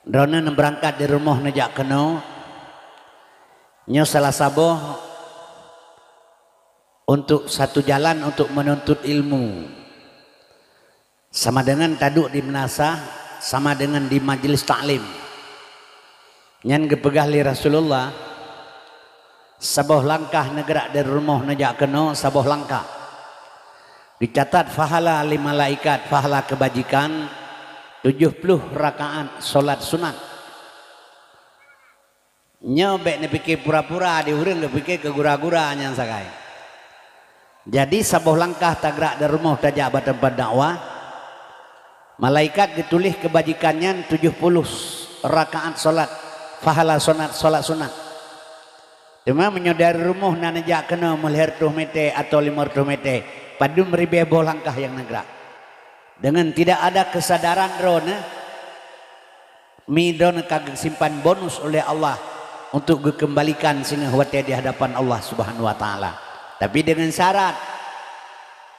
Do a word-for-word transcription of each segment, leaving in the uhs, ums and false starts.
Droeneuh neubeurangkat di rumoh neujak keunoe, nyoe salah saboh untuk satu jalan untuk menuntut ilmu. Sama dengan taduek di meunasah, sama dengan di majlis taklim. Nyan geupeugah lé Rasulullah, saboh langkah neugrak dari rumoh neujak keunoe, saboh langkah. Dicatat pahala lé malaikat, pahala kebajikan tujuh puluh rakaat solat sunat. Nyoe bék neupike pura-pura, di ureuëng geupike keu gura-gura nyang sagai. Jadi saboh langkah tagrak dari rumoh tajak bak teumpat dakwah, malaikat geutuléh keubajikan nyan tujuh puluh rakaat solat, pahala solat, solat sunat. Teuma meunyoe dari rumoh na neujak keunoe meulhée reutôh mete atau limong reutôh mete, padum ribée boh langkah nyang neugrak. Dengan tidak ada kesadaran droeneuh, mi droeneuh ka geusimpan bonus oleh Allah untuk geukeumbalikan singoh watée di hadapan Allah Subhanahu wa Taala. Tapi dengan syarat,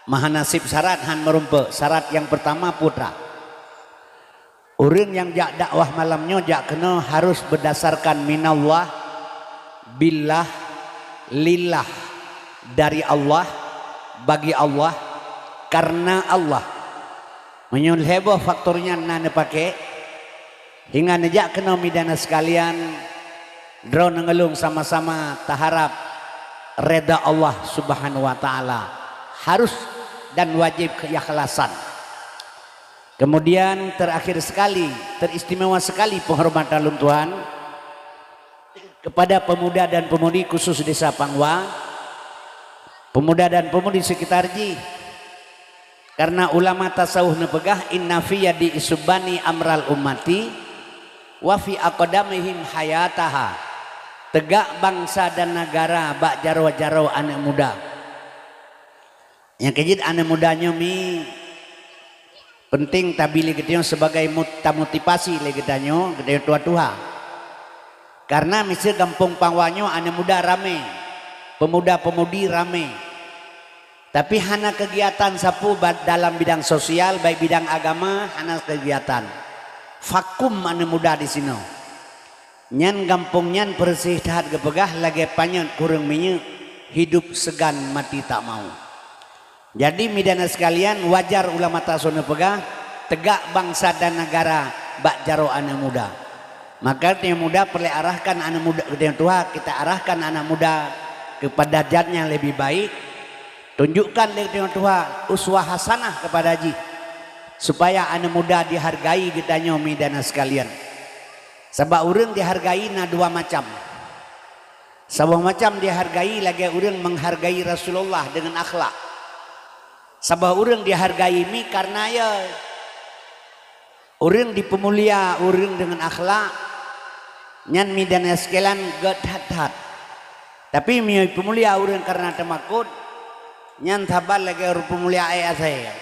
maha nasib syarat han meurumpok. Syarat nyang pertama putra. Ureuëng nyang jak dakwah malam nyoe jak keunoe harus berdasarkan minallah, billah, lillah, dari Allah, bagi Allah, karena Allah. Meunyoe lhée boh faktor nyan na neupaké, hingga neujak keunoe, mi dan sekalian, droeneuh ngon lôn sama-sama taharab reda Allah Subhanahu wa Taala. Harus dan wajib keikhlasan. Kemudian terakhir sekali, teristimewa sekali penghormatan lôn tuan kepada pemuda dan pemudi khusus Desa Pangwa, pemuda dan pemudi sekitar jih. Karena ulama tasawuf neupeugah, "Inna fi yadi isubani amral ummati, wa fi aqdamihim hayataha." Tegak bangsa dan negara bak jaroe-jaroe aneuëk muda. Nyang keujeuet aneuëk muda nyoe mi penting tabi lé geutanyoe sebagai mot-, tamotivasi lé geutanyoe, geutanyoe tuha-tuha. Karena miseue gampông Pangwa nyoe aneuëk muda ramé, pemuda-pemudi ramé. Tapi hana kegiatan sapeue ba-, dalam bidang sosial, baik bidang agama, hana kegiatan. Vakum aneuëk muda di sinoe. Nyan gampông nyan peureuseh that geupeugah lagée panyöt kureueng minyeuk, hidup segan mati tak mau. Jadi, mi dan sekalian, wajar ulama tasawuf neupeugah, tegak bangsa dan negara bak jaroe aneuëk muda. Maka, geutanyoe muda peureulée arahkan aneuëk muda, geutanyoe tuha kita arahkan anak muda kepada jalan yang lebih baik, tunjukkan lé geutanyoe tuha uswah hasanah kepada jih, supaya aneuëk muda dihargai geutanyoe, mi dan sekalian. Sabab ureuëng dihargai na dua macam. Saboh macam dihargai lagée ureuëng menghargai Rasulullah dengan akhlak. Saboh ureuëng dihargai mi karena ya ureuëng dipeumulia ureuëng dengan akhlak, nyan mi dan sekalian gét that-that. Tapi mi peumulia ureuëng karena teumakot, nyan saban lagée ureuëng peumulia ék asée.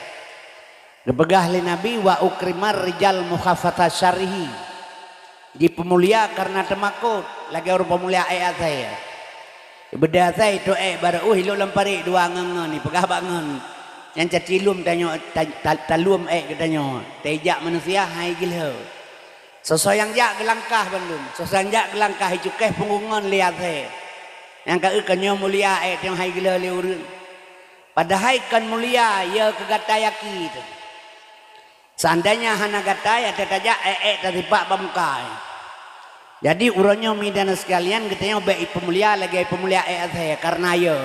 Geupeugah lé Nabi, "Wa ukrimar rijal mukhafata syarihi." Jipeumulia karena teumakot, lagée ureuëng peumulia ék asée. Beudée asée itu ék barô uh ilok lam parit dua ngon-ngon, ipeugah bak ngon. Nyang caci lom tanyoe, ta-, ta-, talom ék geutanyoe. Teujak manusia hai geuh lheueh. Soe-soe nyang jak geulangkah bandum, soe-soe nyang jak geulangkah icukéh punggong ngon lé asée. Nyang ka eu ka nyoe mulia ék tanyoe hai geuh lheueh lé ureuëng. Padahai kon mulia, ya keu gata yaki teuh. Seandainya hana gata, ya teutajak ék-ék tasipak bak muka. Jadi, uroe nyoe mi dan sekalian, geutanyoe bék ipeumulia lagée ipeumulia ék asée, karena ya.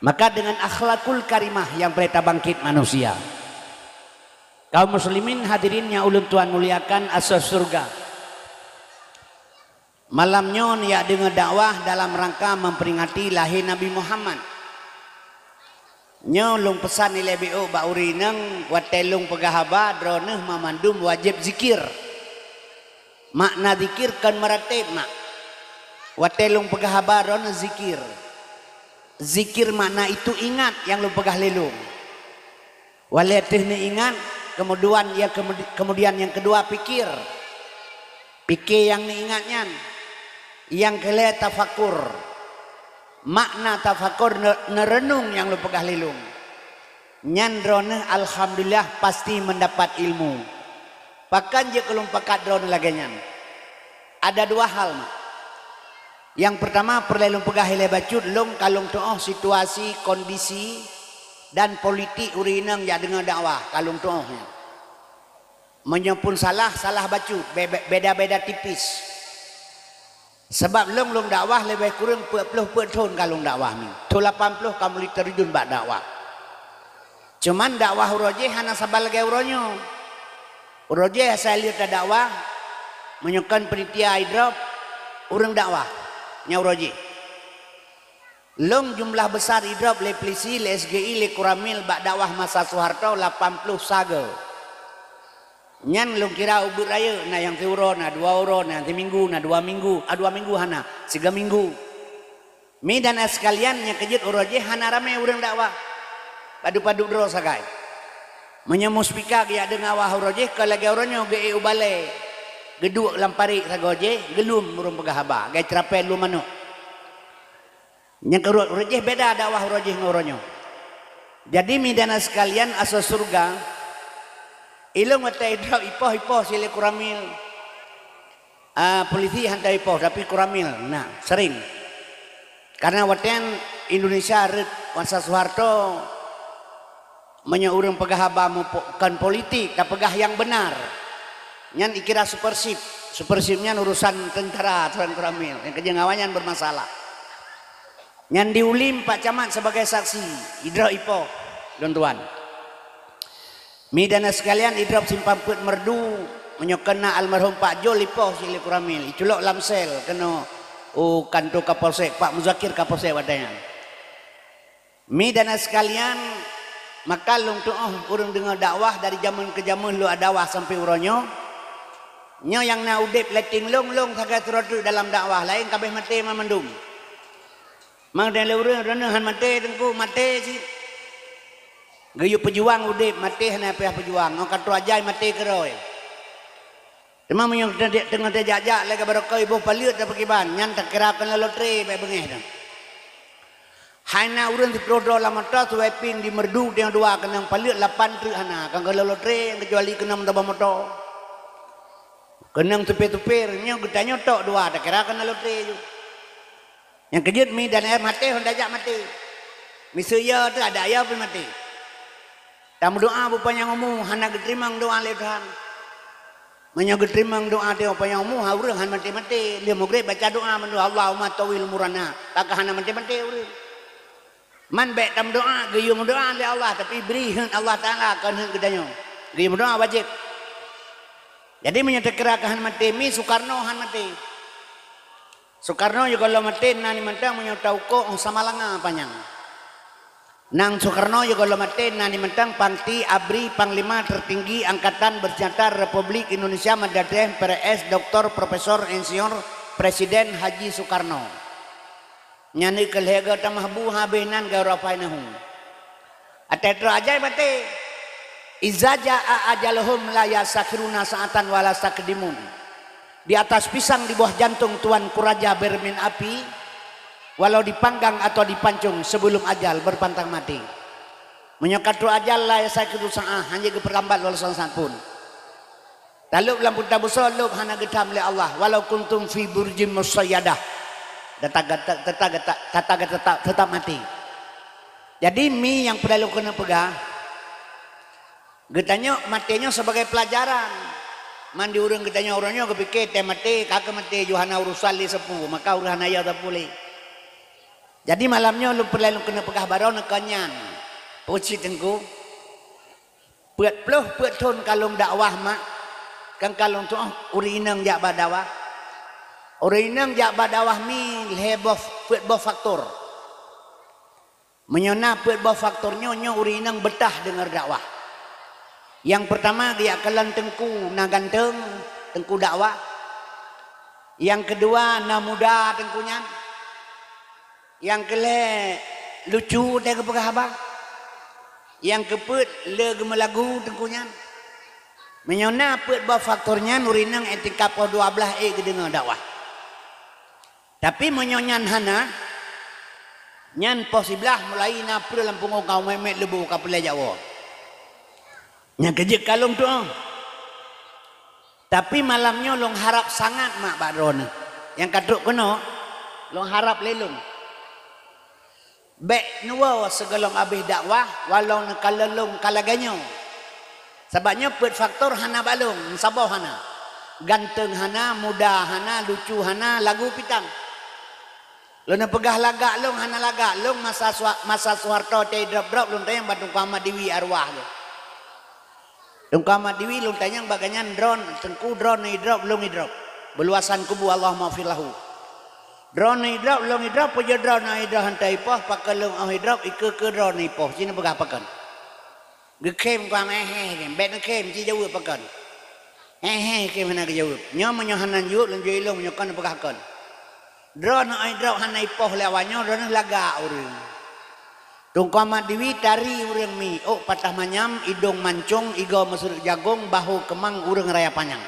Maka dengan akhlakul karimah yang boleh tabangkit manusia. Kaum muslimin hadirin nyang ulôn tuan muliakan, asoe syurga. Malam nyoe neujak deungoe dakwah dalam rangka memperingati lahé Nabi Muhammad. Nyoe lôn peusan ilée biôk bak ureuëng inong, watée lôn peugah haba, droeneuh mamandum wajéb zikir. Makna zikir kon meuratéb, mak. Watée lôn peugah haba, droeneuh zikir. Zikir makna itu ingat nyang lôn peugah lé lôn. Watée teuh neuingat, keumudian nyang keumudi-, keumudian nyang keudua pikir. Pike nyang neuingat nyan. Nyang keulhée tafakur. Makna tafakur ne-, neureunong nyang lôn peugah lé lôn. Nyan droeneuh alhamdulillah pasti mendapat ilmu. Pakon jeuet keu lôn pakat droeneuh lagée nyan? Ada dua hal, mak. Nyang peurtama peureulée lôn peugah ilée bacut, lôn ka lôn tuoh situasi, kondisi, dan politik ureuëng inong jak deungoe dakwah, ka lôn tuoh nyan. Meunyoe pun salah, salah bacut, be-, be-, beda-beda tipis. Sabab lôn, lôn dakwah leubeh kureueng peuet ploh peuet thon ka lôn dakwah nyoe. Thon lapan ploh ka mulai teurijun bak dakwah. Cuman dakwah uroe jéh hana saban lagée uroe nyoe. Uroe jéh asai lheueh tadakwah, meunyoe kon panitia idrop, ureuëng dakwah nyang uroe jéh. Lôn jumlah besar idrop lé polisi, lé S G I, lé Koramil bak dakwah masa Soeharto lapan ploh sagoe. Nyan lôn kira ubit rayeuk, na nyang siuroe, na dua uroe, na nyang siminggu, na dua minggu, ah, dua minggu hana, siga minggu. Mi dan sekalian nyang keujeuet uroe jéh hana ramé ureuëng dakwah. Padub-padub droe sagai. Meunyoe muspika geujak deungoe dakwah uroe jéh, kon lagée uroe nyoe geuék u balée, geuduek lam parit sagoe jéh, geulom ureuëng peugah haba, lagée ceurapée lom manok. Nyang keurot uroe jéh beda dakwah uroe jéh ngon uroe nyoe. Jadi mi dan sekalian asoe syeuruga, ilôn watée idrop ipoh-ipoh si lé Koramil. Ah, polisi hana ipoh, tapi Koramil na sering. Karena watée nyan Indonesia rhot masa Soeharto, meunyoe ureuëng peugah haba mupo-, kon politik, tapeugah nyang beunar. Nyan ikira supersip. Supersip nyan urusan tentara, urusan Koramil. Nyang keujeueng awaknyan bermasalah. Nyan diulim Pak Camat sebagai saksi, idrop ipoh, lôn tuan. Mi dan sekalian, idrop Simpang Peuet Meureudu, meunyoe kon na almarhum Pak Jol ipoh si lé Koramil, iculok lam sel keunoe u kanto Kapolsek, Pak Muzakir Kapolsek watée nyan. Mi dan sekalian, maka lôn tuoh ureuëng deungoe dakwah dari jameun keu jameun lôn dakwah sampai uroe nyoe. Nyoe nyang na udeb lam até lôn, lôn sagai sidroe teuk dalam dakwah, laén ka abéh maté mandum. Mang dan lé ureuëng droeneuh han maté teungku, maté cit. Geuyue peujuang udeb, maté hana payah peujuang, ngon kartu ajai maté keudroe. Teuma meunyoe teungoh tajak-jak lagée baroekon iboh paleuet tapeukiban, nyan takira keuneuk lotre bék beungéh dong. Hai na ureuëng siplôh droe lam moto, siwai pieng di Meureudu teungoh dua keunong paleuet lapan treuk hana, kon keuneuk lotre, keucuali keunong meutabah moto. Keunong supir-supir, nyoe geutanyoe tok dua, takira keuneuk lotre ju. Nyang keujeuet mi dan ayah maté hon tajak maté. Miseue yo teuh adak yo pih maté. Tameudoa beupanyang umu hana geuteurimong doa lé Tuhan. Meunyoe geuteurimong doa teuh beupanyang umu, ha ureuëng han maté-maté. Lheueh mugreb baca doa mandua, Allahumma tawil umurana. Maka hana maté-maté ureuëng. Man bék tameudoa, geuyue meudoa lé Allah, tapi bri heuet Allah Taala kon heuet geutanyoe. Geuyue meudoa wajéb. Jadi meunyoe takira keu han maté, mi Soekarno han maté. Soekarno jigohlom maté na ni mantong meunyoe taukoe óh Samalanga panyang. Nang Soekarno jigohlom maté na ni mantong pangti abri Panglima Tertinggi Angkatan Bersenjata Republik Indonesia Mada Aceh, P R S, Doktor Profesor Insinyur Presiden Haji Soekarno. Nyan keuh lhée goe tamah bu habéh nan gaura fainahu. Até troh ajai maté. Iza jaa ajaluhum la yastakhiruna sa'atan wa la yastaqdimun. Di atas pisang di bawah jantung Tuanku Raja Bermin Api, walau dipanggang atau dipancung sebelum ajal berpantang mati. Meunyoe ka troh ajal la yastakhiru sa'ah, hana geupeulambat walau saát pun. Talôb lam peue tabusoe lôb hana geutham lé Allah, walau kuntum fi burjim musayyadah. Tetap, tetap, tetap, tetap, tetap, tetap mati. Jadi mi nyang peureulée keuneuk peugah, geutanyoe maté nyoe sebagai pelajaran. Man di ureuëng geutanyoe uroe nyoe geupike tée maté, ka keuh maté ju hana urusan lé sapeue, maka ureuëng hana yo sapeue lé. Jadi malam nyoe lôn peureulée lôn keuneuk peugah baroe nyoe kon nyan. Peue cit teungku? Peuet ploh peuet thon ka lôn dakwah mak, kan ka lôn tuoh ureuëng inong jak bak dakwah. Ureuëng inong jak bak dakwah mi lhée boh, peuet boh faktor. Meunyoe na peuet boh faktor nyoe, nyoe ureuëng inong beutah deungoe dakwah. Nyang peurtama geujak kalon teungku na ganteng, teungku dakwah. Nyang keudua na muda teungku nyan. Nyang keulhée lucu teuh geupeugah haba. Nyang keupeuet le geumeulagu teungku nyan. Meunyoe na peuet boh faktor nyan ureuëng inong ék tingkat poh dua blaih ék geudeungoe dakwah. Tapi meunyoe nyan hana, nyan poh siblaih mulai na peue lam pungo ka umet-umet leubu ka peureulée jak woe. Nyang keujeuet ka lôn tuoh. Tapi malam nyoe lôn harab sangat mak bak droeneuh. Nyang ka trok keunoe, lôn harab lé lôn. Bék neuwoe sigohlom abéh dakwah, walau neukalon lôn ka lagée nyoe. Sabab nyoe peuet faktor hana bak lôn, saboh hana. Ganteng hana, muda hana, lucu hana, lagu pitan. Lôn peugah lagak lôn hana lagak, lôn masa Suha-, masa Soeharto teu drop-drop lôn tanyong bak Teungku Ahmad Diwi arwah lôn. Teungku Ahmad Diwi lôn tanyong bak gobnyan droe, Teungku droeneuh idrop, lôn idrop. Beuluasan kubu Allahumma fir lahu. Droeneuh idrop, lôn idrop, peue jeuet droeneuh idrop hana ipoh, pakon lôn óh idrop, ikeue-keue droeneuh ipoh, ci neupeugah pakon. Geukhém kuang, "Héh, héh, héh," bék neukhém, ci jaweueb pakon. "Héh, héh," khém hana geujaweueb. Nyoe meunyoe hana jaweueb, lôn jaweueb ilôn meunyoe kon neupeugah kon. Droeneuh óh idrop hana ipoh lé awak nyoe, droeneuh lagak ureuëng. Teungku Ahmad Diwi tari ureuëng mi, ôk patah manyam, idong mancong, igoe meusureuek jagong, bahô keumang ureuëng raya panyang.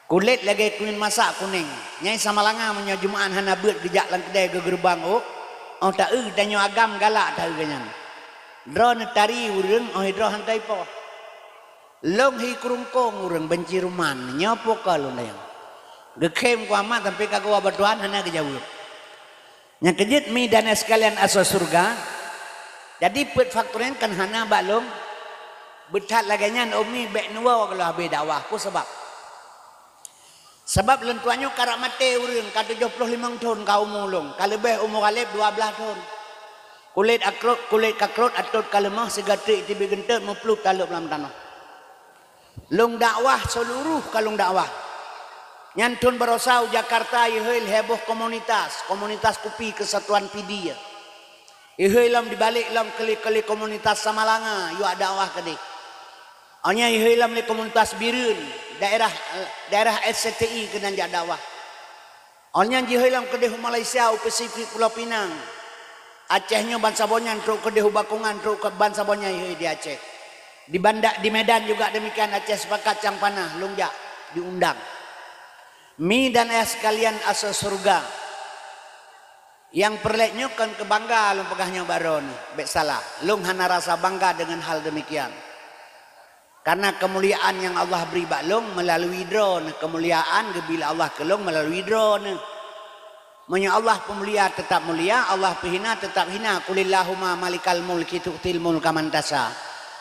Kulét lagée kumin masak kunéng. Nyai Samalanga meunyoe Jumat hana beuet geujak lam keudée geugeurubang ôk, óh taeu tanyoe agam galak taeu gobnyan. Droeneuh tari ureuëng óh idrop hana ipoh. Lôn hi keurungkong ureuëng banci ruman, nyoe peue ka lôn dayang. Geukhém kuamat sampai ka geuwoe bak Tuhan hana geujaweueb. Nyang keujeuet mi dan sekalian asoe syeuruga, jadi peuet faktor nyan kan hana bak lôn. Beuthat lagée nyan umi bék neuwoe gohlom habéh dakwah. Peue sabab? Sabab lôn tuan nyoe karap maté ureuëng ka tujoh ploh limong thon ka umu lôn, ka leubeh umu Ghalib dua blaih thon. Kulét akrot, kulét kakrot, atot ka leumoh, sigateuk tibi geunteut meuplup taleueb lam tanoh. Lôn dakwah seuluruh ka lôn dakwah. Nyan thon barosa u Jakarta ihôi lhée boh komunitas, komunitas kupi Kesatuan Pidie. Ihôi lom dibalek lom keu lé-keu lé komunitas Samalanga yuak dakwah keudeh. Awaknyan ihôi lom lé komunitas Bireuen, daerah, daerah S C T I keunan jak dakwah. Awaknyan jihôi lom keudeh u Malaysia, u Pasifik, Pulo Pinang. Aceh nyoe bansa boh nyan trok keudeh u Bakongan, trok keu bansa boh nyan ihôi di Aceh. Di Banda, di Medan juga demikian, Aceh Sepakat Cang Panah, lôn jak diundang. Mi dan ayah sekalian asoe syeuruga. Nyang peureulée nyoe kon keu bangga lôn peugah nyoe bak droeneuh, bék salah. Lôn hana rasa bangga deungon hal deumikian. Karena keumuliaan nyang Allah bri bak lôn meulalui droeneuh, keumuliaan geubri lé Allah keu lôn meulalui droeneuh. Meunyoe Allah peumulia teutap mulia, Allah peuhina teutap hina. Qulillahumma malikal mulki tu'til mulka man tasya,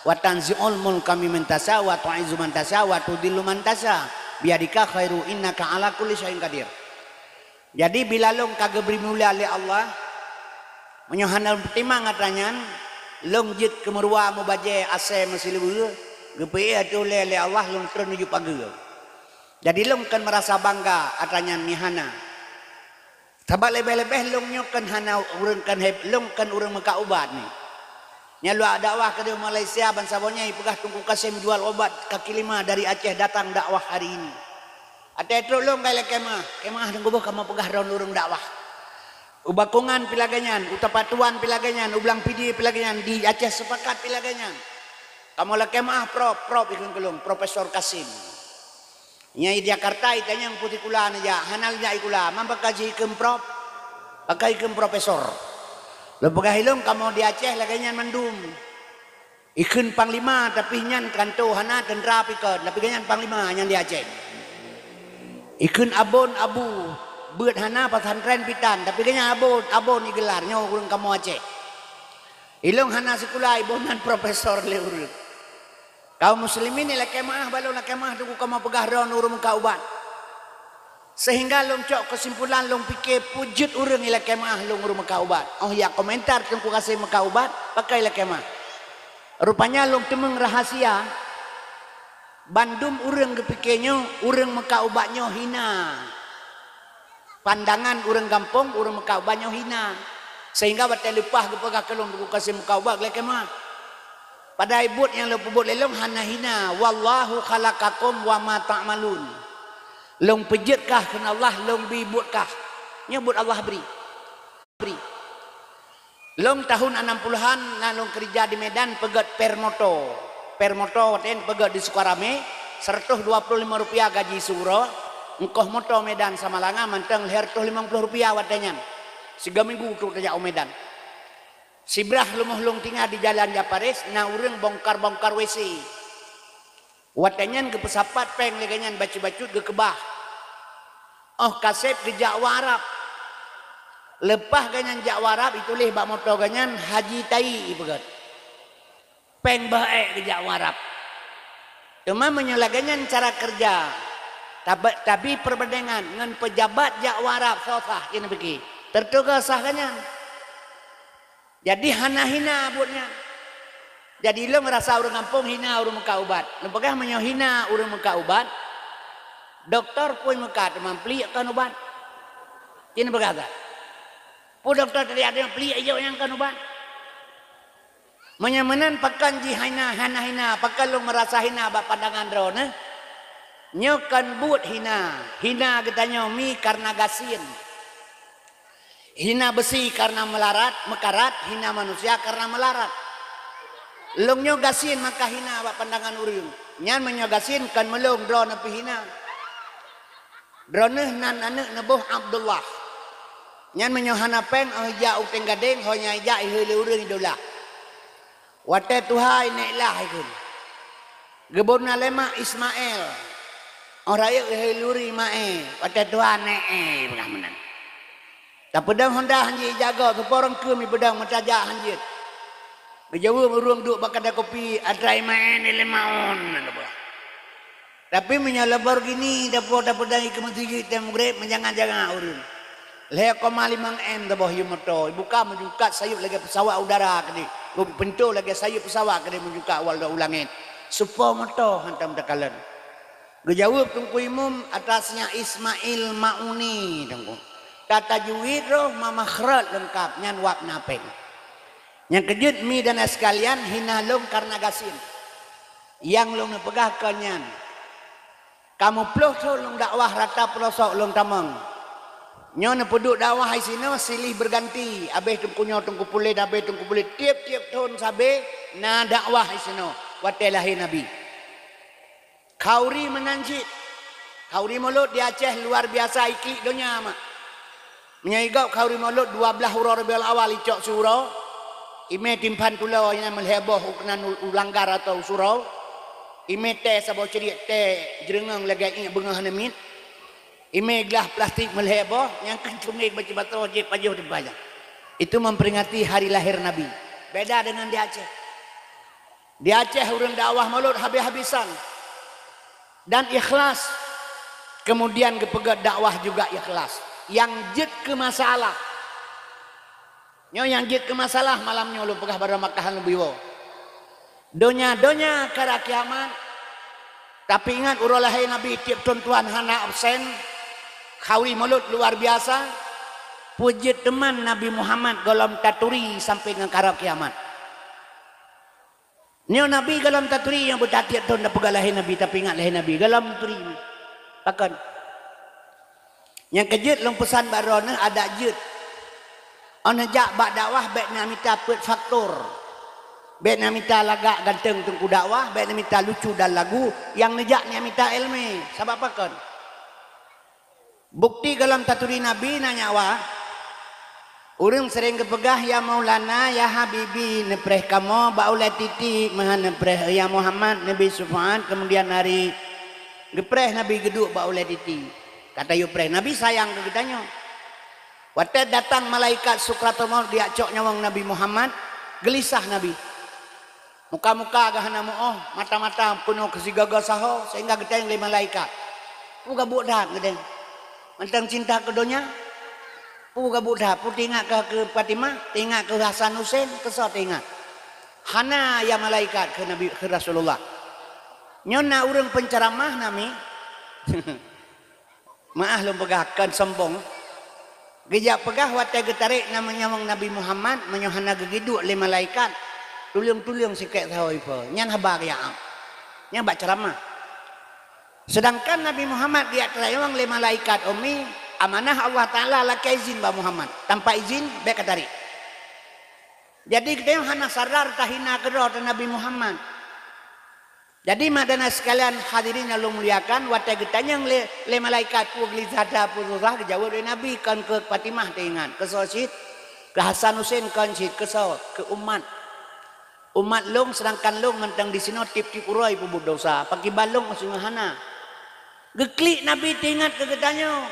wa tanzi'ul mulka mimman tasya, wa tu'izzu man tasya, wa tudhillu man tasya, biyadika khairu innaka ala kulli syai'in qadir. Jadi bila lôn ka geubri mulia lé Allah, meunyoe hana lôn peutimang atra nyan, lôn jeuet keu meuruwa mubajée asée meusileubeu, geupeuék ateueh ulée lé Allah lôn treun uju pageue. Jadi lôn kon meurasa bangga atra nyan mi hana. Sabab leubeh-leubeh lôn nyoe kon hana ureuëng kon heb, lôn kon ureuëng meukat ubat ni. Nyan luwah dakwah keudeh Malaysia bansa boh nyan ipeugah Teungku Kasim jual obat kaki lima dari Aceh datang dakwah hari ini. Até trok lôn kai lé kemah, kemah deungoe boh kamoe peugah droeneuh ureuëng dakwah. U Bakongan pih lagée nyan, u Tapatuan pih lagée nyan, u Blang Pidie pih lagée nyan, di Aceh Sepakat pih lagée nyan. Kamoe lé kemah prop, prop ikheun keu lôn, Profesor Kasim. Nyang i Jakarta itanyong peue sikula neujak, hana neujak sikula, man pakon jih ikheun prop, pakon ikheun profesor. Lôn peugah ilôn kamoe di Aceh lagée nyan mandum. Ikheun panglima, tapi nyan kanto hana, teuntra pih kon, tapi gobnyan panglima nyang di Aceh. Ikheun abon abu, beuet hana, pesantren pih tan, tapi gobnyan abon, abon igelar, nyoe ureuëng kamoe Aceh. Ilôn hana sikula, iboh nan profesor lé ureuëng. Kaum muslimin, ilakée meuáh bak lôn, lakée meuáh teungku kamoe peugah droeneuh ureuëng meukat ubat. Sehingga lôn cok keusimpulan, lôn pike peue jeuet ureuëng ilakée meuáh lôn ureuëng meukat ubat. Óh jak komentar Teungku Kasim meukat ubat, pakon ilakée meuáh. Rupanya lôn teumeung rahasia, bandum ureuëng geupike nyoe ureuëng meukat ubat nyoe hina. Pandangan ureuëng gampông, ureuëng meukat ubat nyoe hina. Sehingga watée leupah geupeugah keu lôn Teungku Kasim meukat ubat, ilakée meuáh. Padahai buet nyang lôn peubuet lé lôn hana hina. Wallahu khalaqakum wa ma ta'malun. Lôn peujeuet kah kheun Allah, lôn bri buet kah. Nyoe buet Allah bri. Bri. Lôn tahun anam puluhan na lôn keurija di Medan peugét per moto. Per moto watée nyan peugét di Sukaramé, seratus dua puluh lima rupiah gaji siuroe, ongkoh moto Medan Samalanga mantong lhée reutôh limong ploh rupiah watée nyan. Sigoe minggu trok tajak u Medan. Sibrah leumoh lôn tinggai di Jalan Japaris, na ureuëng bongkar-bongkar W C. Watée nyan geupeusapat péng lé geuhnyan bacut-bacut geukeubah. Óh ka sép geujak u Arab. Leupah geuhnyan jak u Arab, ituléh bak moto geuhnyan Haji Tayi ipeugét. Péng bah ék geujak u Arab. Teuma meunyoe lagée nyan cara keureuja, tabe-, tabi peurbandengan ngon peujabat jak u Arab, soe sah, ci neupike. Teutuga sah geuhnyan. Jadi hana hina buet nyan. Jadi lôn rasa ureuëng gampông hina ureuëng meukat ubat. Lôn peugah meunyoe hina ureuëng meukat ubat, dokto peue meukat teuma pliek kon ubat. Ci neupeugah that. Peue dokto tadi ada nyang pliek ijok nyang kon ubat. Meunyoe meunan pakon jih hina, hana hina, pakon lôn meurasa hina bak pandangan droeneuh? Nyoe kon buet hina. Hina geutanyoe mi kareuna gasien. Hina beusi kareuna meularat, meukarat, hina manusia kareuna meularat. Lôn nyoe gasien maka hina bak pandangan ureuëng. Nyan meunyoe gasien kon meulôn droeneuh pih hina. Droeneuh nan aneuëk neuboh Abdullah. Nyan meunyoe hana péng, óh ijak u Tenggadeng, ho nyang ijak ihé lé ureuëng idolah. Watée tuha inék lah ikheun. Geubuna lé mak Ismail. Óh rayeuk ihé lé ureuëng imaé, watée tuha nék éh peugah meunan. Tapeudong honda hanjeuet ijaga, seupôt rangkeum ipeudong meutajak hanjeuet. Geujaweueb ureuëng duek bak kada kopi, atra imaé ni lima on, na leubeh. Tapi meunyoe Lamborghini dapo tapeudong ikeue meuseujid tém mugreb, meujangan-jangan ureuëng. Lhée koma limong M taboh yue moto, ibuka meujungkat sayeuep lagée peusawat udara keudeh, geupeuntoe lagée sayeuep peusawat keudeh meujungkat awai u langét. Seupôt moto hantom takalon. Geujaweueb Teungku Imum atasnya Ismail Mauni, Teungku. Tatajwid roh ma makhraj leungkap, nyan wab na péng. Nyang keujeuet mi dan sekalian hina lôn kareuna gasien. Nyang lôn neupeugah kon nyan. Kamoe ploh thon lôn dakwah rata peuloh sok lôn tamong. Nyoe neupeuduek dakwah isinoe silih beuganti, abéh teungku nyoe teungku puléh, abéh teungku puléh, tieb-tieb thon sabe na dakwah isinoe watée lahé Nabi. Khauri meunan cit. Khauri Mulod di Aceh luar biasa iklik donya mak. Meunyoe igob khauri Mulod dua blaih uroe Rabiul Awal icok siuroe, imé timphan tulo nyang meulhée boh u keunan u langgar atau u suroe, imé tée saboh ciriek tée jeureungeung lagée iék beungoh hana miet, imé glah plastik meulhée boh nyang kan cungék baci bato jép pajoh di bajang. Itu memperingati hari lahir Nabi. Beda dengan di Aceh. Di Aceh ureuëng dakwah Mulod habis-habisan dan ikhlas. Kemudian geupeugét dakwah juga ikhlas. Nyang jeuet keu masalah. Nyoe nyang jeuet keu masalah malam nyoe lôn peugah bak droe makahan lôn biwoe. Donya-donya karab kiamat. Tapi ingat uroe lahé Nabi tieb thon Tuhan hana absen. Khauri Mulod luar biasa. Peue jeuet teuma Nabi Muhammad gohlom taturi sampai ngon karab kiamat. Nyoe Nabi gohlom taturi nyang beutatieb thon tapeugah lahé Nabi, tapi ingat lahé Nabi gohlom turi. Pakon? Nyang keujeuet lôn peusan bak droeneuh adak jeuet. Óh neujak bak dakwah bék na mita peuet faktor. Bék na mita lagak ganteng teungku dakwah, bék na mita lucu dan lagu, nyang neujak na mita iéleumé. Sabab pakon? Bukti gohlom taturi Nabi na nyawa. Ureuëng sering geupeugah, "Ya Maulana, ya Habibi," neupreh kamoe bak ulée titi, meuhan neupreh, "Ya Muhammad, neubi syufaat," kemudian hari geupreh Nabi geuduek bak ulée titi. Ka tayue preh, Nabi sayang keu geutanyoe. Watée datang malaikat Sukratul Maut geujak cok nyawöng Nabi Muhammad, geulisah Nabi. Muka-muka geuh hana meuoh, mata-mata peunoh keu sigaga saho, sehingga geutanyong lé malaikat, "Peue gabuek that geudeng? Mantong cinta keu donya? Peue gabuek that? Peue teuingat keu, keu Fatimah? Teuingat keu Hasan Husen? Keu soe teuingat?" "Hana, ya malaikat," kheun Nabi, kheun Rasulullah. Nyoe na ureuëng penceramah nami. Meuáh lôn peugah kon sombong. Geujak peugah watée geutarek nyawöng Nabi Muhammad, meunyoe hana geuduek lé malaikat, tuleueng-tuleueng sikét saho ipo. Nyan haba geujak am. Nyan bak ceuramah. Seudangkan Nabi Muhammad geujak tanyawöng lé malaikat ummi, amanah Allah Taala lakée izin bak Muhammad. Tanpa izin, bék ka tarek. Jadi geutanyoe hana sadar tahina keudroe teuh Nabi Muhammad. Jadi, mak dan ayah sekalian, hadirin nyang lôn muliakan, watée geutanyong lé, lé malaikat peue geulisah that, peue susah, geujaweueb lé Nabi, "Kon keu Fatimah teuingat, keu soe cit? Keu Hasan Husen kon cit, keu soe? Keu umat." Umat lôn, seudangkan lôn mantong disinoe tiep-tiep uroe peubuet desya, pakriban lôn singoh hana. Geuklik Nabi teuingat keu geutanyoe.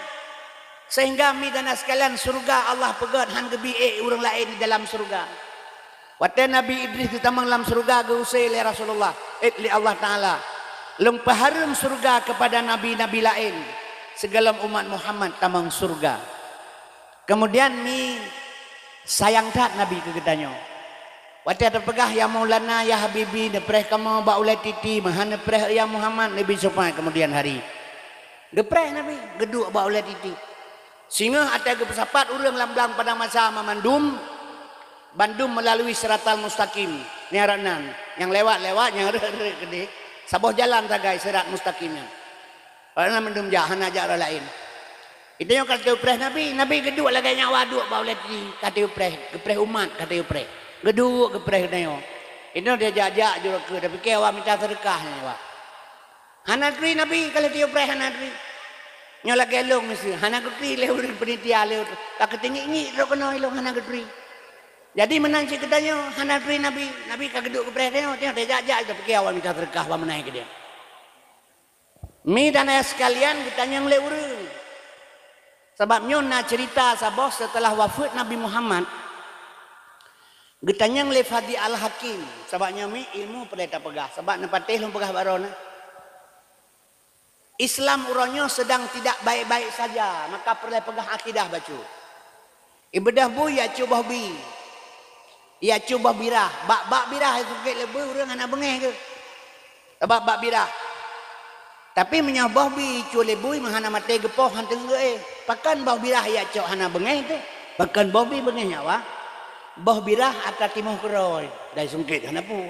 Sehingga mi dan sekalian, syeuruga Allah peugét hán geubi ék ureuëng laén di dalam syeuruga. Watée Nabi Idris geutamong lam syeuruga, geu-use lé Rasulullah, eh, lé Allah Taala, "Lôn peuhareuem syeuruga keupada nabi-nabi laén, sigohlom umat Muhammad tamong syeuruga." Keumudian mi sayang that Nabi keu geutanyoe. Watée teupeugah, "Ya Maulana, ya Habibi, neupreh kamoe bak ulée titi, meuhan neupreh ya Muhammad," Nabi seumpat keumudian hari. Geupreh Nabi, geuduek bak ulée titi. Singoh watée geupeusapat ureuëng lam blang padang mahsyar mandum, bandum meulalu siratal mustaqim, nyan rot nan, nyang lewat-lewat, nyang rhot-rhot keudeh, saboh jalan sagai sirat mustaqim nyan. Awaknyan mandum jak, hana jak ureuëng laén. Geutanyoe ka teupreh Nabi, Nabi geuduek lagée nyawa duek bak ulée titi, ka teupreh, geupreh umat ka teupreh. Geuduek geupreh geutanyoe. Geutanyoe jak-jak jurok keu, tapike awak mita seudeukah nyan awak. Hana turi Nabi ka lheueh teupreh, hana turi. Nyoe lagée lôn miseue, hana geuturi lé ureuëng peunitia lé, ka keuteungiek-ngiek trok keunoe ilôn hana geuturi. Jadi meunan cit geutanyoe hana turi Nabi, Nabi ka geuduek geupreh tanyoe, tanyoe tajak-jak tapike awak mita seudeukah bak meunan keudeh. Mi dan ayah sekalian, geutanyong lé ureuëng. Sabab nyoe na ceurita saboh seuteulah wafeuet Nabi Muhammad, geutanyong lé Fadi Al-Hakim. Sabab nyoe mi ilmu peureulée tapeugah, sabab neupatéh lôn peugah bak droeneuh. Islam uroe nyoe sedang tidak baik-baik saja, maka peureulée peugah akidah bacut. Ibeudôh bui ya cue boh bi, ya cue boh birah. Bak, bak birah sungkét lé bui ureuëng hana beungéh geuh. Sabab bak birah. Tapi meunyoe boh bi cue lé bui meuhana maté geupoh hana teungeut éh. Pakon boh birah ya cok hana beungéh teuh? Pakon boh bi beungéh nyawa? Boh birah atra timoh keudroe, dai sungkét hana peue.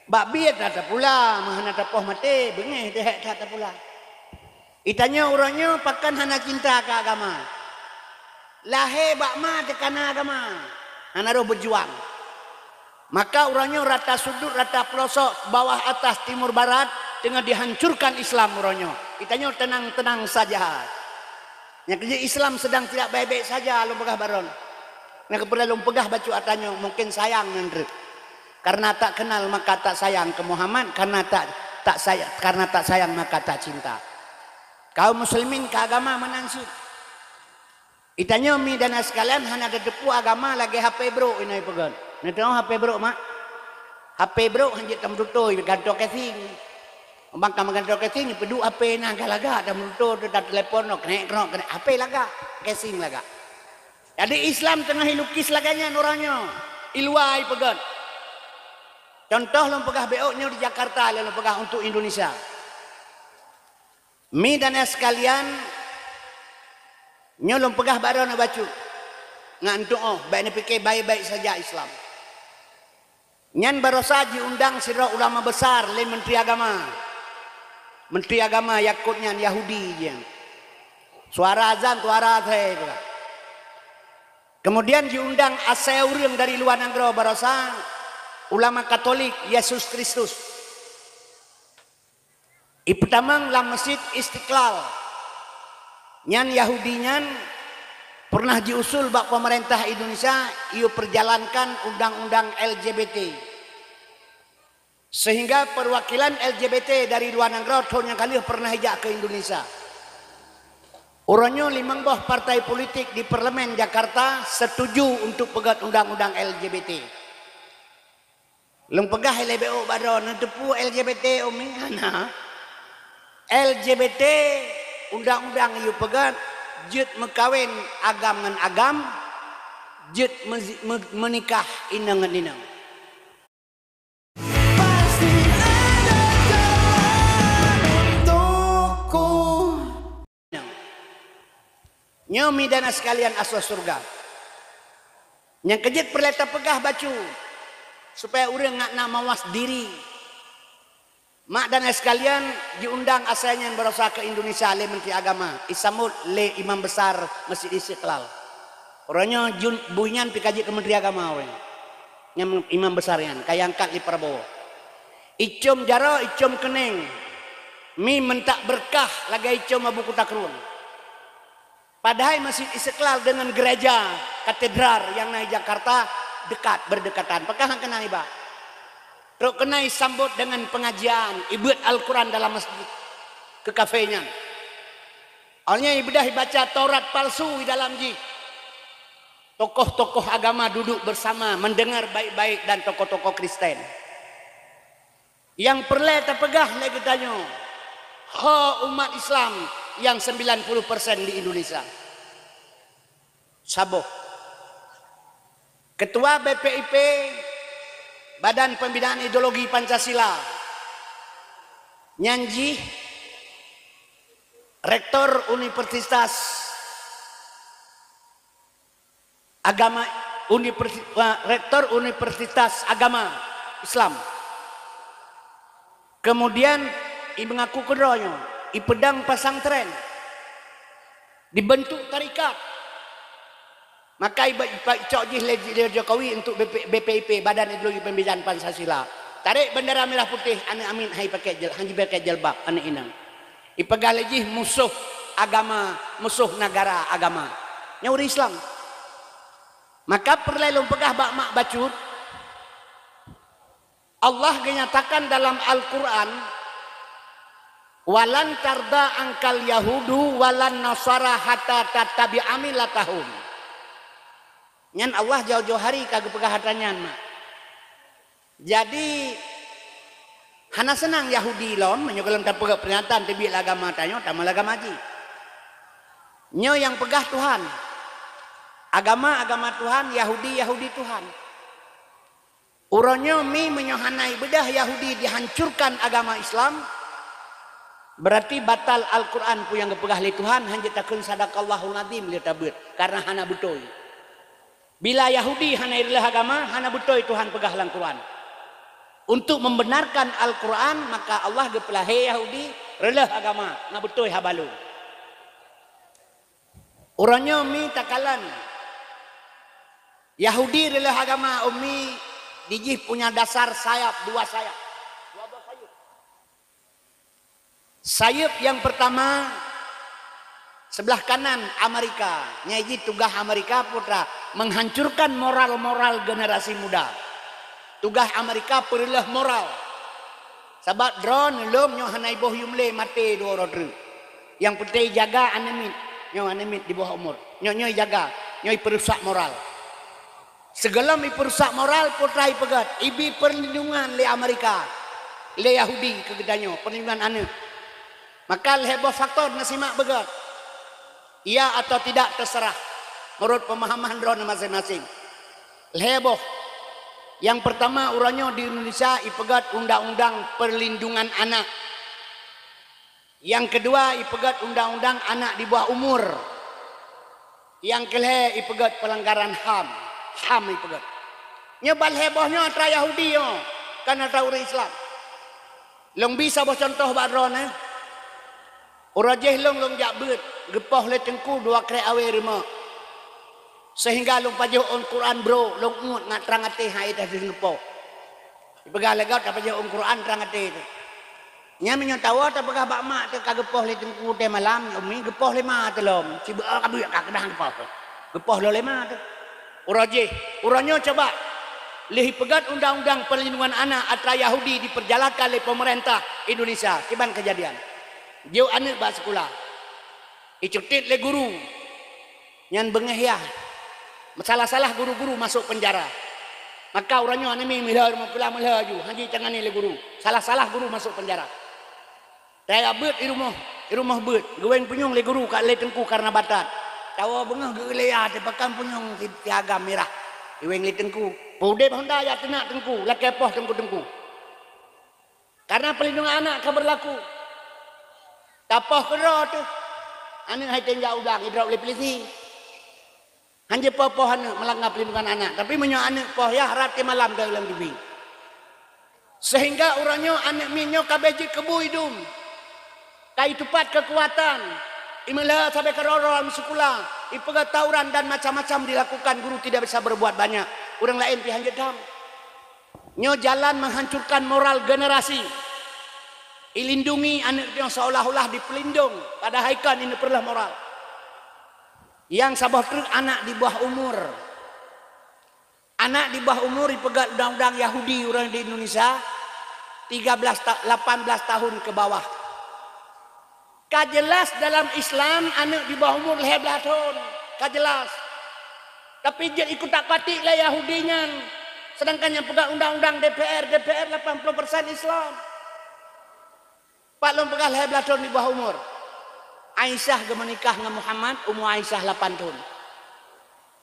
Bak bi atra tapula, meuhana tapoh maté, beungéh teuh hék that tapula. Geutanyoe uroe nyoe pakon hana cinta keu agama. Lahé bak ma teukana agama, hana roh beujuang. Maka uroe nyoe rata sudut, rata peulosok, bawah atas, timur barat, teungoh dihancurkan Islam uroe nyoe. Geutanyoe teunang-teunang saja. Nyang keujeuet Islam sedang tidak baik-baik saja, lôn peugah bak droeneuh. Nyang keupeue lôn peugah bacut atra nyoe, mungkin sayang nyan treuk. Karena tak kenal maka tak sayang ke Muhammad, karena tak, tak saya, karena tak sayang maka tak cinta. Kaum muslimin keu agama meunan cit. Geutanyoe mi dan sekalian hana tateupeue agama lagée H P brok inoe peugét. Neuteungoh H P brok mak? H P brok hanjeuet tameututôi, gantoe casing. Bang ka meugantoe casing, peuduek H P na ka lagak, tameututôi, tatelepon, krek, krok, krek, H P lagak, casing lagak. Jadi Islam teungoh ilukis lagée nyan uroe nyoe, iluwa ipeugét. Contoh lôn peugah bék ôk nyoe di Jakarta lé lôn peugah untuk Indonesia. Mi dan ayah sekalian, nyoe lôn peugah bak droeneuh bacut. Ngat euntôk oh, bék neupike baik-baik saja Islam. Nyan barosa jiundang sidroe ulama besar lé Menteri Agama. Menteri Agama Yakut nyan Yahudi jih. Suara azan, suara asai pula. Kemudian jiundang asai ureuëng dari luwa nanggroe barosa ulama Katolik Yesus Kristus. Ipeutamong lam Masjid Istiqlal. Nyan Yahudi nyan pernah jiusul bak pemerintah Indonesia iyue perjalankan undang-undang L G B T. Sehingga perwakilan L G B T dari luwa nanggroe thon nyang ka lheueh pernah ijak ke Indonesia. Uroe nyoe limong boh partai politik di Parlemen Jakarta setuju untuk peugét undang-undang L G B T. Lôn peugah ilée bék ôk bak droeneuh, neuteupeue L G B T umi? Hana. L G B T undang-undang iyue peugét jeuet meukawen agam ngon agam, jeuet meuzi-, meu-, meunikah inong ngon inong. Pasti ada jalan untukku. Nyoe mi dan sekalian asoe syeuruga. Nyang keujeuet peureulée tapeugah bacut, supaya ureuëng ngat na mawas diri. Mak dan ayah sekalian, jiundang asai nyan barosa ke Indonesia lé Menteri Agama, isambot lé Imam Besar Masjid Istiqlal. Uroe nyoe jun-, bui nyan pih ka jeuet keu Menteri Agama ureuëng. Nyang Imam Besar nyan ka iangkat lé Prabowo. Icom jaroe, icom keuneng, mi meuntak beureukat lagée icom Abu Kuta Krueng. Padahai Masjid Istiqlal deungon gereja katedral nyang na di Jakarta dekat, berdekatan. Pakon han keunan iba? Trok keunan isambot deungon peungajian, ibeuet Al-Quran dalam masjid keu kafé nyan. Awaknyan ibeudah ibaca Taurat palsu di dalam jih. Tokoh-tokoh agama duduk bersama, mendengar baik-baik dan tokoh-tokoh Kristen. Nyang peureulée tapeugah lé geutanyoe, ho umat Islam nyang sembilan puluh persen di Indonesia. Saboh. Ketua B P I P, Badan Pembinaan Ideologi Pancasila, nyan jih Rektor Universitas Agama, Universi-, Rektor Universitas Agama Islam. Kemudian, imeungaku keudroe nyoe, ipeudong pesantren, dibentuk tarekat. Maka iba-, ipa-, icok jih lé, lé Jokowi untuk B P, B P I P, Badan Ideologi Pembinaan Pancasila. Tarek bendera merah putih, aneuk amiet han ipakai jil-, han jipakai jilbab, aneuk inong. Ipeugah lé jih musoh agama, musoh negara agama. Nyoe ureuëng Islam. Maka peureulée lôn peugah bak mak bacut, Allah geunyatakan dalam Al-Quran, "Walan tarda angkal yahudu walan nasara hatta tattabi'a millatahum." Nyan Allah jauh-jauh hari ka geupeugah atra nyan, mak. Jadi, hana seunang Yahudi lom, meunyoe gohlom tapeugah peuringatan teubiet lé agama tanyoe, tamong lé agama jih. Nyoe nyang peugah Tuhan. Agama, agama Tuhan, Yahudi, Yahudi Tuhan. Uroe nyoe mi meunyoe hana ibeudah Yahudi dihancurkan agama Islam, berarti batal Al-Quran peue nyang geupeugah lé Tuhan, hanjeuet takheun sadaqallahul azim lé tabeuet, karena hana beutôi. Bila Yahudi hana ireuloh agama, hana beutôi Tuhan peugah lam Quran. Untuk membenarkan Al-Quran, maka Allah geupeulahé Yahudi reuloh agama, na beutôi haba lôn. Uroe nyoe mi takalon, Yahudi reuloh agama ummi dijih punya dasar sayap, dua sayap. Sayeup nyang peurtama, seublah kanan Amerika, nyang jih tugaih Amerika peue atra, menghancurkan moral-moral generasi muda. Tugaih Amerika peureuloh moral. Sabab droeneuh lom nyoe hana iboh yum lé maté dua uroe treuk. Nyang peunteng ijaga aneuk miet, nyoe aneuk miet di bawah umur. Nyoe, nyoe ijaga, nyoe ipeurusak moral. Sigohlom ipeurusak moral, peue atra ipeugét, ibi perlindungan lé Amerika, lé Yahudi keu geutanyoe, perlindungan aneuk. Maka lhée boh faktor na simak beugét. Iya atau tidak terserah, menurut pemahaman droeneuh masing-masing. Lhée boh. Nyang peurtama, uroe nyoe di Indonesia ipeugét Undang-Undang Perlindungan Anak. Nyang keudua, ipeugét undang-undang anak di bawah umur. Nyang keulhée, ipeugét pelanggaran ham. Ham ipeugét. Nyoe ban lhée boh nyoe atra Yahudi nyoe, kon atra ureuëng Islam. Lôn bi saboh cuntoh bak droeneuh. Uroe jéh lôn, lôn jak beuet, geupoh lé teungku dua krék awé rumoh. Sehingga lôn pajoh Al-Quran brok, lôn uet ngat trang até hai dah geupôh. Ipeugah lé gob tapajoh Al-Quran trang até teuh. Nyan meunyoe tawoe tapeugah bak mak teuh ka geupôh lé teungku teuh malam, umi geupôh lé ma teuh lom. Sibeuet ka buet ka keudang geupôh. Geupôh lom lé ma teuh. Uroe jéh, uroe nyoe coba. Lheueh ipeugét undang-undang perlindungan anak atra Yahudi diperjalankan lé pemerintah Indonesia. Kiban kejadian. Jok aneuk bak sikula. Icutit lé guru. Nyan beungéh yah. Salah-salah guru-guru masuk penjara. Maka uroe nyoe aneuk miet meulhö rumoh sikula meulhö ju, hana jitangani lé guru. Salah-salah guru masuk penjara. Tajak beuet i rumoh, i rumoh beuet. Geuwéng punyueng lé guru ka lé teungku karena batat. Tawoe beungéh geuléya teuh pakon punyueng si, si agam mirah. Iwéng lé teungku. Peudeb honda jak teunak teungku, lakée poh teungku-teungku. Karena perlindungan anak ka berlaku. Tapoh keudroe teuh. Aneuk hai teuh jak udang, idrop lé polisi. Hanjeuet poh-poh aneuk meulanggar perlindungan anak. Tapi meunyoe aneuk poh yah rot malam deuh lam T V. Sehingga uroe nyoe aneuk miet nyoe ka abéh jeuet keu bui dum. Ka itupat keukuatan. Imeulhö sabe keudroe-droe lam sikula. Ipeugét tawuran dan macam-macam dilakukan, guru tidak bisa berbuat banyak. Ureuëng laén pih hanjeuet dam. Nyoe jalan menghancurkan moral generasi. Ilindungi aneuk nyoe seolah-olah dipelindung, padahai kan ini perlah moral. Nyang saboh treuk anak di bawah umur. Aneuk di bawah umur ipeugét undang-undang Yahudi ureuëng di Indonesia, tiga belas ta-, lapan belas tahun ke bawah. Ka jelas dalam Islam aneuk di bawah umur lhée blaih thon. Ka jelas. Tapi jeuet ikutak-katik lé Yahudi nyan. Sedangkan nyang peugét undang-undang D P R, D P R lapan puluh persen Islam. Pat lôn peugah lhée blaih thon di bawah umur. Aisyah geumeunikah ngon Muhammad, umur Aisyah lapan thon.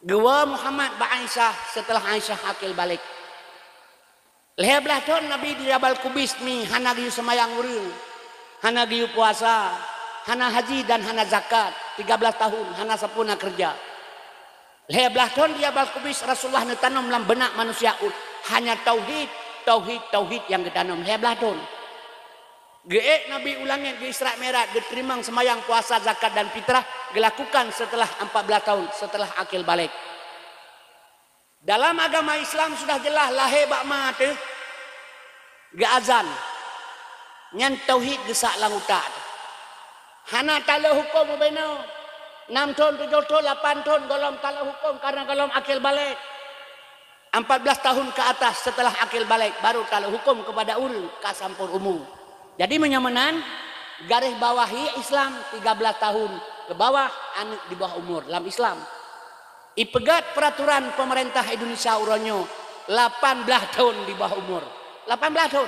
Geuwoe Muhammad bak Aisyah seuteulah Aisyah akil balek. Lhée blaih thon Nabi di Jabal Kubis mi hana geuyue seumayang ureuëng, hana geuyue puasa, hana haji dan hana zakat, tiga belas tahun hana sapeue na keureuja. Lhée blaih thon di Jabal Kubis Rasulullah neutanom lam beunak manusia u-, hanya tauhid, tauhid, tauhid nyang geutanom lhée blaih thon. Geuék Nabi u langét geu-Isra Mi'raj, geuteurimong seumayang, puasa, zakat dan fitrah geulakukan seuteulah empat belas tahun, seuteulah akil balek. Dalam agama Islam sudah jeulaih lahé bak ma teuh geuazan. Nyan tauhid geusak lam utak teuh. Hana taleuek huköm ubé nyoe. Nam thon, tujoh thon, lapan thon gohlom taleuek huköm karena gohlom akil balek. Empat belas tahun ke atas setelah akil balek baru taleuek huköm keupada ureuëng ka sampôrna umu. Jadi meunyoe meunan, garéh bawahi Islam tiga belas tahun keu bawah aneuk di bawah umur lam Islam. Ipeugét peuraturan peumeurintah Indonesia uroe nyoe lapan blaih thon di bawah umur. Lapan blaih thon.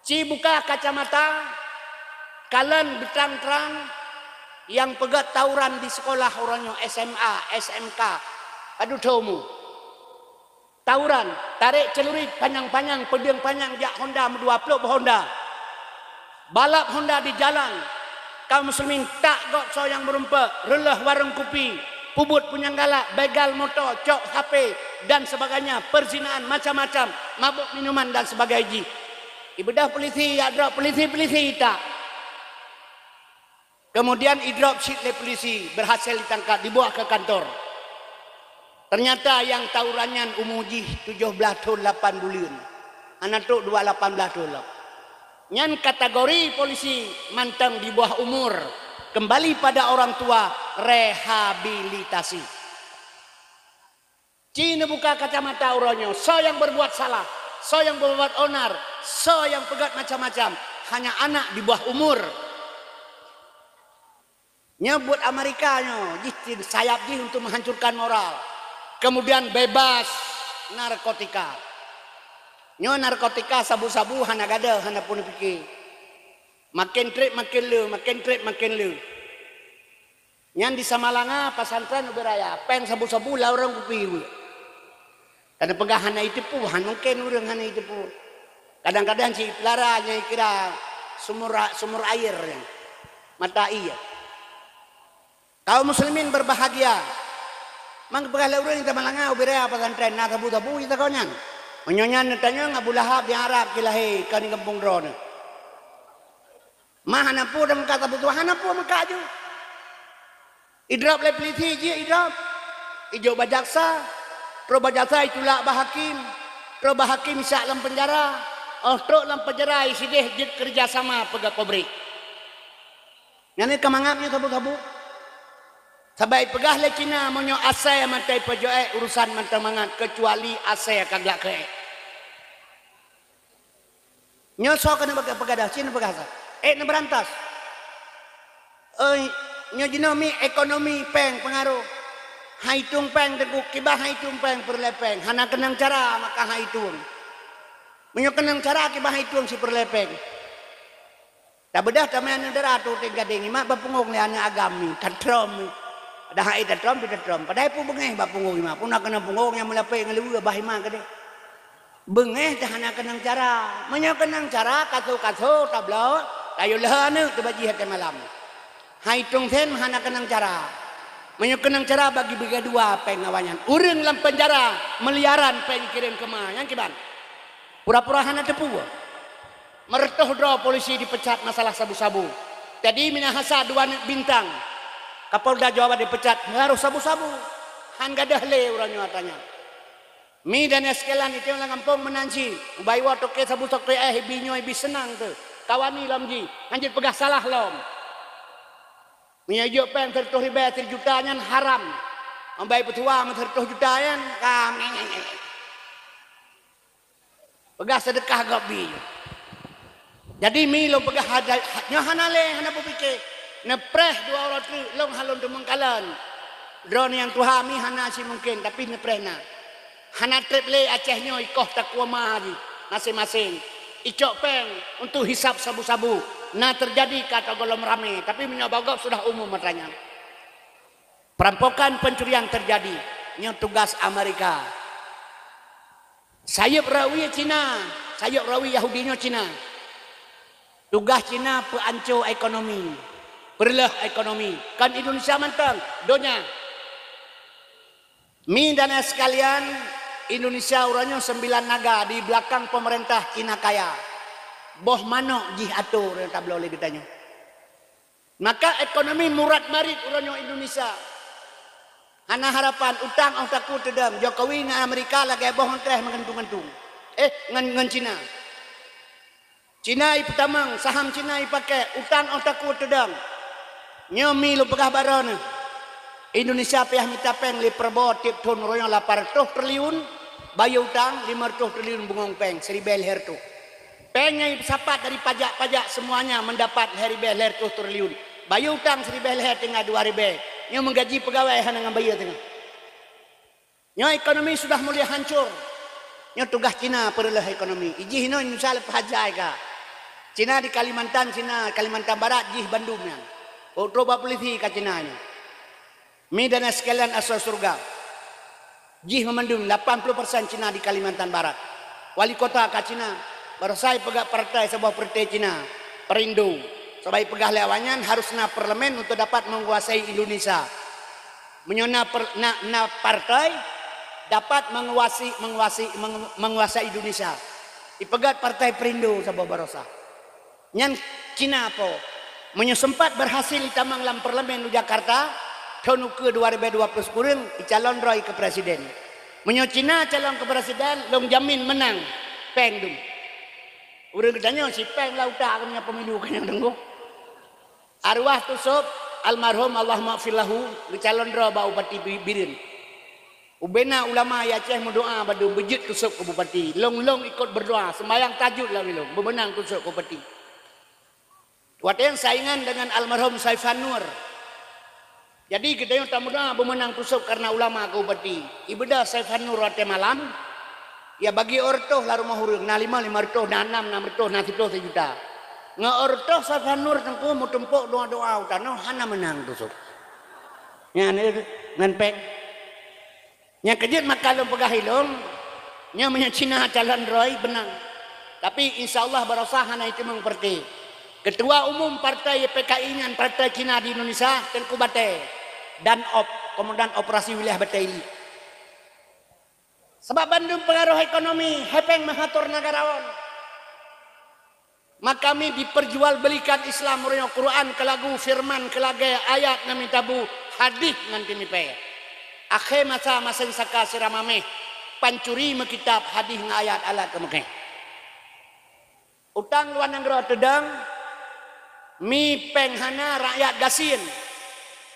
Ci buka kacamata, kalon beutrang-trang nyang peugét tawuran di sikolah uroe nyoe, S M A, S M K, padub thon umu. Tawuran, tarek celurit panyang-panyang, peudeueng panyang jak honda meudua plôk boh honda. Balap honda di jalan. Kaum muslimin tak gob soe nyang meurumpok, reuloh warong kupi, peubuet punyang galak, begal moto, cok H P dan sebagainya, perzinaan macam-macam, mabôk minuman dan sebagainya jih. Ibeudôh polisi, jak drop polisi, polisi tak. Kemudian idrop cit lé polisi, berhasil ditangkap, dibawa ke kantor. Ternyata nyang tawuran nyan umu jih tujoh blaih thon lapan buleuen. Hana trok dua lapan blaih thon lom. Nyan kategori polisi mantong di bawah umur, kembali pada orang tua, rehabilitasi. Ci neubuka kacamata uroe nyoe, soe nyang berbuat salah, soe nyang berbuat onar, soe nyang peugét macam-macam, hanya anak di bawah umur. Nyoe buet Amerika nyoe, jih cit sayap jih untuk menghancurkan moral. Kemudian bebas narkotika. Nyoe narkotika sabu-sabu hana gadôh, hana pun pike. Makin treb makin le, makin treb makin le. Nyan di Samalanga, pesantren ubé raya, péng sabu-sabu lam ureuëng kupi. Kadang peugah hana jiteupeue, han mungken ureuëng hana jiteupeue. Kadang-kadang cit peulara nyang kira sumur, sumur air nyan, mata air. Kaum muslimin berbahagia. Mang peugah lé ureuëng di Samalanga ubé raya pesantren na sabu-sabu jih takon nyan. Meunyoe nyan neutanyong Abu Lahab di Arab cilahé kon di gampông droeneuh. Ma hana peue dan meukat sabu-sabu, hana peue meukat ju. Idrop lé polisi jih idrop. Ijok bak jaksa. Trok bak jaksa itulak bak hakim. Trok bak hakim isak lam penjara. Oh trok lam penjara isideh jeuet kerja sama peugah pabrik. Nyan ka mangat nyoe sabu-sabu. Sabab ipeugah lé Cina meunyoe asai mantong ipeujok ék urusan mantong mangat keucuali asai ka glak keu ék. Nyoe soe keuneuk peugah, peugah dah, cit neupeugah sa. Ék neubeurantas. Oi, nyoe jinoe mi ekonomi péng peungaroh. Hai tueng péng teungku, kiban hai tueng péng peureulée péng. Hana keunong cara maka hai tueng. Meunyoe keunong cara kiban hai tueng sipeureulée péng. Tabeudôh tamé aneuk dara tu teugadeng imat bak punggong lé aneuk agam mi, tatrom mi. Padahai tatrom pi tatrom. Padahai pun beungéh bak punggong imat. Pun na keunong punggong nyang meulapée ngon leue bah imat keudeh. Beungéh dah hana keunong cara. Meunyoe keunong cara, kaso-kaso, tabloe, tayue lheueh aneuk teubaji até malam. Hai tueng sen hana keunong cara. Meunyoe keunong cara bagi beugadua péng awaknyan. Ureuëng lam penjara miliaran péng kirém keuma. Nyan kiban. Pura-pura hana teupeue. Meureutoh droe polisi dipecat masalah sabu-sabu. Jadi Minahasa dua aneuk bintang Kapolda Jawa Barat dipecat pengaroh sabu-sabu. Han gadôh lé uroe nyoe ata nyan. Mi dan sekalian itu lam gampông meunan cit, ubak iwoe toke sabu-sabu eh ibi nyoe ibi seunang teuh. Kawani lom jih, hanjeuet peugah salah lom. Meunyoe jok péng sireutoh ribée sijuta nyan haram. Ambai peutuha meuseureutoh juta nyan, ka mengeng-ngeng. Peugah seudeukah gob bi. Jadi mi lôn peugah hada-, nyoe hana lé, hana beupike. Neupreh dua uroe treuk, lôn hana lôn teumeung kalon. Droeneuh nyang tuha mi hana si mungken, tapi neupreh na. Hana treb lé Aceh nyoe ikoh takue ma jih maséng-maséng. Icok péng untuk hisab sabu-sabu. Na teujadi ka atau gohlom ramé, tapi meunyoe bak gob sudah umum masa nyan. Perampokan, pencurian terjadi. Nyoe tugas Amerika. Sayeup rawi Cina, sayeup rawi Yahudi nyoe Cina. Tugas Cina peuanco ekonomi, peureuloh ekonomi. Kon Indonesia mantong, donya. Mi dan sekalian, Indonesia uroe nyoe sembilan naga di belakang pemerintah Cina kaya. Boh manok jih atô ureuëng tabloe lé geutanyoe. Maka ekonomi murat marit uroe nyoe Indonesia. Hana harapan, utang óh takue teudong. Jokowi ngon Amerika lagée boh ngon treh meugantung-gantung. Eh, ngon, ngon Cina. Cina ipeutamong, saham Cina ipakée, utang óh takue teudong. Nyoe mi lôn peugah baroe neuh. Indonesia payah mita péng lé Prabowo tieb thon uroe nyoe lapan ratus triliun, bayeue utang lima ratus triliun bungong péng, siribée lhée reutôh. Péng nyang ipeusapat dari pajak-pajak semuanya mendapat lhée ribée lhée reutôh triliun. Bayeue utang siribée lhée teungoh dua ribée. Nyoe meugaji peugawée hana ngon bayeue teungoh. Nyoe ekonomi sudah mulai hancur. Nyoe tugas Cina peureuloh ekonomi. Ijih inoe Indonesia leupah jai ka. Cina di Kalimantan, Cina Kalimantan Barat jih bandum nyan. Trok bak polisi ka Cina nyoe. Mi dan sekalian asoe syeuruga. Jih meumandum lapan puluh persen Cina di Kalimantan Barat. Wali kota ka Cina, barosa ipeugah partai saboh partai Cina, Perindo. Sabab ipeugah lé awaknyan harus na parlemen untuk dapat menguasai Indonesia. Meunyoe na per-, na, na partai dapat menguasai, menguasai, mengu-, menguasai Indonesia. Ipeugah partai Perindo saboh barosa. Nyan Cina po. Meunyoe sempat berhasil itamong lam parlemen u Jakarta, thon ukeue dua ribée dua puluh sikureueng, icalon droe keu presiden. Meunyoe Cina calon keu presiden, lôn jamin menang. Péng dum. Ureuëng geutanyoe si péng lam utak keuneuk pemilu keuneuk deungoe. Arwah Tusok, almarhum, Allahumma lahu, geucalon droe bak Bupati Bi-, Bireuen. Ubena ulama i Aceh meudoa bak dum beujeuet Tusok keu bupati. Lôn-lôn ikot berdoa, sembahyang tahajud lam ilong, beumeunang Tusok keu bupati. Watée nyan saingan dengan almarhum Saifan Nur. Jadi geutanyoe tameudoa beumeunang Tusok karena ulama keu bupati. Ibeudôh Saifan Nur watée malam, ya bagi ortoh lam rumoh ureuëng, na lima, lima reutôh, na nam, nam reutôh, na siplôh, sijuta. Ngon ortoh Saifan Nur teungku meutumpok doa-doa u tanoh hana meunang Tusok. Nyan ngon péng. Nyang keujeuet maka lôn peugah ilong, nyoe meunyoe Cina calon droe beunang. Tapi insya Allah barosa hana iteumong partai. Ketua Umum Partai Y P K I nyan partai Cina di Indonesia, Teungku Batée, Danop, Komandan Operasi Wilayah Batée Ili. Sabab bandum peungaroh ekonomi, hepeng meuhator neugarawan. Maka mi diperjualbelikan Islam meunyoe Quran keu lagu, firman keu lagée, ayat ngon mita bu, hadih ngon teumipée. Akhé masa masen saka sira maméh, pancuri meukitab hadih ngon ayat alat keu meukéh. Utang luwa nanggroe teudong, mi péng hana, rakyat gasien.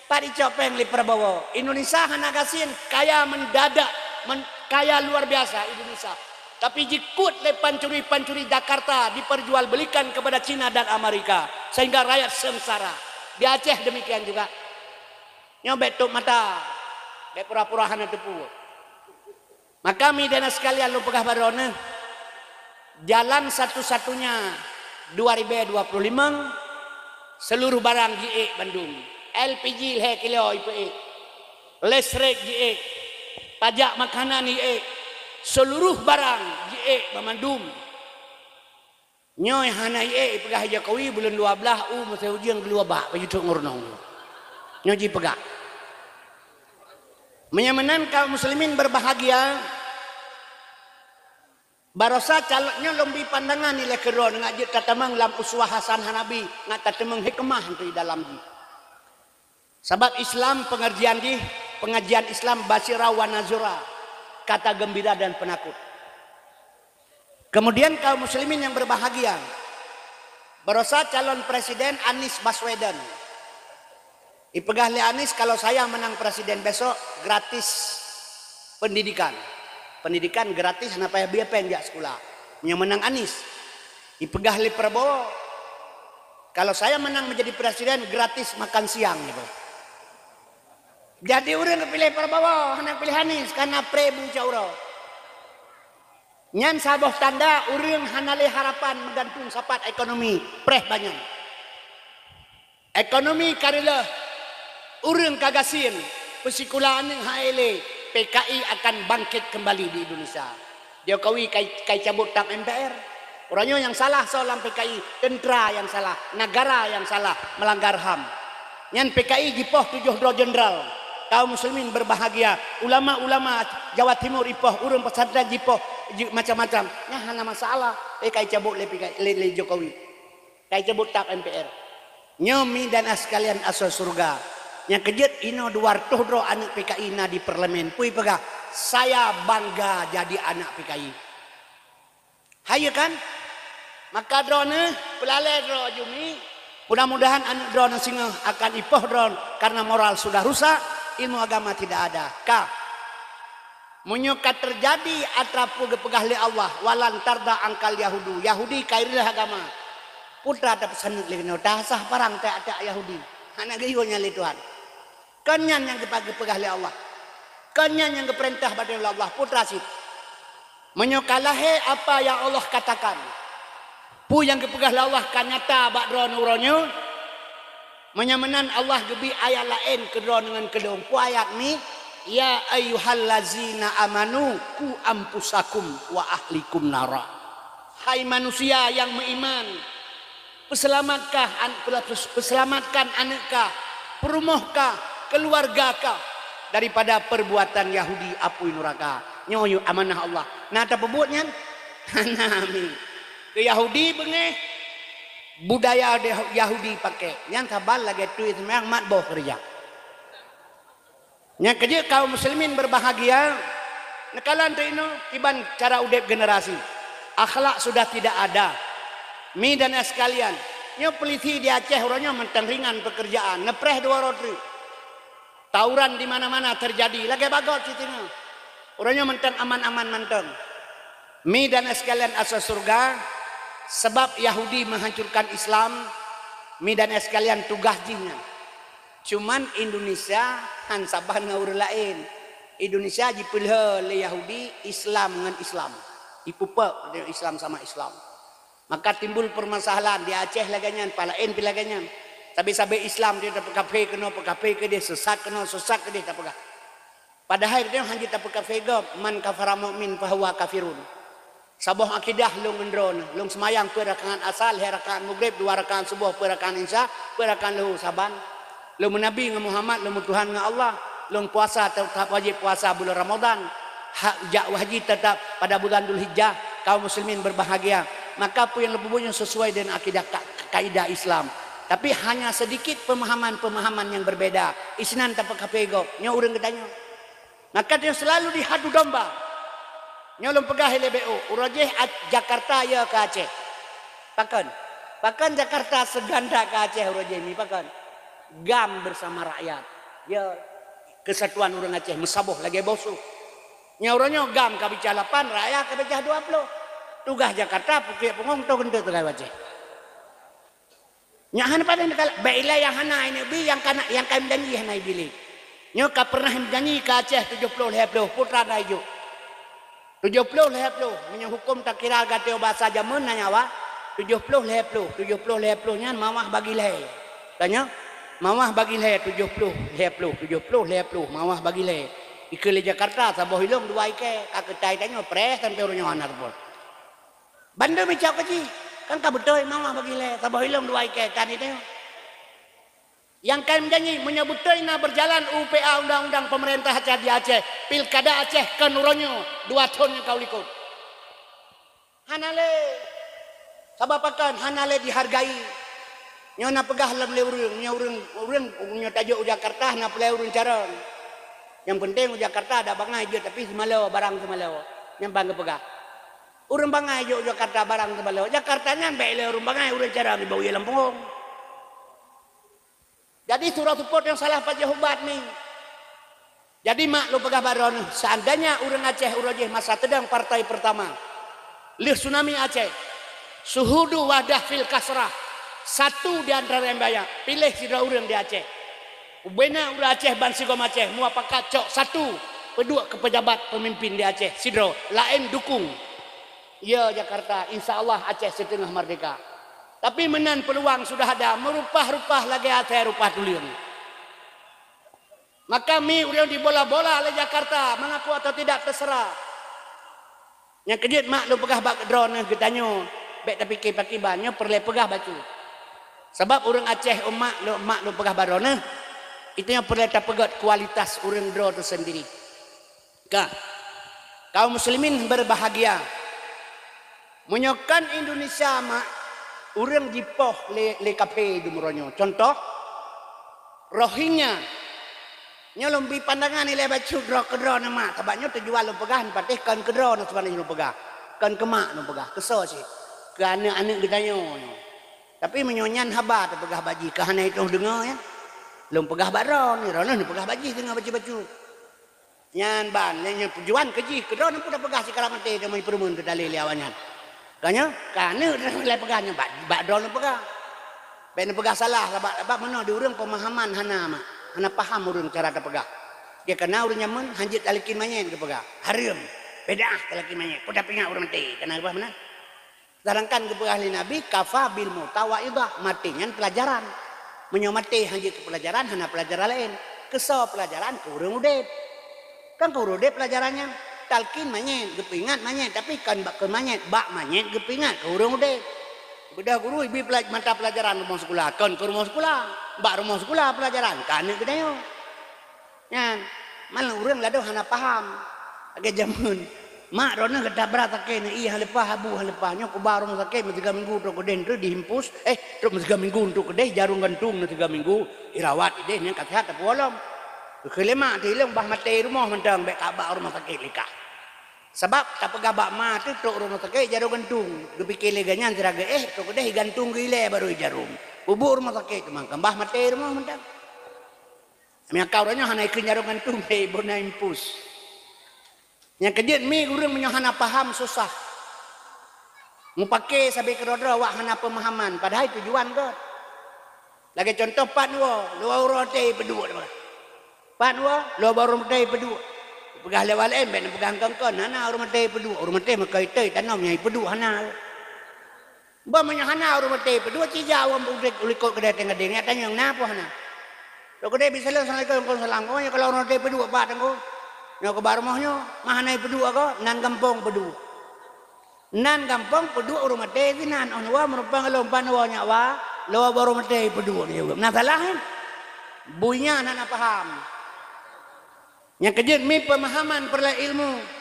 Pat icok péng lé Prabowo? Indonesia hana gasien, kaya mendadak, men-, kaya luar biasa Indonesia. Tapi jikut lé pancuri-pancuri Jakarta diperjualbelikan kepada Cina dan Amerika, sehingga rakyat sengsara. Di Aceh demikian juga. Nyoe bék tutup mata, bék pura-pura hana teupeue. Maka mi dan sekalian lôn peugah baroe neuh, jalan satu-satunya dua ribée dua puluh lima, seluruh barang jiék bandum. L P G lhée kilo ipeuék, listrik jiék, pajak makanan jiék, seluruh barang jiék bandum. Nyoe hana ié ipeugah Jokowi buleuen dua blaih u meusé ujeuen geuluwa bak baju trok ngeurunong. Nyoe jipeugah. Meunyoe meunan kaum muslimin berbahagia, barosa calon nyoe lôn bi pandangan ilée keudroe ngat jeuet tatamong lam uswah hasanah Nabi, ngat tatamong hikmah di dalam jih. Sabab Islam pengajian jih, pengajian Islam basyira wa nazira, kata gembira dan penakut. Kemudian kaum muslimin yang berbahagia, barosa calon presiden Anies Baswedan. Ipeugah lé Anies, kalau saya menang presiden besok, gratis pendidikan. Pendidikan gratis, hana payah bie péng jak sekolah. Nyang menang Anies. Ipeugah lé Prabowo, kalau saya menang menjadi presiden, gratis makan siang, gitu. Jadi ureuëng geupiléh Prabowo, hana piléh Anies, karena pré bu cak uroe. Nyan saboh tanda ureuëng hana lé harapan meugantung sapat ekonomi, preh banyan. Ekonomi ka reuloh, ureuëng ka gasien, peusikula aneuëk hai lé, P K I akan bangkit kembali di Indonesia. Jokowi kai, kai cabut tap M P R. Uroe nyoe nyang salah soe lam P K I, tentera nyang salah, negara nyang salah, melanggar ham. Nyan P K I jipoh tujoh droe jenderal. Kaum muslimin berbahagia, ulama-ulama Jawa Timur ipoh, ureuëng pesantren jipoh, ji-, macam-macam. Nyan hana masalah, P K I cabut lé P K I, lé, lé Jokowi. Kai cabut tap M P R. Nyoe mi dan sekalian asoe surga. Nyang keujeuet inoe dua reutôh droe aneuëk P K I na di parlemen. Peue ipeugah, "Saya bangga jadi anak P K I." Hai kan? Maka droeneuh peulalée droe aju mi. Mudah-mudahan aneuëk droeneuh singoh akan ipoh droe karena moral sudah rusak, ilmu agama tidak ada. Ka. Meunyoe ka teujadi atra peue geupeugah lé Allah, "Walan tarda angkal Yahudu," Yahudi ka ireueh agama. Peue teuma tapeusaneut lé keunoe, tasah parang tajak-tajak Yahudi. Hana geuyue nyan lé Tuhan. Kon nyan nyang geupa-, geupeugah lé Allah. Kon nyan nyang geupeurintah bak droe lé Allah, peue teuma cit. Meunyoe ka lahé apa nyang Allah katakan, peue nyang geupeugah lé Allah ka nyata bak droeneuh uroe nyoe, meunyoe meunan Allah geubri ayat laén keu droeneuh ngon keu lôn. Peue ayat mi? "Ya ayyuhallazina amanu qu anfusakum wa ahlikum nara." Hai manusia nyang meuiman, peuseulamatkah an-, peuseulamatkan aneuëk kah, peurumoh kah, keuluwarga kah daripada peurbuatan Yahudi apui nuraka. Nyoe yue amanah Allah. Na tapeubuet nyan? Hana mi. Keu Yahudi beungéh, budaya de-, Yahudi paké. Nyan saban lagée tui seumayang mat boh keureuja. Nyang keujeuet kaum muslimin berbahagia, neukalon teuinoe kiban cara udeb generasi. Akhlak sudah tidak ada. Mi dan sekalian, nyoe polisi di Aceh uroe nyoe mantong ringan pekerjaan, neupreh dua uroe treuk. Tawuran di mana-mana terjadi, lagée bagot cit teuma. Uroe nyoe mantong aman-aman mantong. Mi dan sekalian asoe surga, sebab Yahudi menghancurkan Islam, mi dan sekalian tugas jih nyan. Cuman Indonesia han saban ngon ureuëng laén. Indonesia jipeulheueh lé Yahudi Islam ngon Islam. Jipeupok Islam sama Islam. Maka timbul permasalahan di Aceh lagée nyan, pat laén pih lagée nyan. Sabe-sabe Islam dia tapeukaphé keunoe, peukaphé keudeh, sesat keunoe, sesat keudeh tapeugah. Padahai nyoe hana jeuet tapeukaphé gob, "Man kafara mu'min fahuwa kafirun." Saboh akidah lôn ngon droeneuh, lôn seumayang peuet rakaat asar, lhée rakaat maghrib, dua rakaat suboh, peuet rakaat isya, peuet rakaat luhur saban. Lôn meunabi ngon Muhammad, lôn meutuhan ngon Allah, lôn puasa, tetap wajéb puasa bulan Ramadan. Hak jak haji tetap pada bulan Dzulhijjah, kaum muslimin berbahagia. Maka peue nyang lôn peubuet nyoe sesuai dengan akidah ka-, kaidah Islam. Tapi hanya sedikit pemahaman-pemahaman yang berbeda. Isinan tapeukaphé gob. Nyoe ureuëng geutanyoe. Maka dia selalu dihadu domba. Nyoe lôn peugah ilée B O, uroe jih Jakarta ya ke Aceh. Pakon? Pakon Jakarta seganda ke Aceh uroe jih ni pakon? GAM bersama rakyat. Ya, kesatuan ureuëng Aceh meusaboh lagée boh sôh. Nyoe uroe nyoe GAM ka bicah lapan, rakyat ka bicah dua ploh. Tugaih Jakarta pukek pungong toh keuneuk teugai Aceh. Nyak hana padan kala, bèk ilèe nyang hana aneuk bi, nyang kana, nyang ka meujanji hana ibilih. Nyoe ka peureunah meujanji keu Aceh tujoh ploh lhèe ploh, peue teuma na ijok. Tujoh ploh lhèe ploh, meunyoe huköm takira gata bahasa jameun na nyawa, tujoh ploh lhèe ploh, tujoh ploh lhèe ploh nyan mawah bagi lhèe. Tanyoe, mawah bagi lhèe, tujoh ploh lhèe ploh, tujoh ploh lhèe ploh, mawah bagi lhèe. Ikeue lé Jakarta, saboh ilong dua ikèe, ka keutai tanyoe preh sampoe uroe nyoe hana teupeu. Bandum icok keu jih, kan ka beutôi mawah bagi lhèe, saboh ilong dua ikèe tan itu. Nyang ka meujanji, meunyoe beutôi na beujalan U P A undang-undang peumeurintah Aceh di Aceh, pilkada Aceh kon uroe nyoe, dua thon nyang ka u likot. Hana lé. Sabab pakon? Hana lé dihargai. Nyoe na peugah lom lé ureueng, nyoe ureueng, ureueng, nyoe tajok u Jakarta hana peulai ureueng carông. Nyang penting u Jakarta ada bangai jeuet, tapi seumalo, barang seumalo. Nyan ban geupeugah. Ureueng bangai jok Jakarta barang teubaloe. Jakarta nyan bèk lé ureueng bangai, ureueng carông iba u ie lam punggong. Jadi, surah seupôt nyang salah pajoh ubat ni. Jadi, mak lôn peugah bak droeneuh, seandainya ureuëng Aceh uroe jih masa teudong partai pertama, lheueh tsunami Aceh, syuhudu wahdah fil kasrah, satu di antara nyang banyak, piléh sidroe ureuëng di Aceh. Ubena ureuëng Aceh bansigom Aceh muapakat cok satu, peuduek keu pejabat pemimpin di Aceh sidroe, laén dukung. Ya Jakarta, insya Allah Aceh siteungoh merdeka. Tapi meunan peuluang sudah ada, meurupah-rupah lagée asai rupah tuleueng. Maka mi ureuëng dibola-bola lé Jakarta, mengaku atau tidak terserah. Nyang keujeuet mak lôn peugah bak droeneuh geutanyoe, bék tapike pakriban, nyoe peureulée peugah bacut. Sabab ureuëng Aceh umat lôn, mak lôn peugah bak droeneuh, itu nyang peureulée tapeugét kualitas ureuëng droe teusendiri. Ka, kaum muslimin berbahagia. Meunyoe kon Indonesia mak, ureuëng jipoh lé, lé kaphé di uroe nyoe. Contoh, Rohingya. Nyoe lôn bri pandangan ilée bacut droe keudroe neuh mak, sabab nyoe tujuan lôn peugah patéh kon keudroe neuh sebenarnya lôn peugah. Kon keu mak lôn peugah, keu soe cit. Keu aneuëk-aneuëk geutanyoe nyoe. Tapi meunyoe nyan haba teupeugah bak jih, ka hana itôh deungoe, ya. Lôn peugah bak droeneuh, droeneuh neupeugah bak jih deungoe bacut-bacut. Nyan ban, lé nyoe tujuan keu jih, keudroe neuh pun tapeugah sikara maté teuma jipeureumeun teutalé lé awaknyan. Ka nyoe, ka aneuëk droeneuh lé peugah nyoe, bak, bak droeneuh peugah. Bék neupeugah salah, sabab, sabab meunoe di ureuëng peumahaman hana mak, hana paham ureuëng cara tapeugah. Dia kana ureuëng nyameun, hanjeuet talakén manyét geupeugah. Hareuem, beudah talakén manyét, peue tapeuingat ureuëng maté, kana geupeugah meunan. Sedangkan geupeugah lé Nabi, "Kafa bil mauta wa'idhah," maté nyan peulajaran. Meunyoe maté hana jeuet keu peulajaran, hana peulajaran laén. Keu soe peulajaran? Keu ureuëng udeb. Kan keu ureuëng udeb peulajaran nyan. Talkin manyét, geupeuingat manyét, tapi kon bak keu manyét, bak manyét geupeuingat keu ureuëng udeb. Beudôh guru ibi peula-, mata peulajaran rumoh sikula, kon keu rumoh sikula, bak rumoh sikula peulajaran, ka aneuëk geutanyoe. Nyan, malah ureuëng ladôm hana paham. Lagée jameun, mak droeneuh geutabra sakét, neuié han leupah, abu han leupah. Nyoe kuba rumoh sakét meusigoe minggu trok keudeh, neutrok diimpus, eh, trok meusigoe minggu neutrok keudeh, jarum gantung neusigoe minggu, irawat ideh nyan ka seuhat tapeuwolom. Keu lé mak teuh ilong bah maté rumoh mantong bék kaba rumoh sakét likah. Sabab tapeugah bak ma teuh trok rumoh sakét jarum gantung, geupike lé geuh nyan sira geuéh, trok keudeh igantung geuilée barô ijarum. Peubuet rumoh sakét teuma kan bah maté rumoh mantong. Meunyoe ka uroe nyoe hana ikheun jarum gantung, hei, bona impus. Nyang keujeuet mi ureuëng meunyoe hana paham susah. Mupake sabe keudroe-droe awak hana peumahaman, padahai tujuan gét. Lagée contoh pat woe, luwa uroe tée peuduek. Pat woe, luwa uroe tée peuduek. Peugah lé awak laén, bék neupeugah kon-kon, hana uroe tée peuduek, uroe tée meukai tée tanom nyang ipeuduek hana. Bah meunyoe hana ureuëng maté peuduek, ci jak u likot keudeh teuh gadeng, ya tanyong na peue hana. Trok keudeh bi saleuem, "Assalamualaikum." "Waalaikumsalam." "Oh, nyoe kalau ureuëng maté peuduek pat teungku. Nyoe keuba rumoh nyoe, mah hana peuduek ko, nan gampông peuduek. Nan gampông peuduek ureuëng maté sinan, oh nyoe wa meurumpang lom pan wa nyak wa, lo ureuëng maté peuduek nyoe." Na salah, eh? Bui nyan hana paham. Nyang keujeuet mi peumahaman peureulée ilmu.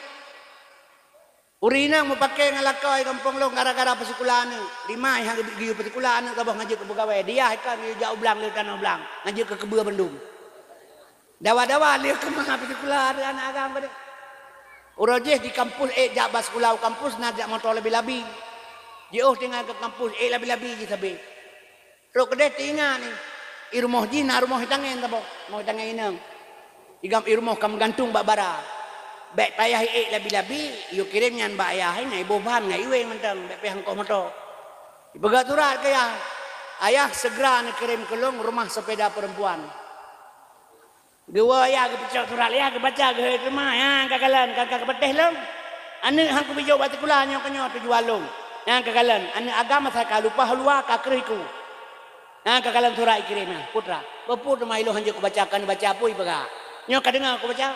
Ureuëng inong mupake ngon lakoe gampông lôn gara-gara peusikula aneuëk. Dimai han geuyue peusikula aneuëk saboh ngon jeuet keu peugawée. Diyah ikan geuyue jak u blang lé tanoh blang ngon jeuet keu keubeue bandum. Dawa-dawa lé keumah peusikula aneuëk agam keudeh. Uroe jih di kampus ék jak bak sikula u kampus na jak moto labi-labi. Jiôh tinggai keu kampus ék labi-labi jih sabe. Trok keudeh teuingat ni, i rumoh jih na rumoh itangen saboh, rumoh itangen inong. Igam i rumoh ka meugantung bak bara. Bék payah iék labi-labi, iyue kirém nyan bak ayah, na iboh ban ngon iweng mantong, bék payah ngkoh moto. Ipeugah surat keu ayah, "Ayah, segera neukirém keu lôn rumah sepeda perempuan." Geuwoe ayah geupeucok surat ayah geubaca geuhôi teuma, "Nyang ka kalon, ka, ka geupatéh lôn. Aneuëk han kubi jok bak sikula nyoe keu nyoe tujuan lôn. Nyang ka kalon, aneuëk agam asai ka lumpah u luwa ka kreuh iku. Nyang ka kalon surat ikirém nyan, putra." Peue-peue teuma ilôn han jeuet kubaca, kon baca peue ipeugah. Nyoe ka deungoe kubaca.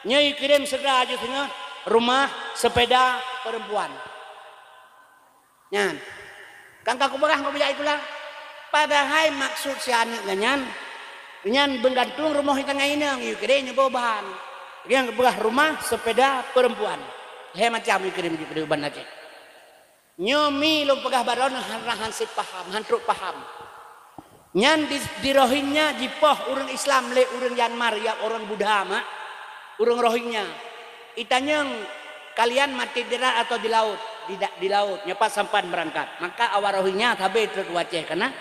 Nyoe ikirém segera jih singoh rumah sepeda perempuan. Nyan. Kan ka kupeugah ngon bijak itulah. Padahai maksud si aneuëk nyan, nyan meugantung rumoh itangen inong, iyue kirém nyoe boh ban. Nyang geupeugah rumah sepeda perempuan. Lhée macam iyue kirém di Banda Aceh. Nyoe mi lôn peugah bak droeneuh hana han sép paham, han trok paham. Nyan di, di Rohingya jipoh ureuëng Islam lé ureuëng Myanmar, ya ureuëng Buddha mak, ureuëng Rohingya. Itanyong, "Kalian mati di darat atau di laut?" "Di da-, di laut." "Nyoe pat sampan beurangkat?" Maka awak Rohingya sabe trok u Aceh kana,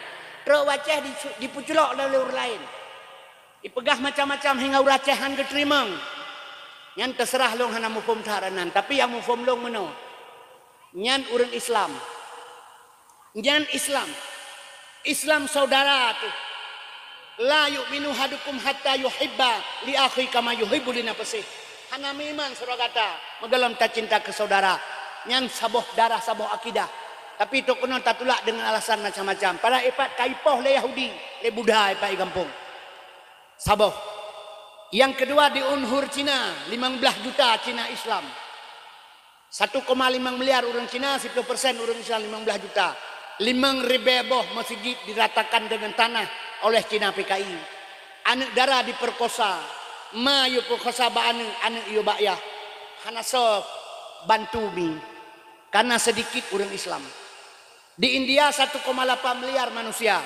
Trok u Aceh di-, dipeuculok lé ureuëng laén. Ipeugah macam-macam hingga ureuëng Aceh hán geuteurimong. Nyan teuseurah lôn hana muphom that nan, tapi nyang muphom lôn meunoe. Nyan ureuëng Islam. Nyan Islam. Islam saudara teuh. "La yu'minu ahadukum hatta yuhibba li akhi kama yuhibbu li nafsih." Hana meuiman sidroe gata meugohlom tacinta keu saudara. Nyan saboh darah, saboh akidah. Tapi trok keunoe tatulak deungon alasan macam-macam. Padahai ipat ka ipoh lé Yahudi, lé Buddha ipat i gampông. Saboh. Nyang keudua di unhur Cina, limong blaih juta Cina Islam. Satu koma limong miliar ureuëng Cina, siplôh persen ureuëng Islam, limong blaih juta. Limong ribée boh meuseujid diratakan deungon tanah oleh Cina P K I. Aneuëk dara diperkosa, ma yue peukosa bak aneuëk, aneuëk yue bak yah. Hana soe bantu mi, karena sedikit ureuëng Islam. Di India satu koma lapan miliar manusia,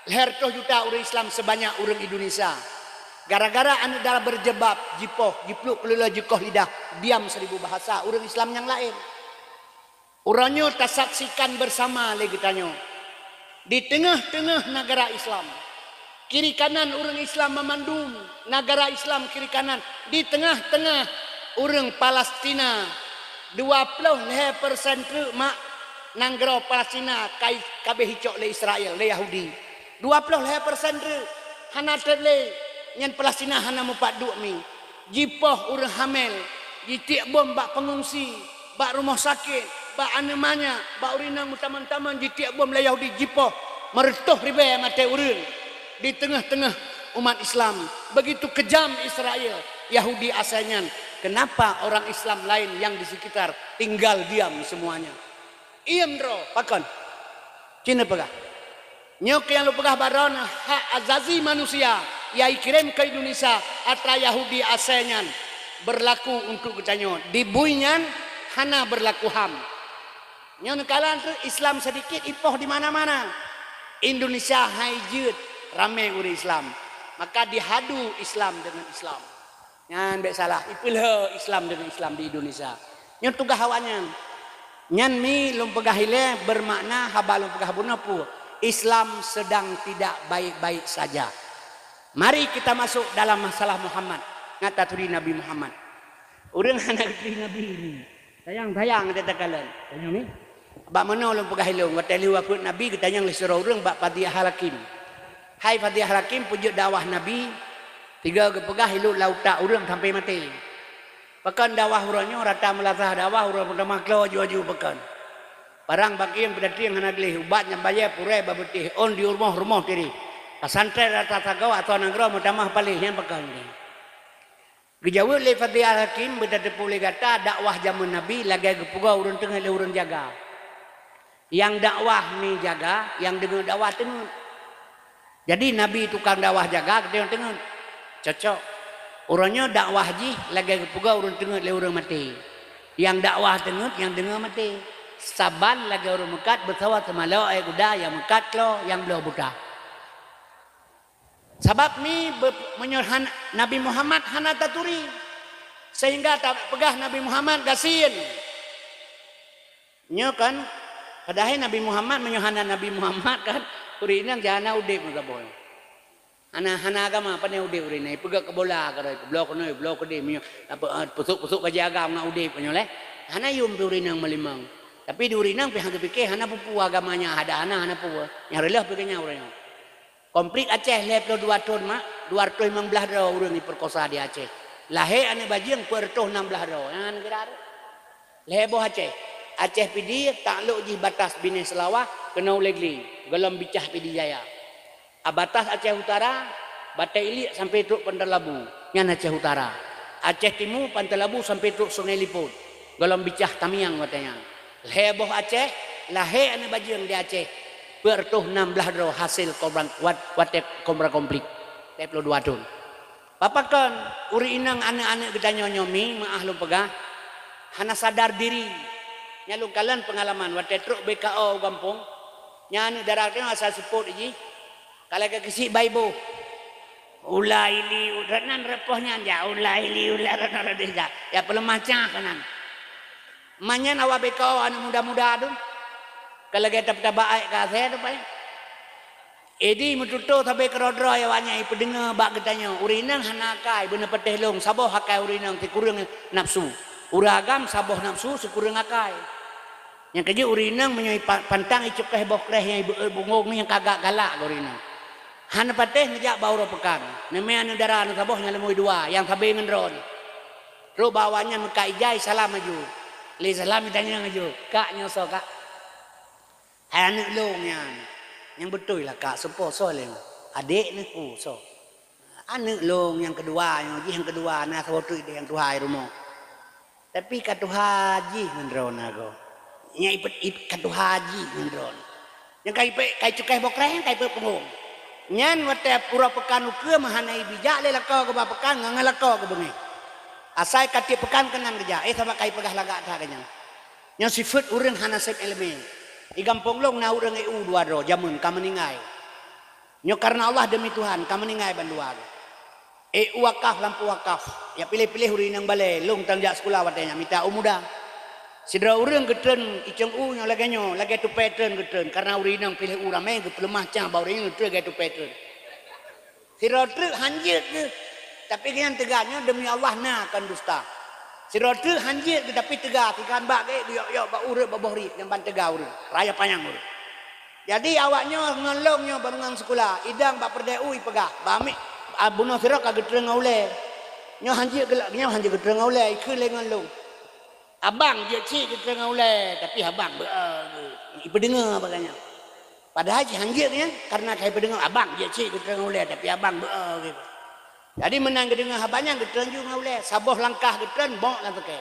lhèe reutôh juta ureuëng Islam sebanyak ureuëng Indonesia. Gara-gara aneuëk dara berjilbab, jipoh, jipluek keulilai, jikoh lidah, diam seribu bahasa, ureuëng Islam nyang laén. Uroe nyoe tasaksikan bersama lé geutanyoe. Di teungoh-teungoh nagara Islam, kiri kanan ureuëng Islam meumandum, nagara Islam kiri kanan, di teungoh-teungoh ureuëng Palestina, dua ploh lhèe persen treuk mak nanggroe Palestina kai-, ka abéh icok lé Israel, lé Yahudi. Dua ploh lhèe persen treuk, hana treb lé, nyan Palestina hana mupat duek mi. Jipoh ureuëng hamel, jitiek bom bak pengungsi, bak rumoh sakét, bak aneuëk manyak, bak ureuëng inong meutamong-tamong jitiek bom lé Yahudi jipoh, meureutôh ribée maté ureuëng di teungoh-teungoh umat Islam. Begitu kejam Israel, Yahudi asai nyan. Kenapa orang Islam lain yang di sekitar tinggal diam semuanya? Iem droe, pakon? Cina peugah. Nyoe keuh nyang lôn peugah bak droeneuh, hak azazi manusia nyang ikirém keu Indonesia atra Yahudi asai nyan berlaku untuk geutanyoe. Di bui nyan hana berlaku ham. Nyoe neukalon treuk Islam sedikit ipoh di mana-mana. Indonesia hai jeuet ramé ureuëng Islam. Maka dihadu Islam dengan Islam. Nyan bék salah, ipeulheueh Islam deungon Islam di Indonesia. Nyoe tugaih awaknyan. Nyan mi lôn peugah ilée bermakna haba lôn peugah bunoe peue, Islam sedang tidak baik-baik saja. Mari kita masuk dalam masalah Muhammad. Ngat taturi Nabi Muhammad. Ureuëng hana geuturi Nabi ni. Tayang-tayang teuka lôn. Tanyong ni. Bak meunoe lôn peugah ilôn, watée lheueh wafeuet Nabi geutanyong lé sidroe ureuëng bak Fadhiyah Al-Hakim. Hai Fadhiyah Al-Hakim, peue jeuet dakwah Nabi, tiga geupeugah ilôn lam utak ureuëng sampai maté. Pakon dakwah uroe nyoe rata meulasah dakwah ureuëng meutamah klo aju-aju pakon. Parang bakiem peudatieng hana gleh, ubat nyang bayée purée bak beutéh, ôn di rumoh-rumoh tirih. Pesantren rata sagoe atau nanggroe meutamah paléh nyan pakon. Geujaweueb lé Fadhiyah Al-Hakim, beutateupeue lé gata dakwah jameun Nabi lagée geupeugah ureuëng teungeut lé ureuëng jaga. Nyang dakwah mi jaga, nyang deungoe dakwah teungeut. Jadi Nabi tukang dakwah jaga, geutanyoe teungeut. Cocok. Uroe nyoe dakwah jih lagée geupeugah ureuëng teungeut lé ureuëng maté. Nyang dakwah teungeut, nyang deungoe maté. Saban lagée ureuëng meukat beusawa seumalok, eh, guda nyang meukat klo, nyang bloe buta. Sabab mi be-, meunyoe han-, Nabi Muhammad hana taturi, sehingga tapeugah Nabi Muhammad gasien. Nyoe kan, padahai Nabi Muhammad, meunyoe hana Nabi Muhammad kan, ureuëng inong jih hana udeb meusaboh. Hana, hana agama, pane udeb ureuëng inong. Ipeugét keu bola, keu bloe keunoe, bloe keudeh, meunyoe, apa, eh, peusok-peusok bajée agam ngon udeb nyoe lé. Hana yum pih ureuëng inong meulimong. Tapi di ureuëng inong pih hana geupike, hana peue-peue agamanya, hada hana, hana peue. Nyang reuloh pih keu nyan ureuëng inong. Konflik Aceh lhèe ploh dua thon mak, dua reutôh limong blaih droe ureuëng jipeurkosa di Aceh. Lahé aneuëk bajeueng peuet reutôh nam blaih droe. Nyan kira. Lhèe boh Aceh. Aceh Pidie taklok jih batas Binéh Seulawah keunoe Legli, gohlom Bicah Pidie Jaya. A batas Aceh Utara, Batée Iliek sampai trok Pantai Labu, nyan Aceh Utara. Aceh Timu, Pantai Labu sampai trok Sungai Liput, gohlom Bicah Tamiang watée nyan. Lhèe boh Aceh, lahé aneuëk bajeueng di Aceh, peuet reutôh nam blaih droe hasil kobran-, wat-, watée kobra konflik, lhèe ploh dua thon. Pakon ureuëng inong aneuëk-aneuëk geutanyoe nyoe mi, meuáh lôn peugah, hana sadar diri. Nyan lôn kalon peungalaman watée trok B K O u gampông, nyan aneuëk dara geutanyoe asai seupôt jih, ka lagée keusiek baiboh. Ula ili, u-, nan repoh nyan jak, ula ili, ula rot-rot jak. Ya peuleumah cah keunan. Manyan awak B K O aneuëk muda-muda tu. Ka lagée tab-, tabak aek ka asée tu paléng. Idi meututoe sabe keudroe-droe awaknyan ipeudeungoe bak geutanyoe, ureueng inong hana akai, beuneupatéh lôn, saboh akai ureueng inong sikureueng nafeusu. Ureueng agam saboh nafeusu sikureueng akai. Nyang keujeuet ureueng inong meunyoe ipa-, pantang icukéh boh kréh nyang ibeuet bungong nyan ka agak galak keu ureueng inong. Hana patéh neujak bak uroe peukan. Neumè aneuk dara neusaboh nyang leumui dua, nyang sabe ngon droeneuh. Trok bak awaknyan meukat ija, isalam laju. Lé salam itanyong laju, "Kak, nyoe soe, Kak?" "Hai aneuk lôn nyan." "Nyang beutôi lah, Kak, soe po soe lé?" "Adék neuh." "Oh, soe?" "Aneuk lôn nyang keudua nyoe, jih nyang keudua, na saboh teuk idéh nyang tuha i rumoh. Tapi ka tuha jih ngon droeneuh goe. Nyan ipeuet, ipeuet ka tuha jih ngon droeneuh. Nyang ka ipeuet, ka icukéh boh kréh, ka ipeuet pungong. Nyan watèe uroe peukan ukeue meuhana ibi jak lé lakoe keu bak peukan, ngon, ngon lakoe keu beungéh. Asai ka tiep peukan keunan geujak, eh, sabab ka ipeugah lagak that keu nyan." Nyoe sifeuet ureueng hana sép ileumèe. Di gampông lôn na ureueng E U dua droe, jameun ka meuninggai. Nyoe kareuna Allah, demi Tuhan, ka meuninggai bandua. E U wakaf, lampôh wakaf. Ya piléh-piléh ureueng inong balè, lôn tan jak sikula watèe nyan, mita u muda. Sidroe ureueng geutreun icong u nyoe lagèe nyoe, lagèe tupè treun geutreun. Kareuna ureueng inong piléh u ramè, geupeuleumah cang bak ureueng inong treun lagèe tupè treun. Sidroe treuk hanjeuet geuh, tapi geuhnyan teuga nyoe demi Allah na kon dusta. Sidroe treuk hanjeuet geuh tapi teuga, sikan bak geuék geuyok-yok bak ureueng bak boh riet nyang ban teuga ureueng, raya panyang ureueng. Jadi awak nyoe ngon lôn nyoe barengan sikula, idong bak peureudèe u ipeugah, "Bak mi-, a, bunoe sidroe ka geutreun ngon ulèe." Nyoe hanjeuet geulak, nyoe hanjeuet geutreun ngon ulèe, ikheun lé ngon lôn. "Abang jeuet cit geutreun ngon ulèe, tapi abang beu-e geuh." Ipeudeungoe bak geuhnyan. Padahai cit hanjeuet nyan, kareuna ka ipeudeungoe, "Abang jeuet cit geutreun ngon ulèe, tapi abang beu-e geuh." Jadi meunan geudeungoe haba nyan geutreun ju ngon ulèe, saboh langkah geutreun bok lam seukée.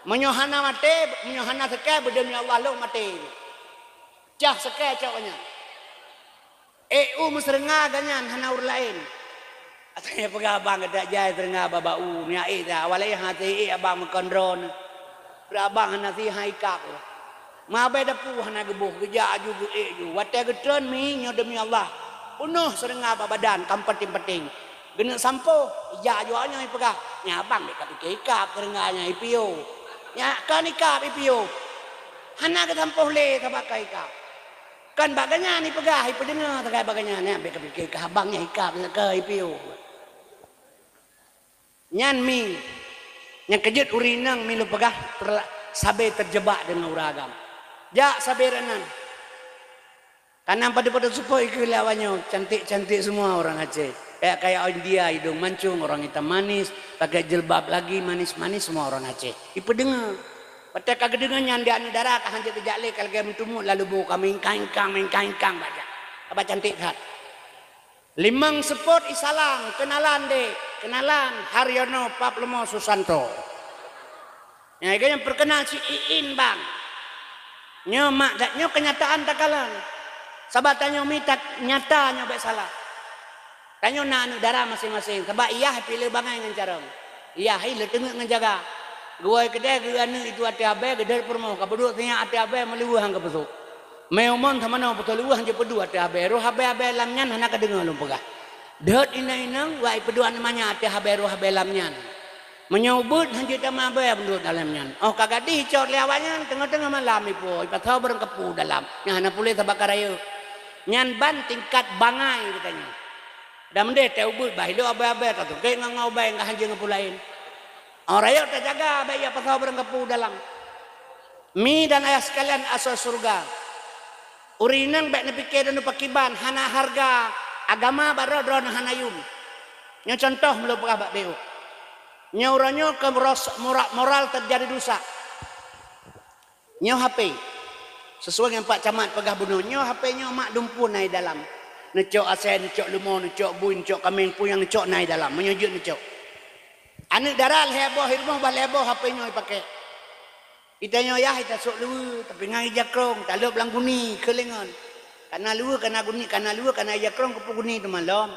Meunyoe hana maté, meunyoe hana seukée, beudeuh nyoe Allah lôn maté. Cah seukée cok nyan. Ék u meuseureunga geuhnyan hana ureueng laén. Asai peugah abang geudak jai seureunga bak u, nyak ék that, awai lé hana ék abang meukon droeneuh. Peue abang hana si hai kab. Meuabée dapu hana geuboh, geujak aju geuék ju. Watée geutreun mi nyoe demi Allah. Peunoh seureunga bak badan, kam paténg-paténg. Geuneuk sampoe, ijak ju nyoe ipeugah, "Nyan abang bèk kapike ikab seureunga nyan ipiôh. Nyan kon ikab ipiôh." Hana geusampoe lé sabab ka ikab. Kan bak geuhnyan ipeugah, ipeudeungoe sagai bak geuhnyan, "Nyan bèk kapike ikab abang nyan ikab seureunga ipiôh." Nyan mi, nyang keujeuet ureueng inong mi lôn peugah, terla-, sabe teujeubak deungon ureueng agam. Jak sabe rot nan. Ka na padub-padub seupôt ikeu lé awak nyoe, cantik-cantik semua orang Aceh. Kayak-kayak India, hidung mancung, orang hitam manis, pakai jilbab lagi manis-manis, semua orang Aceh. Ipeudeungoe. Watée ka geudeungoe nyan di aneuk dara ka hanjeuet geujak lé ka lagée meuteumut lalu bu ka mingkang-ingkang, mingkang-ingkang bak jak. Haba cantik that. Limong seupôt isalam, kenalan dek, kenalan Haryono Paplomo Susanto. Nyang lagée nyan perkenal si Iin bang. Nyoe mak dat nyoe kenyataan takalon. Sabab tanyoe mita nyata nyoe bèk salah. Tanyoe na aneuk dara maséng-maséng, sabab iyah pileue bangai ngon carông. Iyah hi leuteungeut ngon jaga. Geuwoe keudeh geu aneuk itu ateueh abée geudeuet peurumoh, ka peuduek sinyak ateueh abée meuliweuh han geupeusok. Mé umon samanoe peutoh liweuh han jipeuduek ateueh abée, roh abée-abée lam nyan hana kadeungoe lôn peugah. Deuet inong-inong wak ipeuduek aneuk manyak ateueh abée roh abée lam nyan. Meunyoe ubeuet han jeuet tamah abée meunurot dalam nyan. Óh ka gadih icok lé awak nyan teungoh-teungoh malam ipo, ipasoe barang kapu dalam. Nyan hana puléh sabab ka rayeuk. Nyan ban tingkat bangai geutanyoe. Dan meudeh tée ubeuet bah ilok abée-abée tatungkét ngon, ngon ubée ngon hanjeuet ngon peue laén. Orang rayeuk tajaga bèk ijak pasoe barang kapu dalam. Mi dan ayah sekalian asoe syeuruga. Ureueng inong bèk neupike dan neupakiban hana hareuga agama bak droe-droe hana yum. Nyoe cuntoh meulôn peugah bak B O. Nyoe uroe nyoe keu meros-, mora-, moral teujadi rusak. Nyoe H P. Sesuai ngon Pak Camat peugah bunoe, nyoe H P nyoe mak dumpeue na i dalam. Neucok asèe, neucok leumo, neucok bui, neucok kaméng, peue nyang neucok na i dalam. Meunyoe jeuet neucok. Aneuk dara lhèe boh i rumoh bah lhèe boh H P nyoe ipakè. Itanyoe yah itasok luweue, tapi ngon ija krông, talôb lam guni, keu lé ngon. Kana luweue, kana guni, kana luweue, kana ija krông, keupeue guni teuma lom.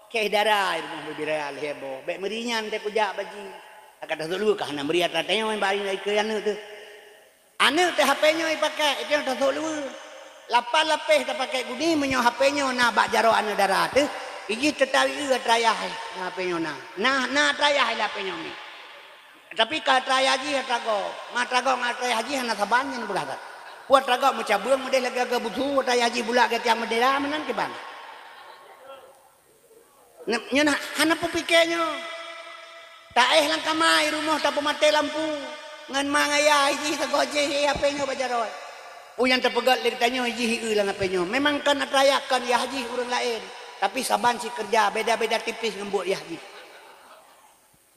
Kèe dara i rumoh bubira lhèe boh, bèk meuri nyan teuh kujak bak jih. Ka tasok luweue ka hana meuri atra tanyoe bak aneuk teuh. Aneuk teuh H P nyoe ipakè, itu nyang tasok luweue. Lapan lapéh tapakè guni meunyoe H P nyoe na bak jaroe aneuk dara teuh, ijih teutawi atra yah hai, H P nyoe na. Nah, na atra yah hai lé H P nyoe mi. Tapi ka atra yah jih atra gob, ma atra gob ngon atra yah jih hana saban nyan peugah that. Peue atra gob meucabeueng meudeh lagèe-lagèe busu, atra yah jih bulak lagèe tiang meudera meunan kiban. Nyan hana peupike nyoe. Taéh lam kama, i rumoh tapeumaté lampu. Ngon ma ngon yah jih sagoe jih, HP nyoe bak jaroe. Peue nyang teupeugét lé geutanyoe jih i lam HP nyoe. Memang kon atra yah, kon yah jih ureuëng laén, tapi saban sikeureuja, beda-beda tipis ngon buet yah jih.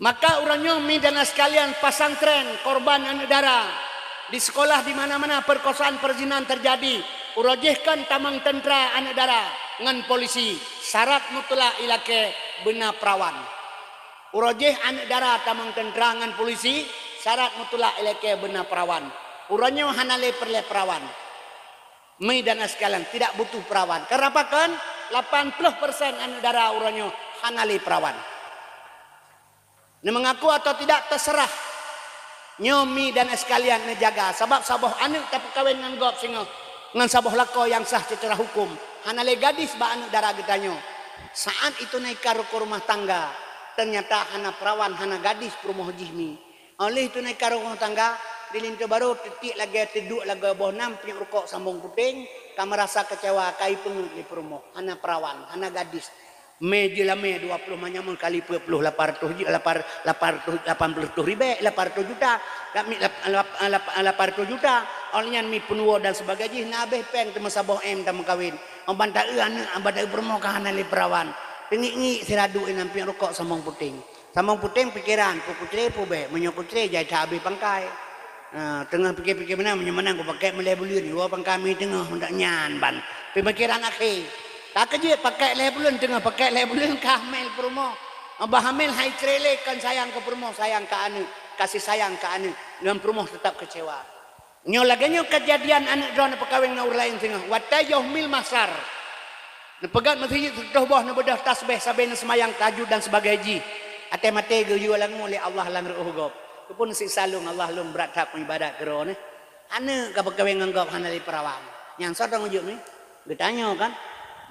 Maka uroe nyoe, mi dan sekalian, pesantren korban aneuëk dara, di sekolah, di mana-mana perkosaan, perzinan terjadi. Uroe jih kon tamong teuntra aneuëk dara ngon polisi, syarat mutlak ilakée beuna perawan. Uroe jih aneuëk dara tamong teuntra ngon polisi, syarat mutlak ilakée beuna perawan. Uroe nyoe hana lé peureulée perawan. Mi dan sekalian, tidak butuh perawan. Kenapa kon? Lapan puluh persen aneuëk dara uroe nyoe hana lé perawan. Neumeungaku atau tidak, terserah. Nyoe mi dan sekalian neujaga, sabab saboh aneuëk tapeukawen ngon gob singoh ngon saboh lakoe nyang sah seucara huköm. Hana lé gadis bak aneuëk dara geutanyoe. Saat itu naika rukon rumah tangga, ternyata hana perawan, hana gadis peurumoh jih mi. Óh lheueh itu naika rukon rumah tangga, di linto barô teutiek lagée, teuduek lagée boh nam, pinyueng rukok sambong puténg, ka meurasa keucewa, ka ipeungeuet lé peurumoh, hana perawan, hana gadis. Mé jeulamé dua ploh manyamun kali peuet ploh, lapan ratus ju-, lapan, lapan ratus, lapan ploh reutôh ribée, lapan ratus juta. Lap-, lap-, lap-, lap-, lapan ratus juta. Óh lheueh nyan mi peunuwoe dan sebagai jih, na abéh péng teuma saboh M tameukawen. Óh ban taeu aneuëk, óh ban taeu peurumoh ka hana lé perawan. Teungiek-ngiek sira duek inan, pinyueng rukok sambong puténg. Sambong puténg pikeran, peue kucre peue bék, meunyoe kucre jai that abéh pangkai. Ha, teungoh pike-pike meunan, meunyoe meunan kupakèk meulhèe buleuen, iwoe pangkai mi teungoh, ndak nyan ban. Peumikiran akhé. Ka keujeuet pakèk lhèe buleuen, teungoh pakèk lhèe buleuen ka hamil peurumoh. Bah hamil hai cre lé, kon sayang keu peurumoh, sayang keu aneuëk, kasih sayang keu aneuëk, ngon peurumoh teutap keucewa. Nyoe lagèe nyoe keujadian aneuëk droeneuh peukawen ngon ureuëng laén singoh, watèe yoh mil mahsyar. Neupeugét meuseujid sireutôh boh, neubeudôh tasbeh sabe neuseumayang tahajud dan sebagai jih. Até maté geuyue langue lé Allah lam reuôh gob. Keupeue neusiksa lôn Allah, lôn brat that peuibadat keu Droeneuh. Aneuëk ka peukawen ngon gob hana lé perawan. Nyang soe tanggung jaweueb nyoe? Geutanyoe kan?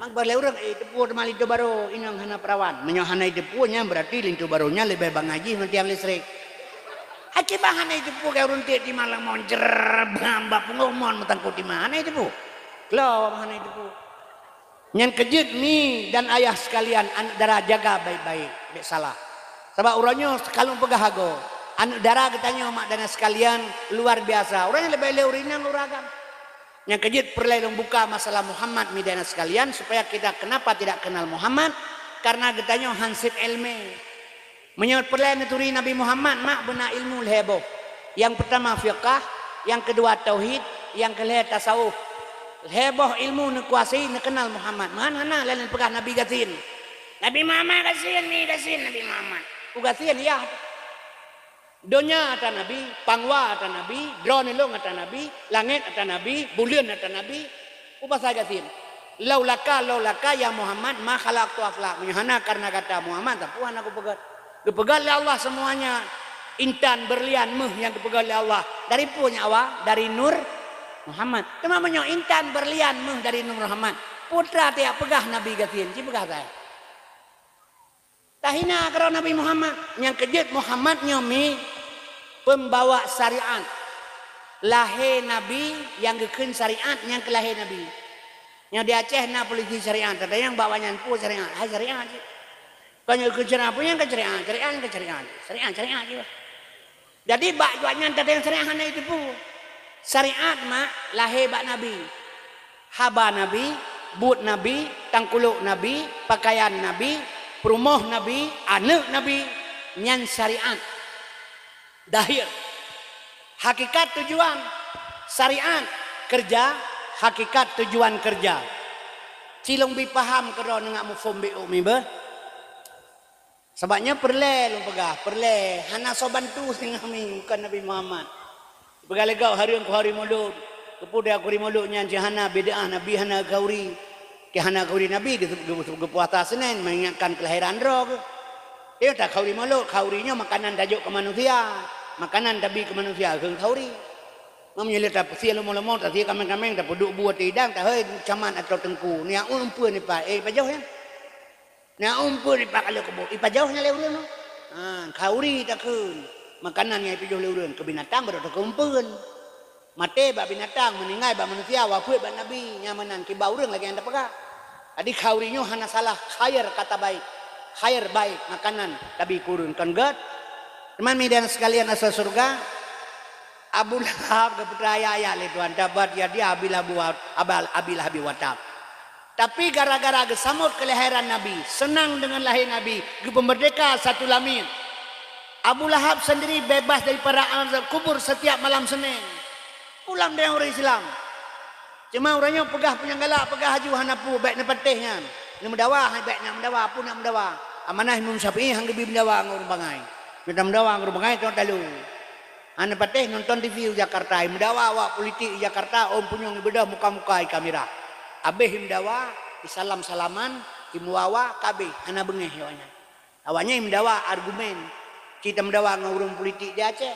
Mangkeupeue lé ureuëng, "Eh, teupeue teuma linto barô, inong hana perawan." Meunyoe hana jiteupeue, nyan beurati linto barô nyan leubeh bangai jih ngon tiang listrik. Akibat hana jiteupeue, keu ureuëng tiek tima lam mon, jrrrr, bam, bak pungoh mon meutangkot tima. Hana jiteupeue. Klo hana jiteupeue. Nyan keujeuet mi dan ayah sekalian, aneuëk dara jaga baik-baik, bék salah. Sabab uroe nyoe ka lôn peugah agoe, aneuëk dara geutanyoe mak dan ayah sekalian luar biasa. Ureuëng nyang leubeh lé ureuëng inong ureuëng agam. Nyang keujeuet peureulée lôn buka masalah Muhammad mi dan ayah sekalian, supaya kita kenapa tidak kenal Muhammad, karena geutanyoe han sép iéleumé. Meunyoe peureulée neuturi Nabi Muhammad, mak beuna ilmu lhée boh. Nyang peutama fiqah, nyang keudua tauhid, nyang keulhée tasawuf. Lhée boh ilmu neukuasai, neukeunal Muhammad. Meuhan hana lé neupeugah Nabi gasien. Nabi Muhammad gasien, mi gasien Nabi Muhammad. Ku gasien, ya. Donya ata Nabi, pangwa ata Nabi, droeneuh lôn ata Nabi, langét ata Nabi, buleuen ata Nabi, peue pasai gasien? Laulaka, laulaka ya Muhammad, ma khalaqtu aflak. Meunyoe hana kareuna gata Muhammad, sapeue hana kupeugét. Geupeugét lé Allah seumuanya intan beurlian méuh nyang geupeugét lé Allah. Dari peue nyan awai? Dari nur Muhammad. Teuma meunyoe intan beurlian méuh dari nur Muhammad, peue teuma tajak peugah Nabi gasien, ci peugah sagai. Tahina keudroe Nabi Muhammad. Nyang keujeuet Muhammad nyoe mi peumbawa syariat. Lahé Nabi nyang geukheun syariat, nyang keu lahé Nabi. Nyoe di Aceh na polisi syariat, teuntang nyang bak awaknyan peue syariat, hai syariat cit. Kon nyoe geukheun syariat, peue nyang keu syariat, syariat nyang keu syariat. Syariat, syariat cit. Jadi bak awaknyan teuntang syariat hana jiteupeue. Syariat mak lahé bak Nabi. Haba Nabi, buet Nabi, tangkulok Nabi, pakaian Nabi, peurumoh Nabi, aneuëk Nabi, nyan syariat. Dahir. Hakikat tujuan syariat, keureuja, hakikat tujuan keureuja. Cilong bi paham keudroe neungak muphom bi umi beuh. Sabab nyoe peureulée lôn peugah, peureulée hana soe bantu singoh mi, kon Nabi Muhammad. Peugah lé gob hareuem khauri mulod. Keupeue deuh khauri mulod nyan cit hana bid'ah, Nabi hana khauri. Keu hana khauri Nabi geu-, geu-, geupuasa Senin meuingatkan keulahiran droe geuh. Nyoe ta khauri mulod, khauri nyoe makanan tajok keu manusia. Makanan tabi keu manusia kheun khauri. Meunyoe lé tapeusie leumo-leumo, tasie kaméng-kaméng, tapeuduek bu ateueh idang, tahôi camat atau teungku. Nyan umpeu nipat, eh, pajoh nyan. Na umpeu ipak aleuh kubu, ipajoh nyan lé ureuëng. Ha, khauri takheun. Makanan nyang ipajoh lé ureuëng keu binatang, barô takheun umpeuen. Maté bak binatang, meuninggai bak manusia, wafeuet bak Nabi, nyan meunan kiban ureuëng lagée nyang tapeugah. Jadi khauri nyoe hana salah, khair kata baik. Khair, baik, makanan tabi kurun kon gét. Teuma mi dan sekalian asai syeuruga, Abu Lahab geupeuteuka ayat-ayat lé Tuhan, tabbat yada Abi Lahab wa, abal, Abi Lahab wa tab. Tapi gara-gara geusamot keulahiran Nabi, seunang deungon lahé Nabi, geupeumeurdeka satu lamiet. Abu Lahab sendiri bebas daripada azab kubur setiap malam Senin. Pulang deh ureuëng Islam. Cuma ureuëng nyoe peugah peue nyang galak, peugah laju hana peue, bék neupatéh nyan. Neumeudawa, hai bék nyan meudawa, peue nak meudawa. Amanah Imam Syafi'i han geubi meudawa ngon ureuëng bangai. Mita meudawa ngon ureuëng bangai, tong talu. Hana patéh nonton T V u Jakarta, meudawa awak politik di Jakarta, ôn punyueng ibeudôh muka-muka i kamera. Abéh imeudawa, isalam-salaman, imeuwawa, ka abéh, hana beungéh awaknyan. Awaknyan imeudawa argumen. Ci tameudawa ngon ureuëng politik di Aceh.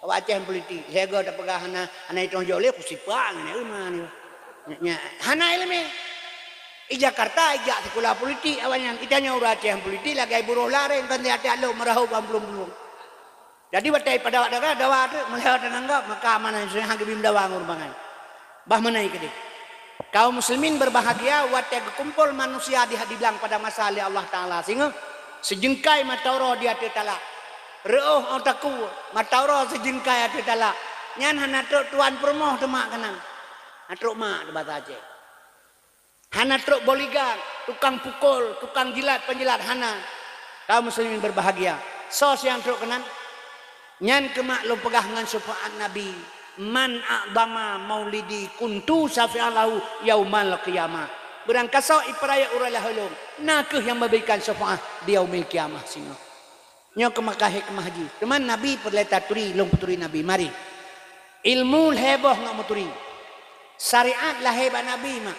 Awak Aceh politik, lhée goe tapeugah hana, hana itong jok lé, kusipak ngon iman. Nya, nya, hana iéleumé. I Jakarta ijak sikula politik awaknyan. Itanyong ureuëng Aceh politik lagée buroh lareng, kon tiak-tiak lok meurahôb bak pulung-pulung. Jadi watée pada awak dawa, dawa teuk meulheueh teunanggap, maka amanah Yusuf han geubi meudawa ngon ureuëng bangai. Bah meunan keudeh. Kaum muslimin berbahagia watée geukumpol manusia di, di blang padang mahsyar lé Allah Taala singoh, sijeungkai mata uroe di ateueh talak. Reuôh ôn takue, mata uroe sijeungkai ateueh talak. Nyan hana trok tuan peurumoh teumak keunan. Hana trok mak teuh basa Aceh. Hana trok bodyguard, tukang pukul, tukang jilat penjilat hana. Kaum muslimin berbahagia. Soe nyang trok keunan? Nyan keuh mak lôn peugah ngon syafa'at Nabi, "Man a'dama maulidi kuntu syafi'an lahu yaumal qiyamah." Beurangkasoe ipeurayeuk uroe lahé lôn, na kheueh nyang meuberikan syafa'at di yaumil qiyamah singoh. Nyoe keuh maka hikmah jih. Teuma Nabi peureulée taturi, lôn peuturi Nabi. Mari. Ilmu lhée boh ngon meuturi. Syariat lahé bak Nabi mak.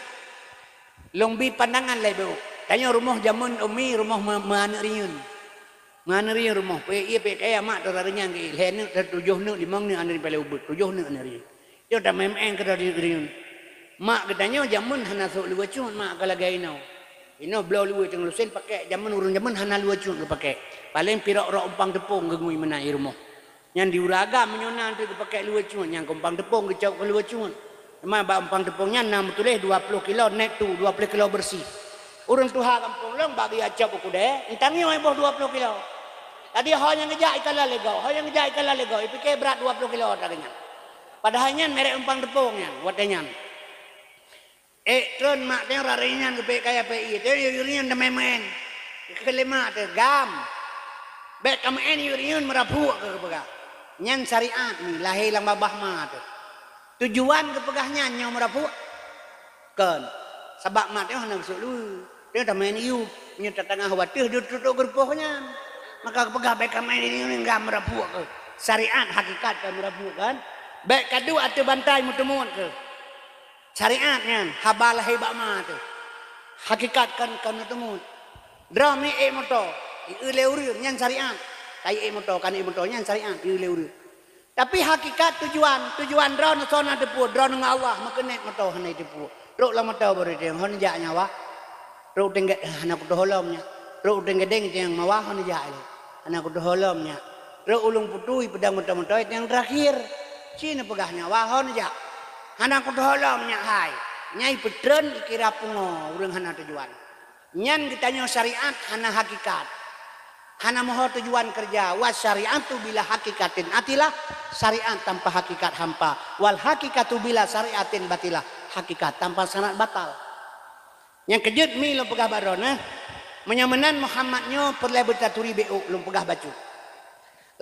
Lôn bi pandangan lhée boh. Tanyoe rumoh jameun umi, rumoh meu-, meu aneuëk riyeuen. Meu aneuëk riyeuen rumoh. Peuék ié peuék kaya mak teuh riyeuen geuék. Lhée neuk, teuh tujoh neuk, limong neuk aneuëk riyeuen paléng ubit. Tujoh neuk aneuëk riyeuen. Nyoe tameuén-meuén keudroe riyeuen. Mak geutanyoe jameun hana sôk luweue cut mak ka lagée inoe. Inoe bloe luweue teungoh lusen pakék, jameun ureuëng jameun hana luweue cut geupakék. Paléng pirok rok umpang teupông geungui meunan i rumoh. Nyan di ureuëng agam meunyoe na teuk geupakék luweue cut, nyan keu umpang teupông geucok keu luweue cut. Teuma bak umpang teupông nyan na meutuléh dua ploh kilo net tu, dua ploh kilo beureuséh. Ureuëng tuha gampông lôn bak geuyue cok u keudée, eunteuk nyoe boh dua ploh kilo. Jadi ho nyang geujak ikalon lé gob, ho nyang geujak ikalon lé gob, ipike brat dua ploh kilo atra geuh nyan. Padahai nyan merek umpang teupông nyan, watée nyan. Ék tron mak teuh rari nyan geupék kaya pék ié teuh, yue nyan teumé-mén. Keu lé mak teuh, "Gam, bék kameuén yue nyan meurapuk," keu geupeugah. Nyan syariat ni lahé lam babah ma teuh. Tujuan geupeugah nyan nyoe meurapuk? Kon. Sabab mak teuh hana geusôk luweue. Teuh tamé yue, meunyoe tatangah wateuh jeuet tutoe geurupoh nyan. Maka geupeugah bék kameuén yue nyan gam meurapuk keu. Syariat hakikat ka meurapuk kan? Bék kaduek ateueh bantai meuteumut keu. Syariat nyan haba lahé bak ma teuh. Hakikat kan, kan teumut. Droe mi ék moto, ieu lé ureuëng nyan syariat. Kai ék moto, kan ék moto nyan syariat, ieu lé ureuëng. Tapi hakikat tujuan, tujuan droe neusoe na teupeu, droe ngon Allah, meukeunét moto hana teupeu. Trok lam moto baru teueng, hon jak nyawa. Trok tenggat hana kutoh holom nyan. Trok tenggadeng teueng mawa hon jak lé. Hana kutoh holom nyan. Trok ulung putui pedang moto-moto teueng terakhir. Ci neupeugah nyawa hon jak. Hana kutoh holom nyan hai. Nyai peutreun ikira pungo ureuëng hana tujuan. Nyan geutanyoe syariat hana hakikat. Hana meuho tujuan keureuja. Wa syariatu bila hakikatin atilah, syariat tanpa hakikat hampa. Wal hakikatu bila syariatin batilah, hakikat tanpa syarat batal. Nyang keujeuet mi lôn peugah bak droeneuh, meunyoe meunan Muhammad nyoe peureulée beutaturi bék lôn peugah bacut.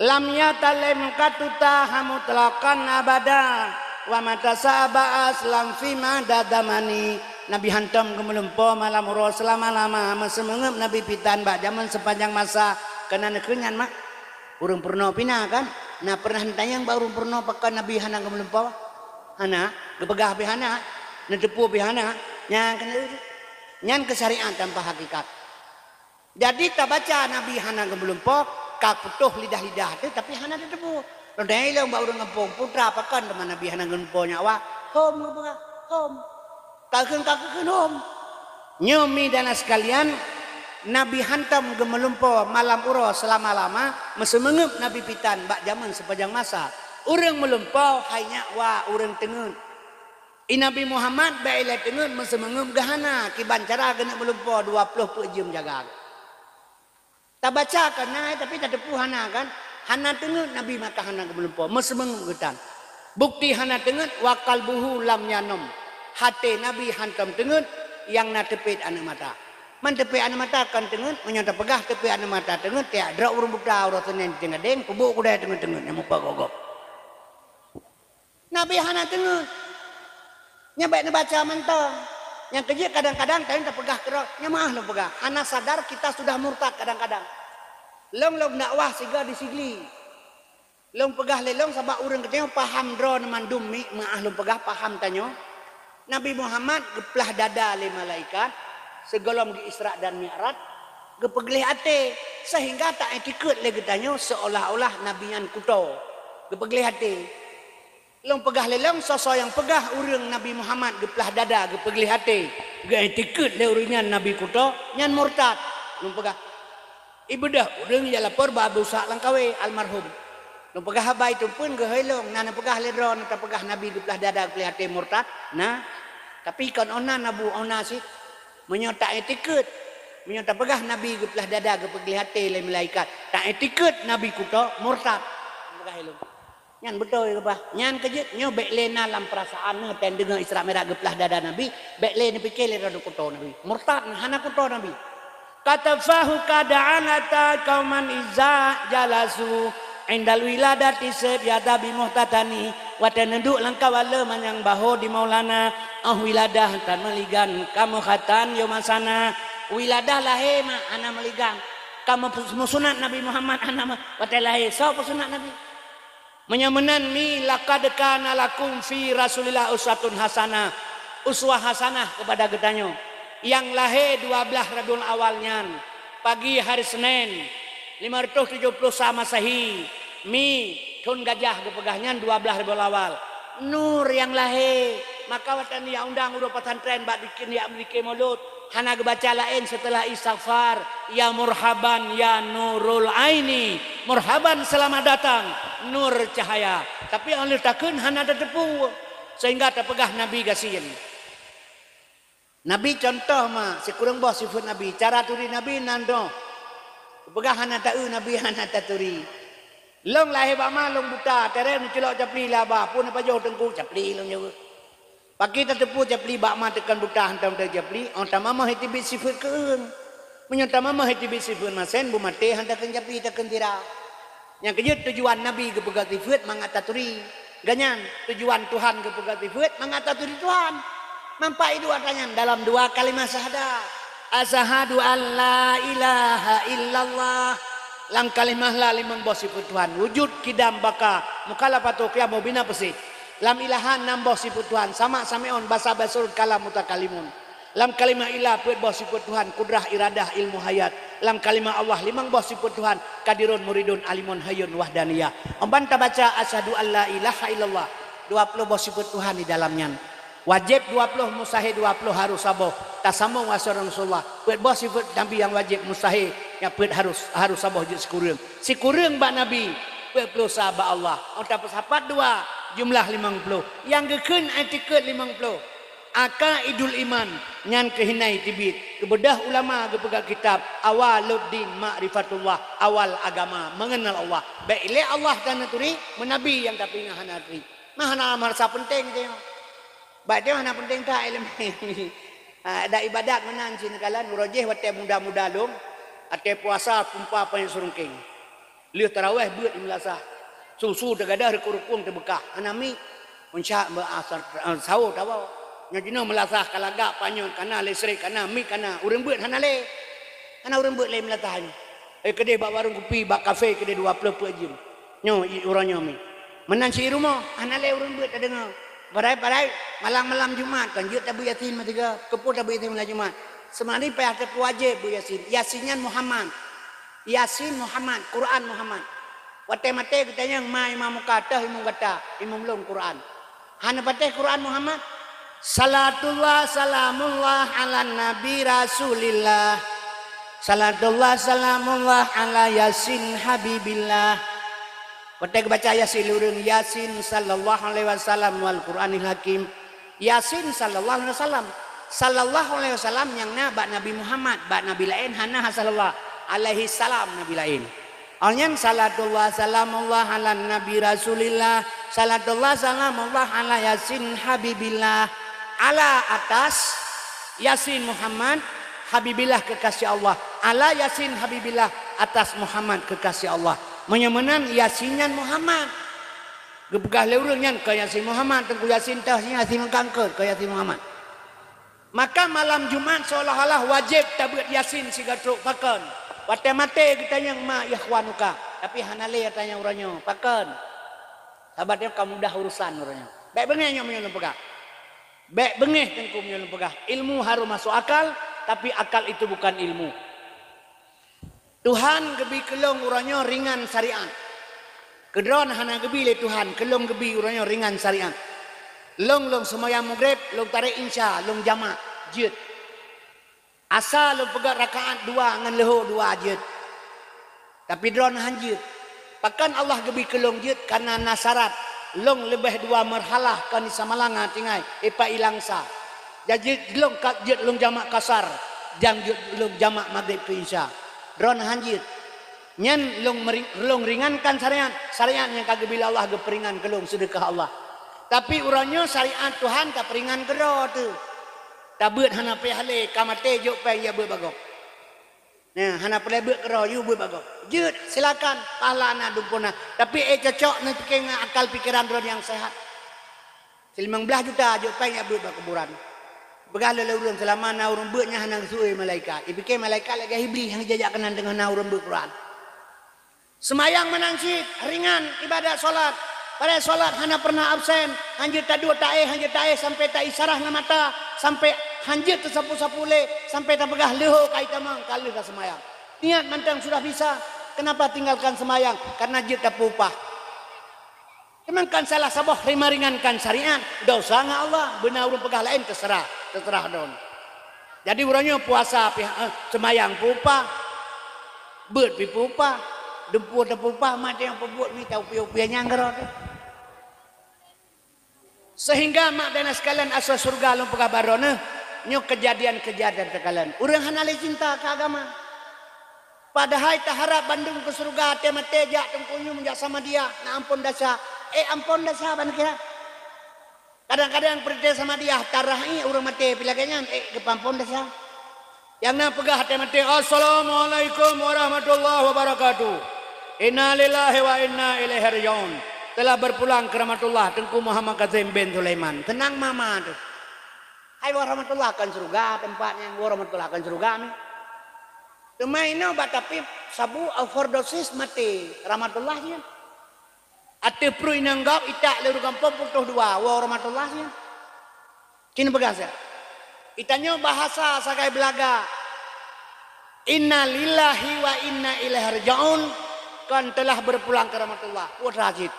Lam yatalim katuta hamutlaqan abada, wa mata sa'aba aslam fi mada damani. Nabi hantom geumeulumpo malam uroe seulama-lama, meuseumeungeup Nabi pitan bak jameun seupanjang masa. Keunan keu nyan mak. Ureuëng peurunoe pih na kan? Na pernah neutanyong bak ureuëng peurunoe pakon Nabi hana geumeulumpo? Hana, geupeugah pih hana, neuteupeu pih hana. Nyan keuh, nyan keuh syariat tanpa hakikat. Jadi tabaca Nabi hana geumeulumpo, ka putôh lidah-lidah teuh tapi hana teuteupeu. Lôn tanyong ilong bak ureuëng gampông, "Putra pakon teuma Nabi hana geumeulumpo nyawa?" "Hom," geupeugah, "hom." Ka kheun, ka kheun hom. Nyoe mi dan sekalian, Nabi hantom geumeulumpo malam uroe seulama-lama, meuseumeungeup Nabi pitan bak jameun seupanjang masa. Ureuëng meulumpo hai nyak wa ureuëng teungeut. I Nabi Muhammad bék ilée teungeut meuseumeungeup geuhana, kiban cara geuneuk meulumpo dua ploh peuet jeuem jaga. Tabaca kan na, tapi tateupeue hana kan? Hana teungeut Nabi maka hana geumeulumpoe, meuseumeung geutan. Bukti hana teungeut, wa qalbuhu lam yanom. Até Nabi hantom teungeut, nyang na teupet aneuk mata. Man teupet aneuk mata kon teungeut, meunyoe tapeugah teupet aneuk mata teungeut, tiak droe ureuëng buta uroe Senin di Gadeng, peubuet kudai teungeut-teungeut nyang mupa gogob. Nabi hana teungeut. Nyan bèk neubaca mantong. Nyang keujeuet kadang-kadang tanyoe tapeugah keudroe, nyan meuah lôn peugah. Hana sadar kita sudah murtad kadang-kadang. Lôn lôn dakwah sigoe di Sigli. Lôn peugah lé lôn sabab ureuëng geutanyoe paham droe mandum mi meuah lôn peugah paham tanyoe. Nabi Muhammad geuplah dada lé malaikat sigohlom geu-Isra dan Mi'raj, geupeugleh até, sehingga ta-itikeuet lé geutanyoe seolah-olah Nabi nyan kuto. Geupeugleh até. Lôn peugah lé lôn, soe-soe nyang peugah ureuëng Nabi Muhammad geuplah dada, geupeugleh até, geu-itikeuet lé ureuëng nyan Nabi kuto, nyan murtad. Lôn peugah. Ibeudôh ureuëng jak lapor bak Abu Ishaq Langkawi almarhum. Lôn peugah haba itu pun geuhôi lôn, na neupeugah lé droe, na tapeugah Nabi geuplah dada, geupeugleh até, murtad? Na. Tapi kon ona na bu ona cit. Meunyoe ta-itikeuet, meunyoe tapeugah Nabi geuplah dada, geupeugleh até lé malaikat, ta-itikeuet Nabi kuto, murtad. Lôn peugah lé lôn. Nyan beutôi geupeugah. Nyan keujeuet nyoe bèk lé na lam peurasaan neuh, tan deungoe Isra Mi'raj geuplah dada Nabi, bèk lé neupike lé droe kuto Nabi. Murtad, hana kuto Nabi. Katafahu kada'an ata qauman iza jalasu indal wiladati sayyada bi muhtatani. Watèe neuduek lam kawala manyang baho di Maulana, oh wiladah tan meuligan, kamoe khatan yôh masana. Wiladah lahé ma hana meuligan. Kamoe peusunat Nabi Muhammad hana ma-, watèe lahé soe peusunat Nabi? Meunyoe meunan mi laqad kana lakum fi Rasulillah uswatun hasanah, uswah hasanah keupada geutanyoe. Nyang lahé dua blaih Rabiul Awal nyan, pagi hari Senin, lima ratus tujoh puluh sa Masehi, mi thon gajah geupeugah nyan dua blaih Rabiul Awal. Nur nyang lahé, maka watèe nyan undang uroe pesantren bak bikin yak meulikée mulod. Hana geubaca laén seuteulah istighfar, "Ya murhaban ya nurul aini, murhaban selamat datang nur cahaya." Tapi óh lheueh takheun hana tateupeue, sehingga tapeugah Nabi gasien. Nabi contoh ma sikureueng boh sifeuet Nabi, cara turi Nabi nan doh. Peugah hana taeu Nabi hana taturi. Lôn lahé bak ma lôn buta, terem neuculok capli laba, pun neupajoh teungku capli lôn jaweueb. Pakri tateupeue capli bak ma teukon buta hántom teu capli, oh tamamah iteubiet sifeuet keueung. Meunyoe tamamah iteubiet sifeuet masen, beumaté han takheun capli takheun tira. Nyang keujeuet tujuan Nabi geupeugah sifeuet mangat taturi. Ganyan tujuan Tuhan geupeugah sifeuet mangat taturi Tuhan. Manfaat dua tanyan dalam dua kalimah syahadah. Asyhadu an la ilaha illallah. Lam kalimah la limong boh sifeuet Tuhan. Wujud, kidam, baka, mukhalafatu, qiyam, bina, peusi. Lam ilahan nam boh sifeuet Tuhan, sama, sami'un, basa, basirun, kalam, mutakalimun. Lam kalimah ilah peuet boh sifeuet Tuhan, kudrah, iradah, ilmu, hayat. Lam kalimah Allah limong boh sifeuet Tuhan, qadirun, muridun, alimun, hayyun, wahdaniyah. Amban tabaca asyhadu an la ilaha illallah, dua puluh boh sifeuet Tuhan di dalam nyan. Wajéb dua puluh, mustahé dua puluh, harus saboh. Tasamong wasé Rasulullah. Peuet boh sifeuet Nabi nyang wajéb, mustahé, nyang peuet harus, harus saboh jeuet sikureueng. Sikureueng bak Nabi, peuet ploh sa bak Allah. Óh tapeusapat dua, jumlah limong ploh. Nyang geukheun itikeuet limong ploh. Aqaidul iman, nyan keuh hina iteubiet. Geubeudôh ulama geupeugah kitab, Awwaluddin Ma'rifatullah, awal agama, mengenal Allah. Bèk ilèe Allah tan neuturi, meunabi nyang tapeuingat hana turi. Mah hana meurasa peunteng teuh. Bak nyoe hana peunteng that ileumèe. Ha, dan ibadat meunan cit neukalon, uroe jéh watèe muda-muda lom, watèe puasa kumpa panyöt seureungkeng. Lheueh tarawèh beuet i meulasah. Su-su teugadôh, rukung-rukung teubeukah. Hana mi. Uncak beu asar, eh, sahô tawoe. Nyoe jinoe meulasah ka lagak panyöt, ka na listrik, ka na mi, ka na. Ureueng beuet hana lé. Hana ureueng beuet lé meulasah nyoe. Eh, keudéh bak warông kupi, bak kafé keudéh dua ploh peuet jeuem. Nyoe i uroe nyoe mi. Meunan cit i rumoh, hana lé ureueng beuet tadeungoe. Padahai, padahai malam-malam Jumat kan jeuet tabeuet Yasin meusigoe, keupeue tabeuet Yasin malam Jumat. Seumari payah tapeuwajéb beuet Yasin. Yasin nyan Muhammad. Yasin Muhammad, Quran Muhammad. Watèe maté geutanyong ma imam muka, toh imum gata, imum lôn Quran. Hana patéh Quran Muhammad? Salatullah salamullah ala nabi Rasulillah. Salatullah salamullah ala Yasin Habibillah. Watèe geubaca Yasin lé ureueng, Yasin sallallahu alaihi wasallam wal Qur'anil Hakim. Yasin sallallahu alaihi wasallam. Sallallahu alaihi wasallam nyang na bak Nabi Muhammad, bak nabi laén hana sallallahu. Alaihi salam nabi laén. Awak nyan salatullah salamullah ala nabi Rasulillah, salatullah salamullah ala Yasin Habibillah, ala atas Yasin Muhammad Habibillah kekasih Allah, ala Yasin Habibillah atas Muhammad kekasih Allah. Meunyoe meunan Yasin nyan Muhammad. Geupeugah lé ureuëng nyan keu Yasin Muhammad, Teungku Yasin teuh, Yasin meukangkeut keu Yasin Muhammad. Maka malam Jumat seolah-olah wajéb tabeuet Yasin sigoe trok, pakon? Watée maté geutanyong ma ikhwanuka, tapi hana lé tanyong uroe nyoe, pakon? Sabat nyoe ka mudah urusan uroe nyoe. Bék beungéh nyoe meunyoe lôn peugah. Bék beungéh Teungku meunyoe lôn peugah. Ilmu harus masuk akal, tapi akal itu bukan ilmu. Tuhan geubi keu lôn uroe nyoe ringan syariat. Keudroe hana geubi lé Tuhan, keu lôn geubi uroe nyoe ringan syariat. Lôn, lôn seumayang Maghrib, lôn tarek Isya, lôn jamak, jeuet. Asa lôn peugét rakaat dua ngon leuhô dua jeuet. Tapi droe hana jeuet. Pakon Allah geubi keu lôn jeuet? Kareuna na syarat. Lôn leubeh dua meurhalah kon di Samalanga tinggai, ipa ilang sa. Jadi lôn ka jeuet lôn jamak kasar, dan jeuet lôn jamak Maghrib keu Isya. Droe hana jeuet. Nyan lôn meri-, lôn ringankan syariat, syariat nyang ka geubi lé Allah geupeuringan keu lôn, seudeukah Allah. Tapi uroe nyoe syariat Tuhan tapeuringan keudroe teuh. Tabeuet hana payah lé, ka maté jok péng ya beuet bagoe. Nah, hana peureulée beuet keudroe, yue beuet bagoe. Jeuet, silakan, pahala na, dumpeue na. Tapi ék cocok neupike ngon akal pikeran droe nyang sehat. Silimong blaih juta jok péng ya beuet bak kuburan. Peugah lé ureuëng seulama na ureuëng beuet nyan hana geuseuôt malaikat. Ipike malaikat lagée Iblih nyang jijak keunan teungoh na ureuëng beuet Quran. Seumayang meunan cit, ringan ibadat solat. Padahai solat hana pernah absen, hanjeuet taduek taéh, hanjeuet taéh sampai taisyarah ngon mata, sampai hanjeuet teusapu-sapu lé, sampai tapeugah leuhô ka itamong, ka lheueh taseumayang. Niat mantong sudah bisa, kenapa tinggalkan seumayang? Karena jeuet tapeupah. Teuma kan salah saboh meuringankan syariat, dosa ngon Allah, beuna ureuëng peugah laén teuseurah, teuseurah droe. Jadi uroe nyoe puasa pih, eh, seumayang peupah, beuet pih peupah, dumpeue teupeupah, maté nyang peubuet mita upie-upie nyang keudroe teuh. Sehingga mak dan sekalian asoe syeuruga lôn peugah bak droeneuh, nyoe keujadian-keujadian teukalon. Ureuëng hana lé cinta keu agama. Padahai taharab bandum keu syeuruga, até maté jak Teungku Yum, jak Samadiyah, na amphon desya. Eh, amphon desya ban kira. Kadang-kadang peurintah Samadiyah tarah ié ureuëng maté pih lagée nyan, eh, geupeuamphon desya. Nyang na peugah até maté, "Assalamualaikum warahmatullahi wabarakatuh. Inna lillahi wa inna ilaihi raji'un." Telah berpulang ke rahmatullah Teungku Muhammad Kazim bin Sulaiman. Teunang mama teuh. Hai woe rahmatullah kon syeuruga teumpat nyan, woe rahmatullah kon syeuruga mi. Teuma inoe bak tapi sabu overdosis maté rahmatullah nyan. Ateueh pruet inong gob itak lé ureuëng gampông putôh dua, woe rahmatullah nyan. Cit neupeugah siat. Itanyoe bahasa sagai beulaga. Inna lillahi wa inna ilaihi raji'un, kon telah berpulang ke rahmatullah. Putra cit.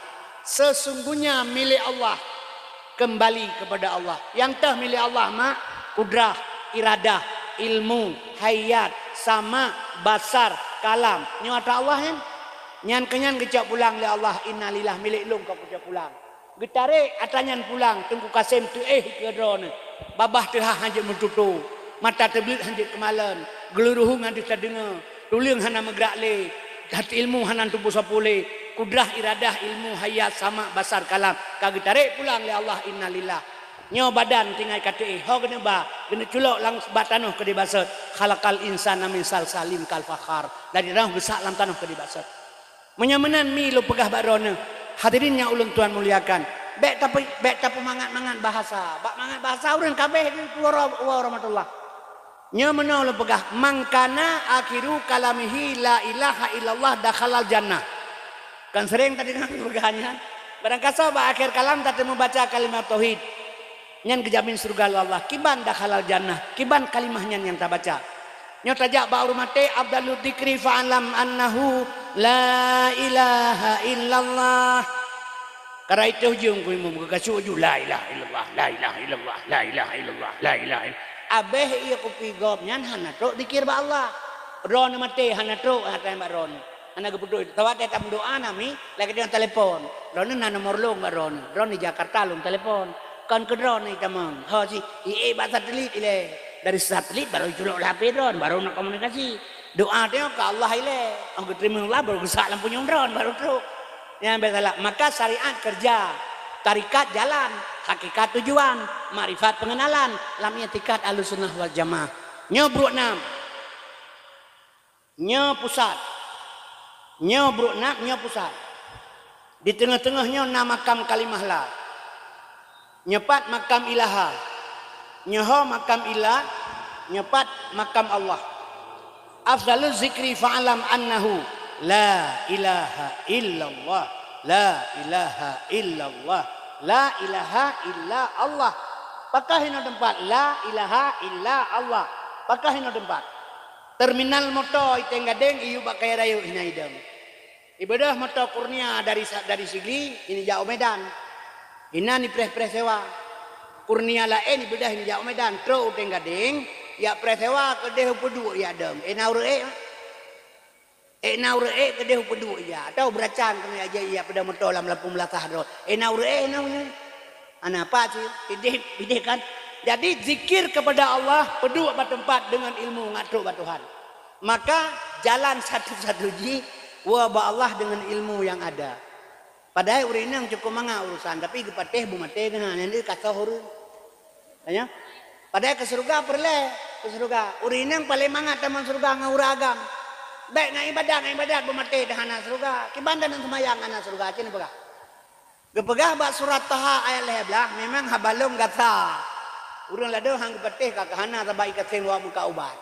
Sesungguhnya milik Allah, kembali kepada Allah. Nyang teuh milik Allah mak, kudrah, iradah, ilmu, hayat, sama, basar, kalam. Nyoe atra Allah nyan. Nyan keu nyan geucok pulang lé Allah, inna lillah, milik lôn ka kucok pulang. Geutarek atra nyan pulang, Teungku Kasem teuéh keu droeneuh. Babah teuhah hanjeuet meututoe, mata teubleuet hanjeuet keumalon, geuluruhu ngon deuh tadeungoe, tuleueng hana meugrak lé, that ilmu hana teupeue sapeue lé, kudrah iradah ilmu hayat sama basar kalam ka geutarek pulang lé Allah, innalillah. Nyoe badan tinggai ka teuéh, ho geuneuba, geuneuculok lam bak tanoh keudeh basot, khalaqal insana min salsalin kal fakhar, dari tanoh geusak lam tanoh keudeh basot. Meunyoe meunan mi lôn peugah bak droeneuh, hadirin nyang ulôn tuan muliakan, bék tape-, bék tapeumangat-mangat bahasa. Bak mangat bahasa ureuëng kabéh geuwoe ro-, woe rahmatullah. Nyoe meunoe lôn peugah, "Man kana akhiru kalamihi la ilaha illallah dakhalal jannah." Kan sering tadeungoe peugah nyan. Barangkasoe bak akhé kalam tateumeubaca kalimat tauhid. Nyan geujamin syeuruga lé Allah. Kiban dakhalal jannah, kiban kalimah nyan nyang tabaca. Nyoe tajak bak ureuëng maté, afdalud dzikri fa'lam annahu la ilaha illallah. Karai teuh jeuem ku imum, geukasuk ju, la ilaha illallah, la ilaha illallah, la ilaha illallah, la ilaha illallah. Abéh ié kupi gob nyan hana trok dzikir bak Allah. Droeneuh maté hana trok, hana bak droeneuh. Hana geupeudoi. Tawat watée tameudoá na mi, lagée deungon telepon. Droeneuh na nomor lôn bak droeneuh. Droeneuh di Jakarta lôn telepon. Kon keu droeneuh itamong. Ho si, ié bak satelit ilée. Dari satelit baru iculok lam H P droeneuh, baru na komunikasi. Doa teuh keu Allah ilée, 'oh geuteurimong Allah baru geusak lam punyueng droen baru trok. Nyang biasa lah, maka syariat kerja, tarekat jalan, hakikat tujuan, makrifat pengenalan, lam i'tikad Ahlussunnah wal Jamaah. Nyoe brok nam. Nyoe pusat. Nyoe brok nam, nyoe pusat. Di teungoh-teungoh nyoe na makam kalimah la. Nyoe pat makam ilaha. Nyoe ho makam illa, nyoe pat makam Allah. Afdaluz zikri fa'lam annahu la ilaha illallah, la ilaha illallah, la ilaha illa Allah. Pakah hinoe teumpat, la ilaha illa Allah. Pakah hinoe teumpat. Terminal moto i Teng Gadeng iyue bak kaya rayeuk hina idong. Ibeudôh moto Kurnia dari sa-, dari Sigli, ini jak u Medan. Inan ipreh-preh sewa. Kurnia laén ibeudôh ini jak u Medan, trok u Teng Gadeng, yak preh sewa keudeh u Peuduek yak dong. Ena ureuëk ék. Ena ureuëk ék keudeh u Peuduek yak. Atau beuracan keunoe yak jai yak peuda moto lam lapung beulasah droe. Ena ureuëk ék ena unyang. Ana apa sih? Ideh, ideh kan? Jadi zikir kepada Allah, peuduek bak teumpat dengan ilmu ngat trok bak Tuhan. Maka jalan satu-satu jih woe bak Allah dengan ilmu yang ada. Padahai ureuëng inong cukôp mangat urusan, tapi geupatéh beumaté geuh, nyan deuh kasoh ureuëng. Tanya? Padahai keu syeuruga peureulée, keu syeuruga. Ureuëng inong paleng mangat tamong syeuruga ngon ureuëng agam. Bék ngon ibadat, ngon ibadat beumaté dah hana syeuruga. Kiban dan seumayang hana syeuruga, cit neupeugah. Geupeugah bak surat Taha ayat lhée blaih, memang haba lôn gata. Ureuëng ladôm han geupatéh ka hana sabab i Kasem wak meukat ubat.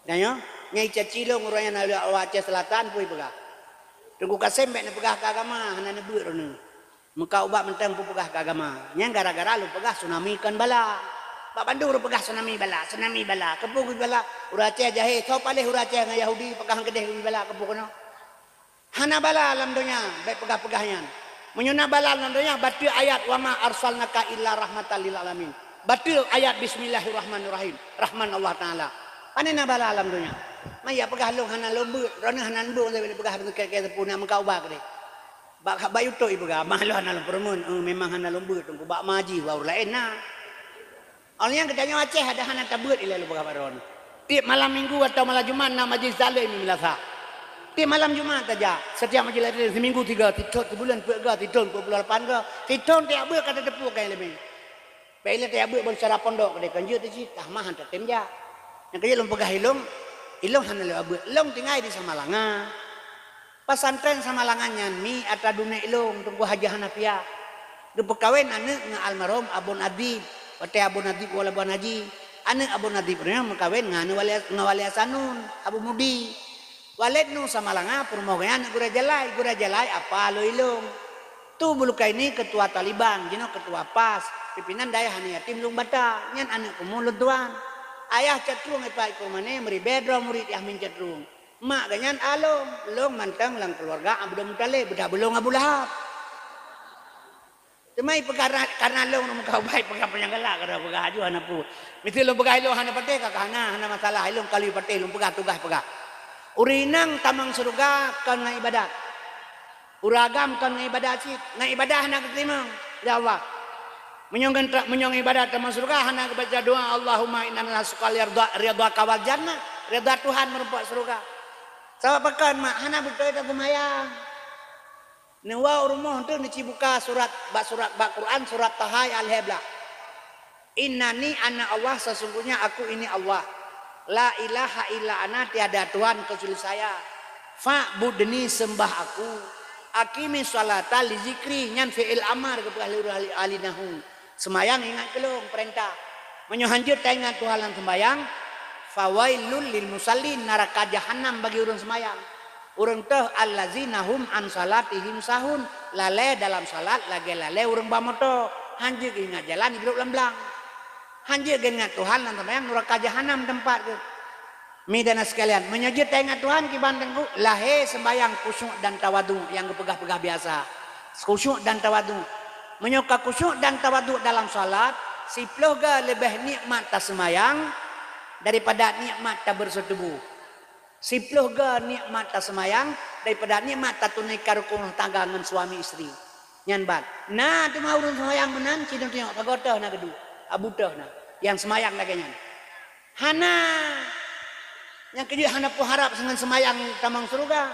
Tanyoe, nyang icaci lôn ureuëng nyang na lheueh Aceh Selatan pui peugah. Teungku Kasem bék neupeugah keu agama, hana neubeuet droeneueh. Meukat ubat mantong peupeugah keu agama. Nyang gara-gara lôn peugah tsunami kon bala. Bak bandum ureuëng peugah tsunami bala, tsunami bala. Keupeue bala? Ureuëng Aceh jahé, soe paléh ureuëng Aceh ngon Yahudi, pakah han keudeh geubri bala, keupeue keunoe? Hana bala lam donya, bék peugah-peugah nyan. Meunyoe na bala lam donya, bateue ayat, "Wa ma arsalnaka illa rahmatan lil alamin." Bateue ayat, "Bismillahirrahmanirrahim." Rahman Allah Taala. Pane na bala lam donya? Maya peugah lôn hana lôn beuet, droeneueh hana beuet, lôn peugah keu keu seupôt na meukat ubat keudeh. Bak, bak YouTube ipeugah, "Bah lôn hana lôn peureumeun, eh, memang hana lôn beuet, teungku bak maji, bak ureuëng laén na." Awak nyan geutanyoe Aceh ada hana tabeuet ilée lôn peugah bak droeneueh. Tiep malam minggu atau malam Jumat na majlis taklim di meunasah. Tiep malam Jumat tajak, setiap majlis taklim seminggu tiga, sithon sibuleuen peuet ga, sithon peuet puluh lapan ga, sithon tajak beuet ka tateupeue kai leubeh. Bék ilée tajak beuet ban syedara pondok keudeh, kon jeuet teuh cit, tah mah han tatem jak. Nyang keujeuet lôn peugah ilông, ilông hana lewat beuet, lông tinggai di Samalanga. Pesantren Samalanga nyan mi atra dunek lôn, Teungku Haji Hanafiah. Geupeukawen aneuëk ngon almarhum Abon Adib. Watée Abon Adib woe Labuan Haji, aneuëk Abon Adib nyan meukawen ngon aneuëk Wali, ngon Wali Hasanun, Abu Mudi. Waled nu Samalanga peurumoh geuh nyan aneuëk Gura Jalai, Gura Jalai apa lôn ilông. Tu Bulukaini keutua Taliban, jinoe keutua pas, pimpinan dayah aneuk yatim Lông Bata, nyan aneuëk kumu lôn tuan. Ayah Catrueng ipat i Kurmane meuribée droe murit Yahmin Catrueng. Mak geuh nyan alông, lông mantong lam keuluwarga Abdul Muthalib, beudah beulông Abu Lahab. Teuma ipeugah ra-, karna lông ureuëng meukat ubat, ipeugah panyang galak, ka peugah aju hana peue. Miseue lông peugah ilông hana patéh, ka hana, hana masalah, ilông ka lheueh patéh, lông peugah tugaih peugah. Ureuëng inong tamong syeuruga kon ngon ibadat. Ureuëng agam kon ngon ibadat cit, ngon ibadat hana geuteurimong lé Allah. Meunyoe ngon tra-, meunyoe ngon ibadat tamong syeuruga hana geubaca doa, "Allahumma inna nas'aluka ridha-, ridhaka wal jannah," ridha Tuhan meurumpok syeuruga. Sabab pakon, mak, hana beutôi taseumayang. Neuwoe u rumoh teuh neucibuka surat, bak surat, bak Quran surat Taha ayat lhée blaih. "Innani ana Allah, sesungguhnya aku ini Allah. La ilaha illa ana, tiada Tuhan kecuali saya. Fa'budni, sembah aku. Aqimi sholata li zikri," nyan fi'il amar geupeugah lé ureuëng ahli, ahli nahwu. Seumayang ingat keu lôn, peurintah. Meunyoe hanjeuet taingat Tuhan lam seumayang, "Fawailul lil musallin," naraka jahanam bagi ureuëng seumayang. Ureuëng teuh, "Allazina hum an salatihim sahun," lalée dalam salat lagée lalée ureuëng ba moto, hanjeuet geuingat jalan igrôp lam blang. Hanjeuet geuingat Tuhan lam seumayang, nuraka jahanam teumpat geuh. Mi dan sekalian, meunyoe jeuet taingat Tuhan kiban teungku, lahé sembahyang khusyuk dan tawadhu nyang geupeugah-peugah biasa. Khusyuk dan tawadhu. Meunyoe ka khusyuk dan tawadhu dalam salat, siploh ga leubeh nikmat taseumayang daripada nikmat tabeureusoh tuboh. Siploh ga nikmat taseumayang daripada nikmat tatunaikan rukun rumah tangga ngon suami isteri. Nyan ban. Na teuma ureuëng seumayang meunan, sidroe tunyok sagoe teuh na geuduek, abu teuh na nyang seumayang lagée nyan. Hana. Nyang keujeuet hana peuharab seungon seumayang tamong syeuruga.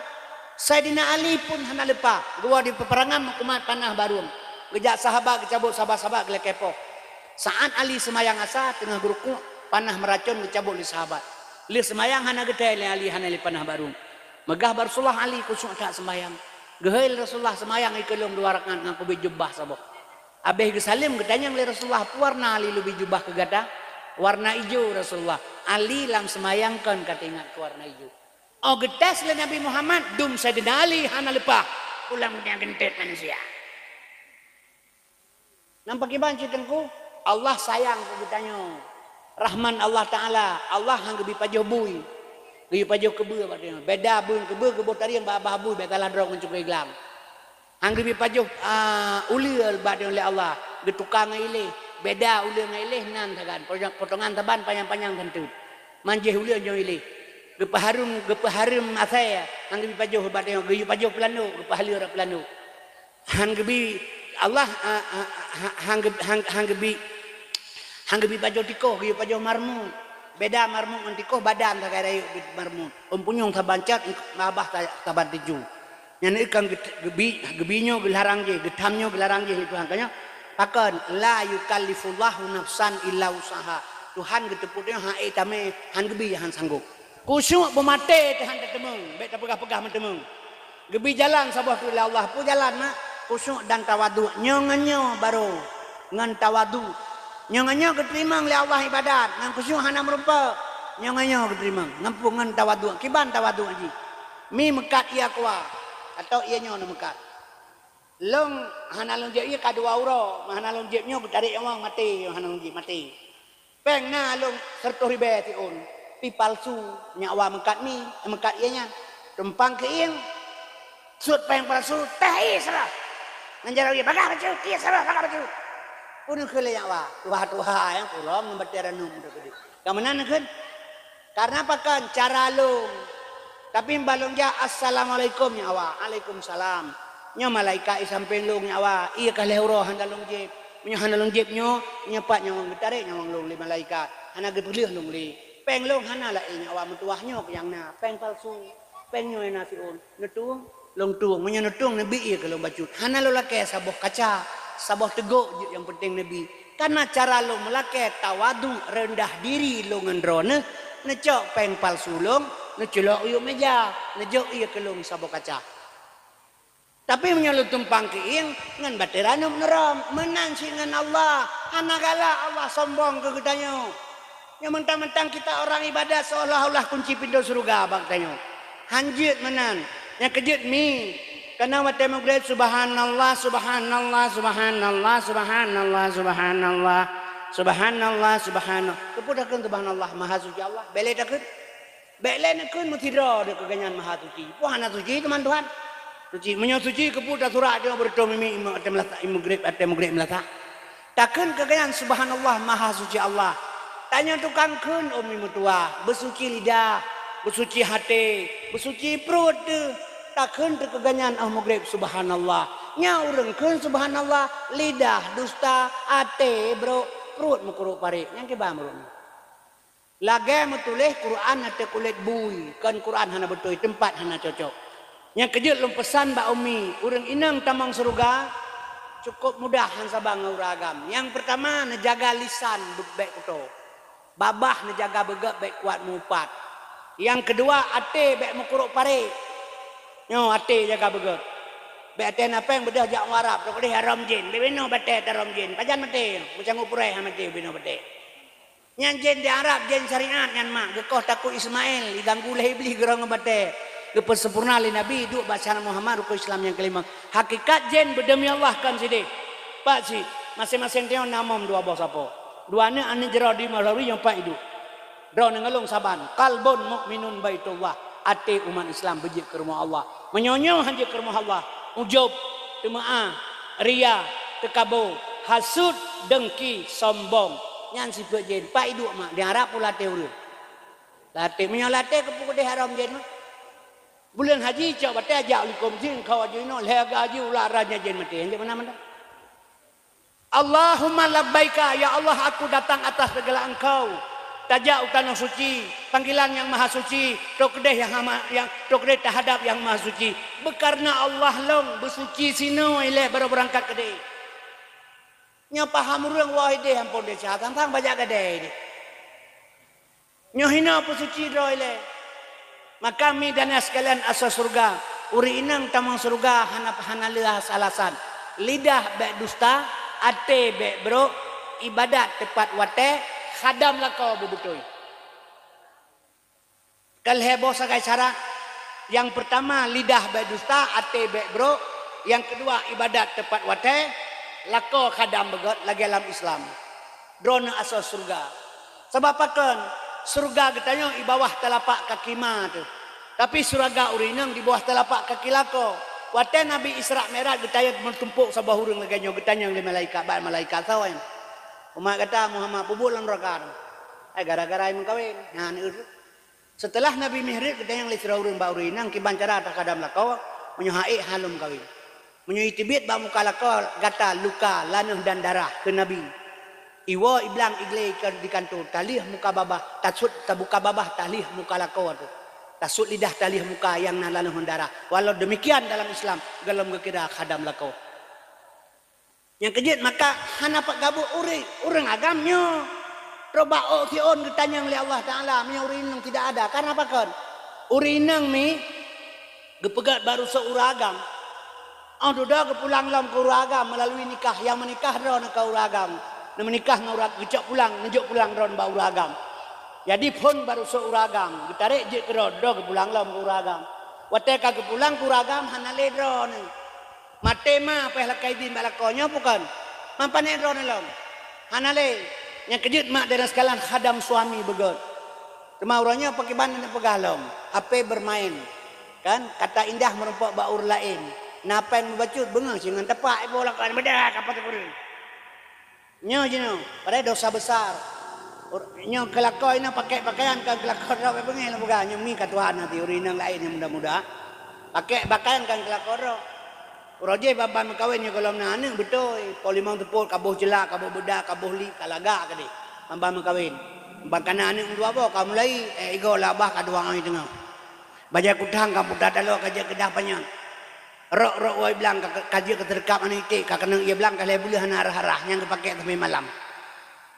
Saidina Ali pun hana leupah, geuwoe di peuperangan meukumat panah barong. Geujak sahabat geucabot, sahabat-sahabat geulakée poh. Saat Ali seumayang asa teungoh geurukuk, panah meuracon geucabot lé sahabat. Lheueh seumayang hana geuthée lé Ali hana lé panah barong. Meugah bak Rasulullah, Ali khusyuk that seumayang. Geuhôi lé Rasulullah, "Seumayang ikeue lôn dua rakaat ngon kubi jubah saboh." Abéh geusaleuem geutanyong lé Rasulullah, "Peue warna Ali leubeh jubah keu gata?" "Warna ijo, Rasulullah." Ali lam seumayang kon ka teuingat keu warna ijo. Oh geutés lé Nabi Muhammad, dum Saidina Ali hana leupah. Ulang dunia geuntét manusia. Nang pakiban cit teungku, Allah sayang keu geutanyoe. Rahman Allah Taala, Allah han geubi pajoh bui. Geuyue pajoh keubeue bak tanyoe. Beda bui keubeue geuboh tarieng bak babah bui, beda lah droe ngon cukée glang. Han geubi pajoh, a, uleue bak tanyoe lé Allah, geutuka ngon iléh. Beda uleue ngon iléh nan sagan, potongan saban panyang-panyang santeuet. Manjéh uleue nyoe iléh. Geupeuhareuem, geupeuhareuem asée, han geubi pajoh bak tanyoe, geuyue pajoh peulandok, geupeuhaleue rot peulandok. Han geubi Allah, a, a, a, han geu-, han, han geubi, han geubi pajoh tikoh, geuyue pajoh marmut. Beda marmut ngon tikoh, badan sagai rayeuk bit marmut. Ôn punyueng saban cot, babah sa-, saban tiju. Nyan kan geut-, geubi, geubi nyoe geularang jih, geutham nyoe geularang jih lé Tuhan. Ka nyoe, pakon, "La yukallifullahu nafsan illa wus'aha." Tuhan geuteupeue nyoe han ék tamé, han geubi han sanggop. Khusyuk beumaté teuh han tateumeung, bék tapeugah-peugah meuteumeung. Geubi jalan saboh teuk lé Allah, peue jalan mak? Khusyuk dan tawaduk. Nyoe ngon nyoe barô ngon tawaduk. Nyoe ngon nyoe geuteurimong lé Allah ibadat, ngon khusyuk hana meurumpok. Nyoe ngon nyoe geuteurimong, ngon peue? Ngon tawaduk. Kiban tawaduk jih? Mi meukat ié kuah, atau ié nyoe neumeukat. Lôn hana lôn jieb ié ka dua uroe, hana lôn jieb nyoe geutarek nyawöng maté, hana lôn jieb maté. Péng na lôn seureutôh ribée siôn, pi palsu, nyak wa meukat mi, meukat ié nyan. Tumpang keuieng, sut péng palsu, teh ié seulah. Ngon jaroe ié, bagah bacut, ié seulah, bagah bacut. Peue neukheun lé nyak wa, tuha-tuha nyang kurong ngon batée ranub teukeudeh. Ka meunan neukheun? Karena pakon? Cara lôn. Tapi bah lôn jak, "Assalamualaikum," nyak wa, "Alaikumsalam." Nyoe malaikat i sampéng lôn nyak wa, ié ka lhée uroe hana lôn jieb. Meunyoe hana lôn jieb nyoe, nyoe pat nyawöng geutarek nyawöng lôn lé malaikat, hana geupeulheueh lôn lé. Péng lôn hana laén nyak wa meutuwah nyoe nyang na, péng palsu. Péng nyoe na siôn, neutueng, lôn tueng. Meunyoe neutueng, neubi ié keu lôn bacut. Hana lôn lakée saboh kaca, saboh teugok jeuet nyang peunteng neubi. Kana cara lôn meulakée tawaduk, reundah diri lôn ngon droeneuh, neucok péng palsu lôn, neuculok u yup méja, neujok ié keu lôn saboh kaca. Tapi meunyoe lôn tumpang keuieng, ngon batée ranub neurom, meunan cit ngon Allah. Hana galak Allah sombong keu geutanyoe. Nyoe mantang-mantang kita orang ibadat seolah-olah kunci pintoe syeuruga bak tanyoe. Han jeuet meunan. Nyang keujeuet mi, kana watée meugreb, "Subhanallah, subhanallah, subhanallah, subhanallah, subhanallah, subhanallah, subhanallah." Keupeue takheun subhanallah, maha suci Allah? Bék lé takheun. Bék lé neukheun meusidroe deuh keu gobnyan maha suci. Peue hana suci teuma Tuhan? Suci. Meunyoe suci, keupeue tasurak deungon beureutôh mimi imeuk até meulasak, imeuk greb até meugreb meulasak? Takheun keu gobnyan, "Subhanallah, maha suci Allah." Tanyoe tukang kheun ôn mi meutuwah, beusuci lidah, beusuci até, beusuci pruet teuh. Takheun teuh keu gobnyan óh meugreb, "Subhanallah." Nyan ureuëng kheun subhanallah, lidah dusta, até brok, pruet meukurok parék. Nyang kiban meurok nyoe. Lagée meutuléh Quran ateueh kulét bui, kon Quran hana beutôi, teumpat hana cocok. Nyang keujeuet lôn peusan bak umi, ureuëng inong tamong syeuruga cukôp mudah han saban ngon ureuëng agam. Nyang peurtama, neujaga lisan bék kuto. Babah neujaga beugét bék kuat meuupat. Nyang keudua, até bék meukurok parék. Nyoe até jaga beugét. Bék até na péng beudôh jak u Arab, teukeudeh harôm jén, bék binoe batée tarôm jén. Pajan maté, meucanggu purée han maté binoe batée. Nyan jén di Arab, jén syariat nyan mak, geukoh takue Ismail, jiganggu lé Iblih geurong ngon batée. Geupeusempurna lé Nabi, duek bak syariat Muhammad, rukon Islam nyang keulima. Hakikat jén beudeumi Allah kon sideh. Pat cit, maséng-maséng tanyoe na mom dua boh sapo. Dua aneuëk, aneuëk jaroe di Maulawri nyang pat iduek. Droeneuh ngon lôn saban, qalbun mukminun baitullah, até umat Islam beujeuet keu rumoh Allah. Meunyoe nyoe han jeuet keu rumoh Allah, ujub, teumeu'ah, ria, teukabo, hasut, deungki, sombong. Nyan sifeuet jén, pat iduek mak, di Arab pun latée ureuëng. Latée, meunyoe latée keupeue keudeh harôm jén mak. Buleuen haji cok batée jak likôm jén, kau aju inoe, lhée aga aju ulah raja jén maté. Hanjeuet meunan mantong. Allahumma labbaika, ya Allah, aku datang atas segala Engkau. Tajak u tanoh suci, panggilan Nyang Mahasuci, troh keudeh nyang hama, nyang troh keudeh tahadab Nyang Mahasuci. Beukareuna Allah lom beusuci sinoe ilée barô beurangkat keudeh. Nyoe paham ureuëng woe ideh ampon desya, sang-sang bajak gadée ideh. Nyoe hinoe peusuci droe ilée. Maka mi dan sekalian asoe syeuruga, ureuëng inong tamong syeuruga hana, hana leuah alasan. Lidah bék dusta, até bék brok, ibadat teupat watée, khadam lakoe beubeutôi. Ka lhée boh sagai syarat. Nyang peurtama, lidah bék dusta, até bék brok. Nyang keudua, ibadat teupat watée, lakoe khadam beugét lagée lam Islam. Droeneuh asoe syeuruga. Sabab pakon? Syeuruga geutanyoe i bawah talapak kaki ma teuh. Tapi syeuruga ureuëng inong di bawah talapak kaki lakoe. Watée Nabi Isra Mi'raj geutanyong meutumpok saboh ureuëng lagée nyoe, geutanyong lé malaikat, bak malaikat sawan. Umat gata Muhammad peubuet lam nuraka. Ai gara-gara meukawen. Nyan, Seuteulah Nabi Mihraj geutanyong lé sidroe ureuëng bak ureuëng inong kiban cara takhadam lakoe, meunyoe han ék han lom meukawen. Meunyoe jiteubiet bak muka lakoe gata luka, lanoh dan darah, kheun Nabi, iwoe iblang iglé di kantô, talheueh muka babah, tasut tabuka babah, talheueh muka lakoe teuh. Tasut lidah, talheueh muka nyang na lanoh ngon darah. Walau deumikian dalam Islam, gohlom geukira khadam lakoe. Nyang keujeuet maka hana pat gabuek ureuëng, ureuëng agam nyoe. Troh bak ôk siôn geutanyong lé Allah Taala, meunyoe ureuëng inong tidak ada, karena pakon? Ureuëng inong mi geupeugét bak rusoe ureuëng agam. Oh dudoe geupulang lom keu ureuëng agam meulalu nikah, nyang meunikah droe ngon ureuëng agam. Neumeunikah ngon ureuëng, geucok pulang, neujok pulang droe bak ureuëng agam. Jadi phon bak rusoe ureuëng agam, geutarek jeuet keudroe, dudoe geupulang lom keu ureuëng agam. Watée ka geupulang keu ureuëng agam, hana lé droe nyoe. Maté ma péh lakée idin bak lakoe nyoe bukon? Mampanet droeneuh lom? Hana lé. Nyang keujeuet mak dan sekalian khadam suami beugét. Teuma uroe nyoe pakriban neupeugah lom, H P bermain. Kan? Kata indah meurumpok bak ureuëng laén. Na péng meubacut beungoh singon tepak iboh lakoe beudôh ka pat ureuëng. Nyoe jinoe, padahai dosa besar. Ur-, nyoe keu lakoe inong pakèk pakaian kan keu lakoe droe bék beungéh lôn peugah, nyoe mi ka tuha na ti ureuëng inong laén nyang muda-muda. Pakèk pakaian kan keu lakoe droe. Uroe jih ban-ban meukawen nyoe gohlom na aneuëk beutôi, po limong teupot, ka boh jeulak, ka boh beudak, ka boh li, ka lagak keudeh. Ban-ban meukawen. Ban ka na aneuëk meudua boh, ka mulai, eh, igoe labah ka dua ngon teungoh. Bajée kutang ka puta taloe ka jeuet keudah panyang. Rok-rok woe blang ka, ka jeuet keu teureukab aneuëk iték, ka keuneuk ié blang ka lhée buleuen hana arah-arah nyang geupakèk sampai malam.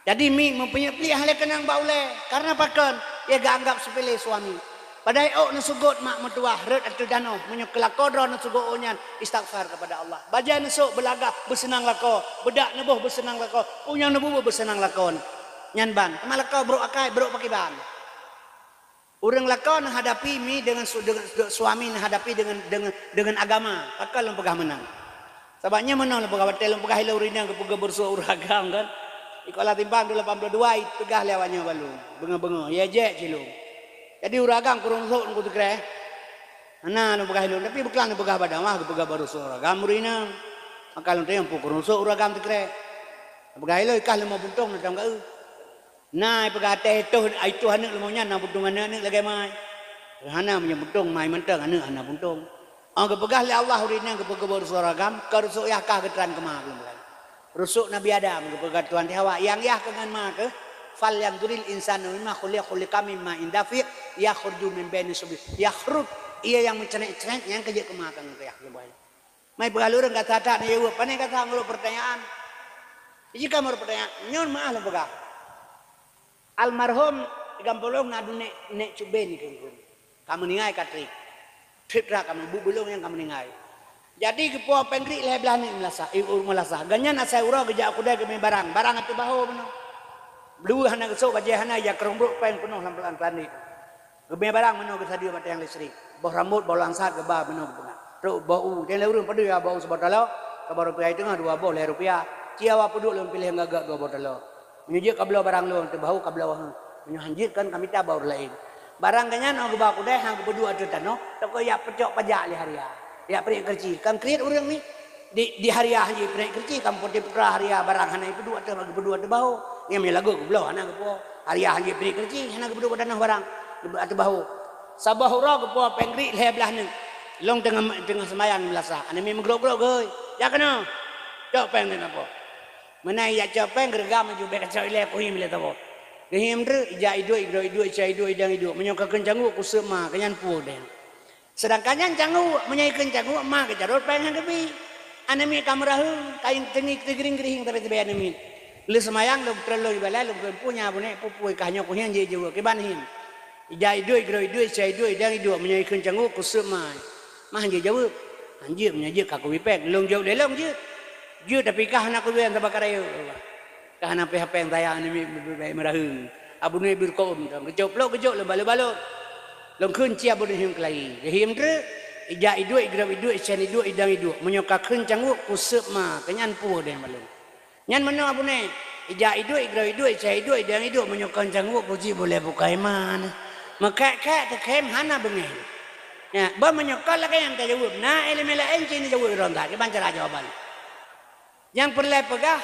Jadi mi meupeunyeuet pliek hana lé keunong bak ulée, karena pakon? Ia geuanggab seupele suami. Padahai ôk neuseugot mak meutuwah rhot ateueh tanoh, meunyoe keu lakoe droe neuseugot ôk nyan istighfar keupada Allah. Bajée neusok beulagah beuseunang lakoe, beudak neuboh beuseunang lakoe, punyueng neububuet beuseunang lakoe. Nyan ban, teuma lakoe brok akai, brok pakriban. Ureuëng lakoe neuhadapi mi deungon su-, deungon su-, suami neuhadapi deungon, deungon, deungon agama, pakon lôn peugah meunan. Sabab nyan meunoe lôn peugah, watée lôn peugah ilée ureuëng inong geupeugah beurusoe ureuëng agam kan. Di Kuala Timpang dua lapan puluh dua ipeugah lé awak nyoe bak lôn, beungoh-beungoh, ya jek cilong. Jadi ureuëng agam kureueng sôk ngon teukreh. Hana lôn peugah ilée, tapi beuklam lôn peugah bak dakwah geupeugah beurusoe ureuëng agam ureuëng inong. Maka lôn tanyong peue kureueng sôk ureuëng agam teukreh. Peugah ilée kah leumo puntông na tam gaeu. Na, ipeugah até toh, ai toh aneuëk leumo nyan na puntông aneuëk-aneuëk lagée mai. Hana meunyoe puntông mai mantong aneuëk hana puntông. Oh geupeugah lé Allah ureuëng inong geupeugah beurusoe ureuëng agam, ka rusoe yah kah geutran keuma lôn peugah. Rusok Nabi Adam geupeugah Tuhan di Hawa, nyang yah keu ngon ma keuh, "Falyanzuril insanu mimma khuliq, khuliqa mimma indafi, yakhruju min baini sulbi." Yakhruj, ia yang meucrenek-crenek, nyang keujeuet keuma keuh ngon yah keuh. Mai peugah lé ureuëng gata that na jaweueb, pane gata meurok peurtanyaan. Jika meurok peurtanyaan, nyoe meuah lôn peugah. Almarhum di gampông lôn na dua nék, nék Cuben keu, ka meuninggai ka treb. Treb that ka meubuet bulong nyang ka meuninggai. Jadi geupo péng griek lhée blaih nék meulasah, eh, meulasah. Gobnyan asai uroe geujak u keudée geumé barang, barang ateueh bahô meunoe. Blueh hana geusok, bajée hana, ya keurong brok péng peunoh lam, lam keulandiek. Geumé barang meunoe geusadeue batang listrik. Boh rambot, boh langsat geuba meunoe geupeugah. Trok boh u, teuh lé ureuëng padum ya boh u siboh taloe, saboh rupiah teungoh dua boh lhée rupiah. Ci awak peuduek lôn piléh ngon gak dua boh taloe. Meunyoe jeuet kabloe barang lôn teuh bahô kabloe, heuh. Meunyoe han jeuet kan ka mita bak ureuëng laén. Barang gobnyan óh geuba u keudée han geupeuduek ateueh tanoh, teuka jak peucok pajak lé haria. Jak priek keureuci. Kan kriet ureuëng ni. Di, di haria han jeuet priek keureuci, kamoe pote putra haria barang hana jipeuduek ateueh, geupeuduek ateueh bahô. Nyang meulagot geubloe hana geupo. Haria han jeuet priek keureuci, hana geupeuduek bak tanoh barang. Geupeuduek ateueh bahô. Saboh uroe geupo péng griek lhée blaih nék. Lôn teungoh, teungoh seumayang di meulasah. Aneuk miet meugrok-grok geuh. Jak keunoe. Cok péng teuh na po. Meunan jak cok péng geureugam laju bék kacok ilée kuhi milék saboh. Geuhiem treuk, ijak iduek, igroe iduek, ica iduek, idang iduek. Meunyoe ka kheun cangguek, kuseup ma, keu nyan puwoe deh. Seudangkan nyan cangguek, meunyoe ikheun cangguek, ma geucarot péng han geubi. Aneuk miet ka meuraheueng, kayeng teungi teugiring-giring sabe-sabe aneuk miet. Lheuh seumayang, lôn treun lôn ibalat, lôn kheun, "Peue nyan, Abunék, peue-peue kah nyoe kuhiem jeuet jaweueb?" Kiban hiem. Ijak iduek, igroe iduek, ica iduek, idang iduek. Meunyoe ikheun cangguek, kuseup ma. Ma han jeuet jaweueb. Han jeuet, meunyoe jeuet ka kubi péng. Lôn jaweueb lé lôn jeuet. Jeuet, tapi kah hana kubi, sabab ka rayeuk. Ka hana pih péng sayang aneuk miet, meuraheueng. Abunék beurukoum, geucok plok, geucok lôn balot-balot. Lôn kheun cia Abunék hiem keulayi. Geuhiem treuk, ijak iduek, igroe iduek, icen iduek, idang iduek. Meunyoe ka kheun cangguek, kuseup ma, keu nyan puwoe deh malôn. Nyan meunoe Abunék, ijak iduek, igroe iduek, ica iduek, idang iduek, meunyoe kon cangguek, kucit bulèe bukai ma neh. Meukhèk-khèk teukhém hana beungéh. Nyan, bah meunyoe kon lagèe nyan tajaweueb, na ileumèe laén cit neujaweueb droe that, kiban cara jawaban. Nyang peureulèe peugah,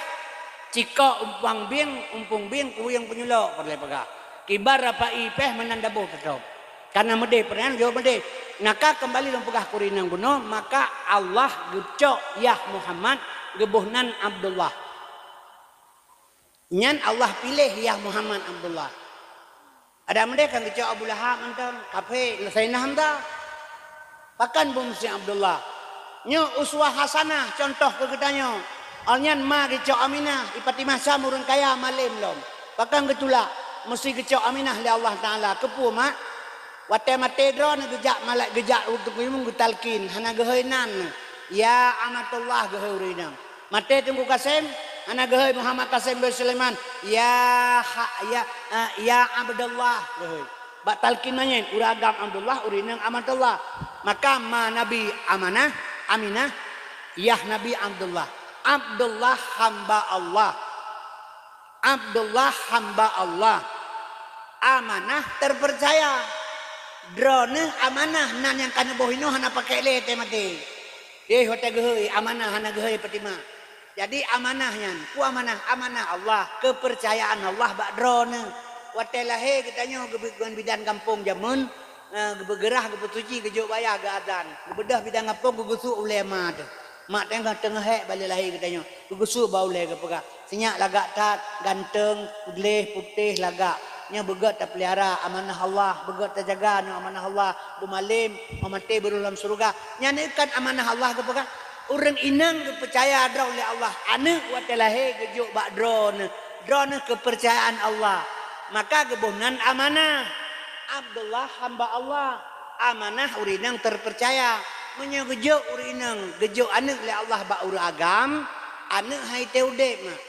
cikok umpang bieng, umpung bieng, kuyeueng peunyulok peureulèe peugah. Kiban rapai péh meunan daboh teutôb. Kana meudeh peureunang jaweueb meudeh. Naka keumbali lôn peugah keu ureueng inong bunoe, maka Allah geucok yah Muhammad geuboh nan Abdullah. Nyan Allah piléh yah Muhammad Abdullah. Adak meudeh kan geucok Abu Lahab mantong, kafé, Saidina Hamzah. Pakon beumusim Abdullah? Nyoe uswah hasanah, cuntoh keu geutanyoe. Awaknyan ma geucok Aminah, i Fatimah Syam ureueng kaya malém lom. Pakon geutulak? Meusti geucok Aminah lé Allah Taala. Keupeue, mak? Watèe maté droeneuh geujak malai-, geujak u teungku imeum geutalkin, hana geuhôi nan. "Ya Amatullah," geuhôi ureueng inong. Maté Teungku Kasem, hana geuhôi Muhammad Kasem bin Sulaiman, "Ya ha-, ya, eh, ya Abdullah," geuhôi. Bak talkin manyét, ureueng agam Abdullah, ureueng inong Amatullah. Maka ma Nabi Amanah, Aminah, yah Nabi Abdullah. Abdullah hamba Allah. Abdullah hamba Allah. Amanah terpercaya. Droeneuh amanah nan nyang ka neuboh inoe hana pakék lé watèe maté. Eh, watèe geuhôi amanah hana geuhôi Fatimah. Jadi amanah nyan, peue amanah? Amanah Allah, keupeurcayaan Allah bak droeneuh. Watèe lahé geutanyoe geubi-, ngon bidan gampông jameun, eh, geupeugeurah, geupeusuci, geujok baya, geuazan. Geubeudôh bidan gampông, geugeusuek ulèe ma teuh. Mak teungoh-teungoh hék balèe lahé geutanyoe, geugeusuek bak ulèe geupeugah, "Si nyak lagak that, ganteng, gleh, putéh, lagak. Nyoe beugöt tapeulihara, amanah Allah, beugöt tajaga, nyoe amanah Allah, beumalém, 'oh maté beuroh lam syeuruga." Nyan kon amanah Allah geupeugah. Ureueng inong geupeucaya droe lé Allah, aneuk watèe lahé geujok bak droeneuh, droeneuh keupeurcayaan Allah, maka geuboh nan amanah. Abdullah hamba Allah, amanah ureueng inong terpercaya. Meunyoe geujok ureueng inong, geujok aneuk lé Allah bak ureueng agam, aneuk han itém udép, mak.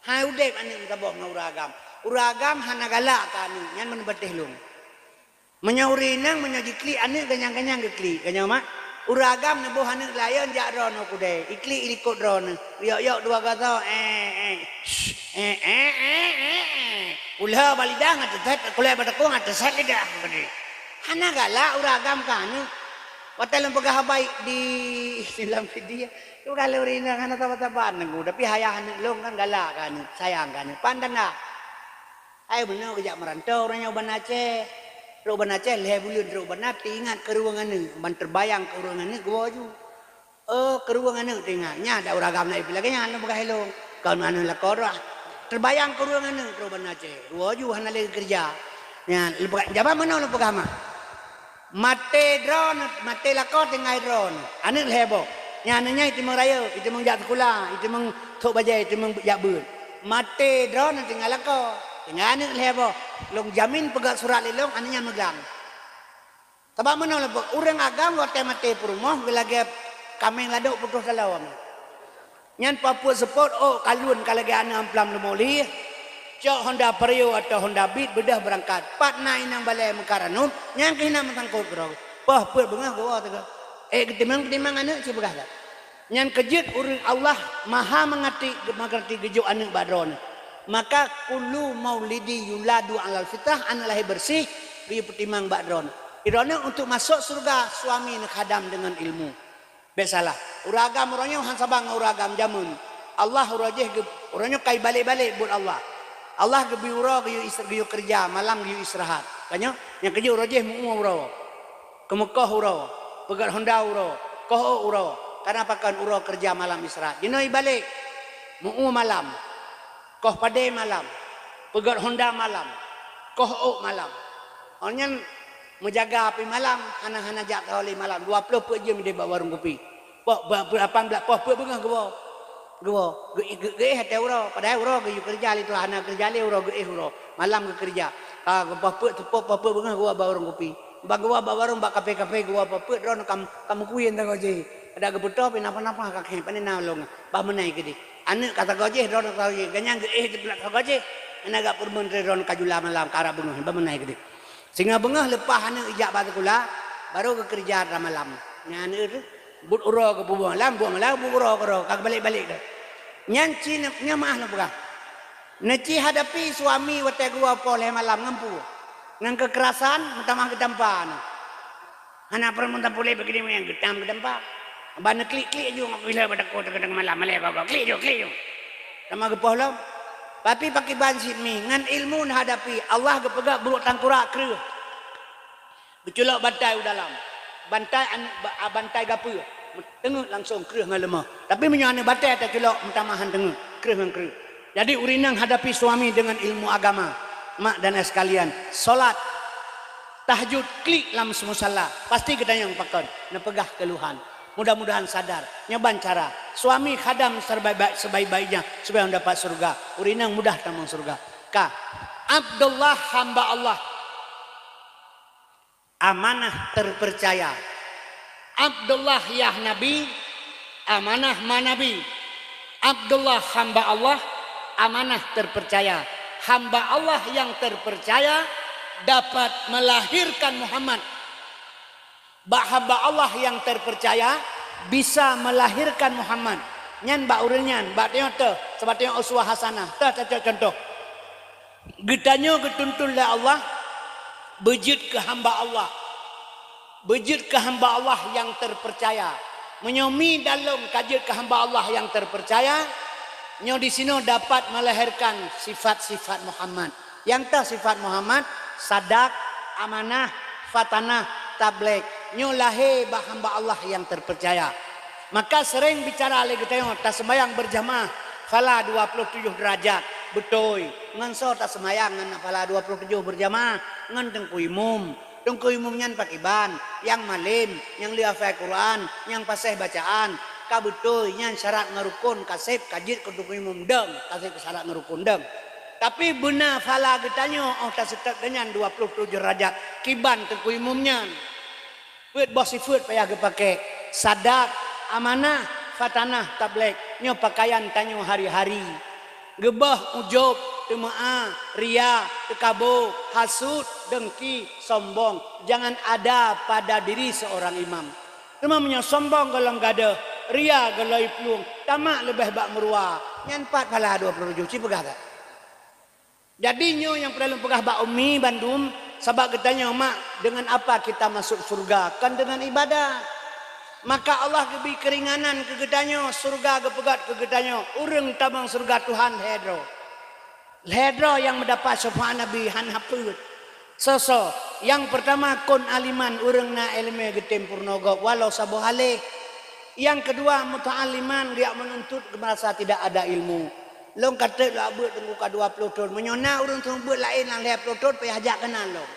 Han udép aneuk meusaboh ngon ureueng agam. Ureueng agam hana galak keu aneuk, nyan meuneubatéh lôn. Meunyoe ureueng inong, meunyoe jiklik aneuk ganyang-ganyang geuklik, ganyang mak. Ureueng agam neuboh aneuk laén jak droeneuh keudè, iklik likot droeneuh, yok-yok dua gasoe, eh, eh, eh, eh, eh, eh, eh. Ulo bak lidah ngon teuset, kulét bak takong ngon teuset lidah. Hana galak ureueng agam keu aneuk. Watèe lôn peugah haba di dalam video, tu kalau ureueng inong hana saban-saban nunggu, tapi ayah aneuk lôn kan galak keu aneuk, sayang keu aneuk. Pan tanda. Hai meunoe geujak meurantô ureueng nyan u Banda Aceh. Trok u Banda Aceh lhèe buleuen trok u Banda, teuingat keurueng aneuk, ban teubayang keurueng aneuk geuwoe ju. Oh, keurueng aneuk teuingat. Nyan dak ureueng agam na ipeulagèe nyan lôn peugah ilôn. Kon aneuk lakoe droe. Teubayang keurueng aneuk trok u Banda Aceh. Geuwoe ju hana lé geukeureuja. Nyan lôn peugah, jaban meunoe lôn peugah mak. Maté droeneuh, maté lakoe tinggai droeneuh. Aneuk lhèe boh. Nyan aneuk nyan iteumeung rayeuk, iteumeung jak sikula, iteumeung thok bajèe, iteumeung jak beuet. Maté droeneuh tinggai lakoe, tinggai aneuk lhèe boh. Lôn jamin peugah surat lé lôn, aneuk nyan meuglang. Sabab meunoe lôn peugah, ureueng agam watèe maté peurumoh geulagèe kaméng ladôk putôh taloe. Nyan papuet seupôt, ôk kalon ka lagèe aneuk amplam leumo lé. Cok Honda Vario atau Honda Beat beudôh beurangkat. Pat na inong balèe meukat ranup, nyan keuh na meusangkot keudroe. Poh peuet beungoh geuwoe teuh. Eh, geutimang-timang aneuk cit peugah that. Nyan keu jeuet ureueng Allah maha meungerti, meungerti geujok aneuk bak droeneuh. Maka kullu maulidi yuladu alal fitrah, aneuk lahé beureuséh, geuyue peutimang bak droeneuh. Droeneuh untuk masôk syeuruga, suami neukhadam deungon ilmu. Bèk salah. Ureueng agam uroe nyoe han saban ngon ureueng agam jameun. Allah uroe jéh geu-, uroe nyoe ka ibalek-balek buet Allah. Allah geubri uroe geuyue is-, geuyue keureuja, malam geuyue istirahat. Ka nyoe, nyang keujeuet uroe jéh meu-ue uroe. Keumeukoh uroe, peugöt honda uroe, koh ôk uroe. Karena pakon uroe keureuja malam istirahat. Jinoe ibalek, meu-ue malam, koh padé malam. Peugöt honda malam, koh ôk malam. Awak nyan meujaga api malam, hana-hana jak ka oleh malam. Dua ploh peuet jeuem ideh bak warong kupi. Poh, ba-, ba-, lapan blaih poh peuet beungoh geuwoe. Geuwoe. Geu-, geu-, geuéh watèe uroe. Padahai uroe geuyue keureuja lé tuha, hana keureuja lé uroe, geuéh uroe. Malam geukeureuja. Ka geupoh peuet, poh peuet beungoh geuwoe bak warong kupi. Ban geuwoe bak warong, bak kafe-kafe geuwoe poh peuet, droeneuh ka, ka meukuyen sagoe jih. Adak geupeutôh pih napa-napa ka khém, pane na lôn. Bah meunan keudeh. Aneuk ka sagoe jih, droeneuh ka sagoe jih. Gobnyan geuéh teupeulak sagoe jih. Hana geupeurumeuen lé droeneuh ka jula malam, ka rab beungoh, bah meunan keudeh. Singoh beungoh leupah aneuk ijak bak sikula, barô geukeureuja atra malam. Nyan aneuk teuh, buet uroe geupeubuet malam, buet malam, buet uroe keudroe, ka geubalek-balek deh. Nyan ci ne-, nyan meu'ah lôn peugah. Neuci hadapi suami watèe geuwoe poh lhèe malam ngon peue? Ngon keukerasan, meutamah geutampa na. Hana peureulèe meutampa lé, beugini meunan geutam geutampa. Ban neuklik-klik ju ngon gila bak takot teuka-teuka malam, malèe gogo, klik ju, klik ju. Sama geupoh lom. Tapi pakriban cit mi, ngon ilmu neuhadapi, Allah geupeugah buleuen tangkurak kreueh. Geuculok bantai u dalam. Bantai an-, ba-, bantai gapeue. Teungeut langsong kreueh ngon leumoh. Tapi meunyoe aneuk batèe taculok, meutamah han teungeut, kreueh ngon kreueh. Jadi, ureueng inong hadapi suami dengan ilmu agama. Mak dan ayah sekalian, solat tahajud klik lam musala, pasti geutanyong pakon, neupeugah keluhan. Mudah-mudahan sadar. Nyoe ban cara. Suami khadam sebaik-baik, sebaik-baiknya supaya dapat surga. Ureueng inong mudah tamong surga. Ka. Abdullah hamba Allah. Amanah terpercaya. Abdullah yah Nabi, amanah ma Nabi. Abdullah hamba Allah, amanah terpercaya. Hamba Allah yang terpercaya dapat melahirkan Muhammad. Bak hamba Allah yang terpercaya bisa melahirkan Muhammad. Nyan bak ureueng nyan, bak tanyoe teuh, sabab tanyoe uswah hasanah. Teuh tacok contoh. Geutanyoe geutuntun lé Allah beujeuet keu hamba Allah. Beujeuet keu hamba Allah nyang teupercaya. Meunyoe mi dan lôn ka jeuet keu hamba Allah nyang teupercaya, nyoe disinoe dapat melahirkan sifat-sifat Muhammad. Nyang teuh sifat Muhammad, sadak, amanah, fatanah, tabligh. Nyoe lahé bak hamba Allah nyang teupercaya. Maka sering bicara lé geutanyoe, taseumayang beurjamaah, phala dua ploh tujoh deurajat. Beutôi, ngon soe taseumayang ngon phala dua ploh tujoh beurjamaah? Ngon teungku imum. Teungku imum nyan pakriban? Nyang malém, nyang le hafai Quran, nyang paséh bacaan. Ka beutôi, nyan syarat ngon rukon, ka sép, ka jeuet keu teungku imum dong, ka sép keu syarat ngon rukon dong. Tapi beuna phala geutanyoe óh taseutôt geuh nyan dua ploh tujoh deurajat, kiban teungku imum nyan. Peuet boh sifeuet payah geupaké, sadak, amanah, fatanah, tabligh. Nyoe pakaian tanyoe hari-hari. Geubah ujub, teumeu'ah, ria, teukabo, hasut, dengki, sombong, jangan ada pada diri seorang imam. Teuma meunyoe sombong gohlom gadôh, ria gohlom plueng, tamak leubeh bak meuruwa, nyan pat phala dua ploh tujoh, ci peugah that. Jadi nyoe nyang peureulèe lôn peugah bak umi bandum, sabab geutanyoe mak, dengan apa kita masuk surga? Kon deungon ibadat. Maka Allah geubri keuringanan keu geutanyoe, surga geupeugöt keu geutanyoe, ureueng tamong surga Tuhan lhèe droe. Lhèe droe nyang meudapat syafaat Nabi hana peuet. Soe-soe? Nyang peurtama, kun aliman, ureueng na ileumèe geutem peurunoe gob walau saboh aléh. Nyang keudua, muta'alliman, geujak meununtut geumeurasa tidak ada ilmu. Lôn ka trép lôn beuet teungku ka dua ploh thon. Meunyoe na ureueng seumeubeuet laén nyang lhèe ploh thon, payah jak keunan lôn.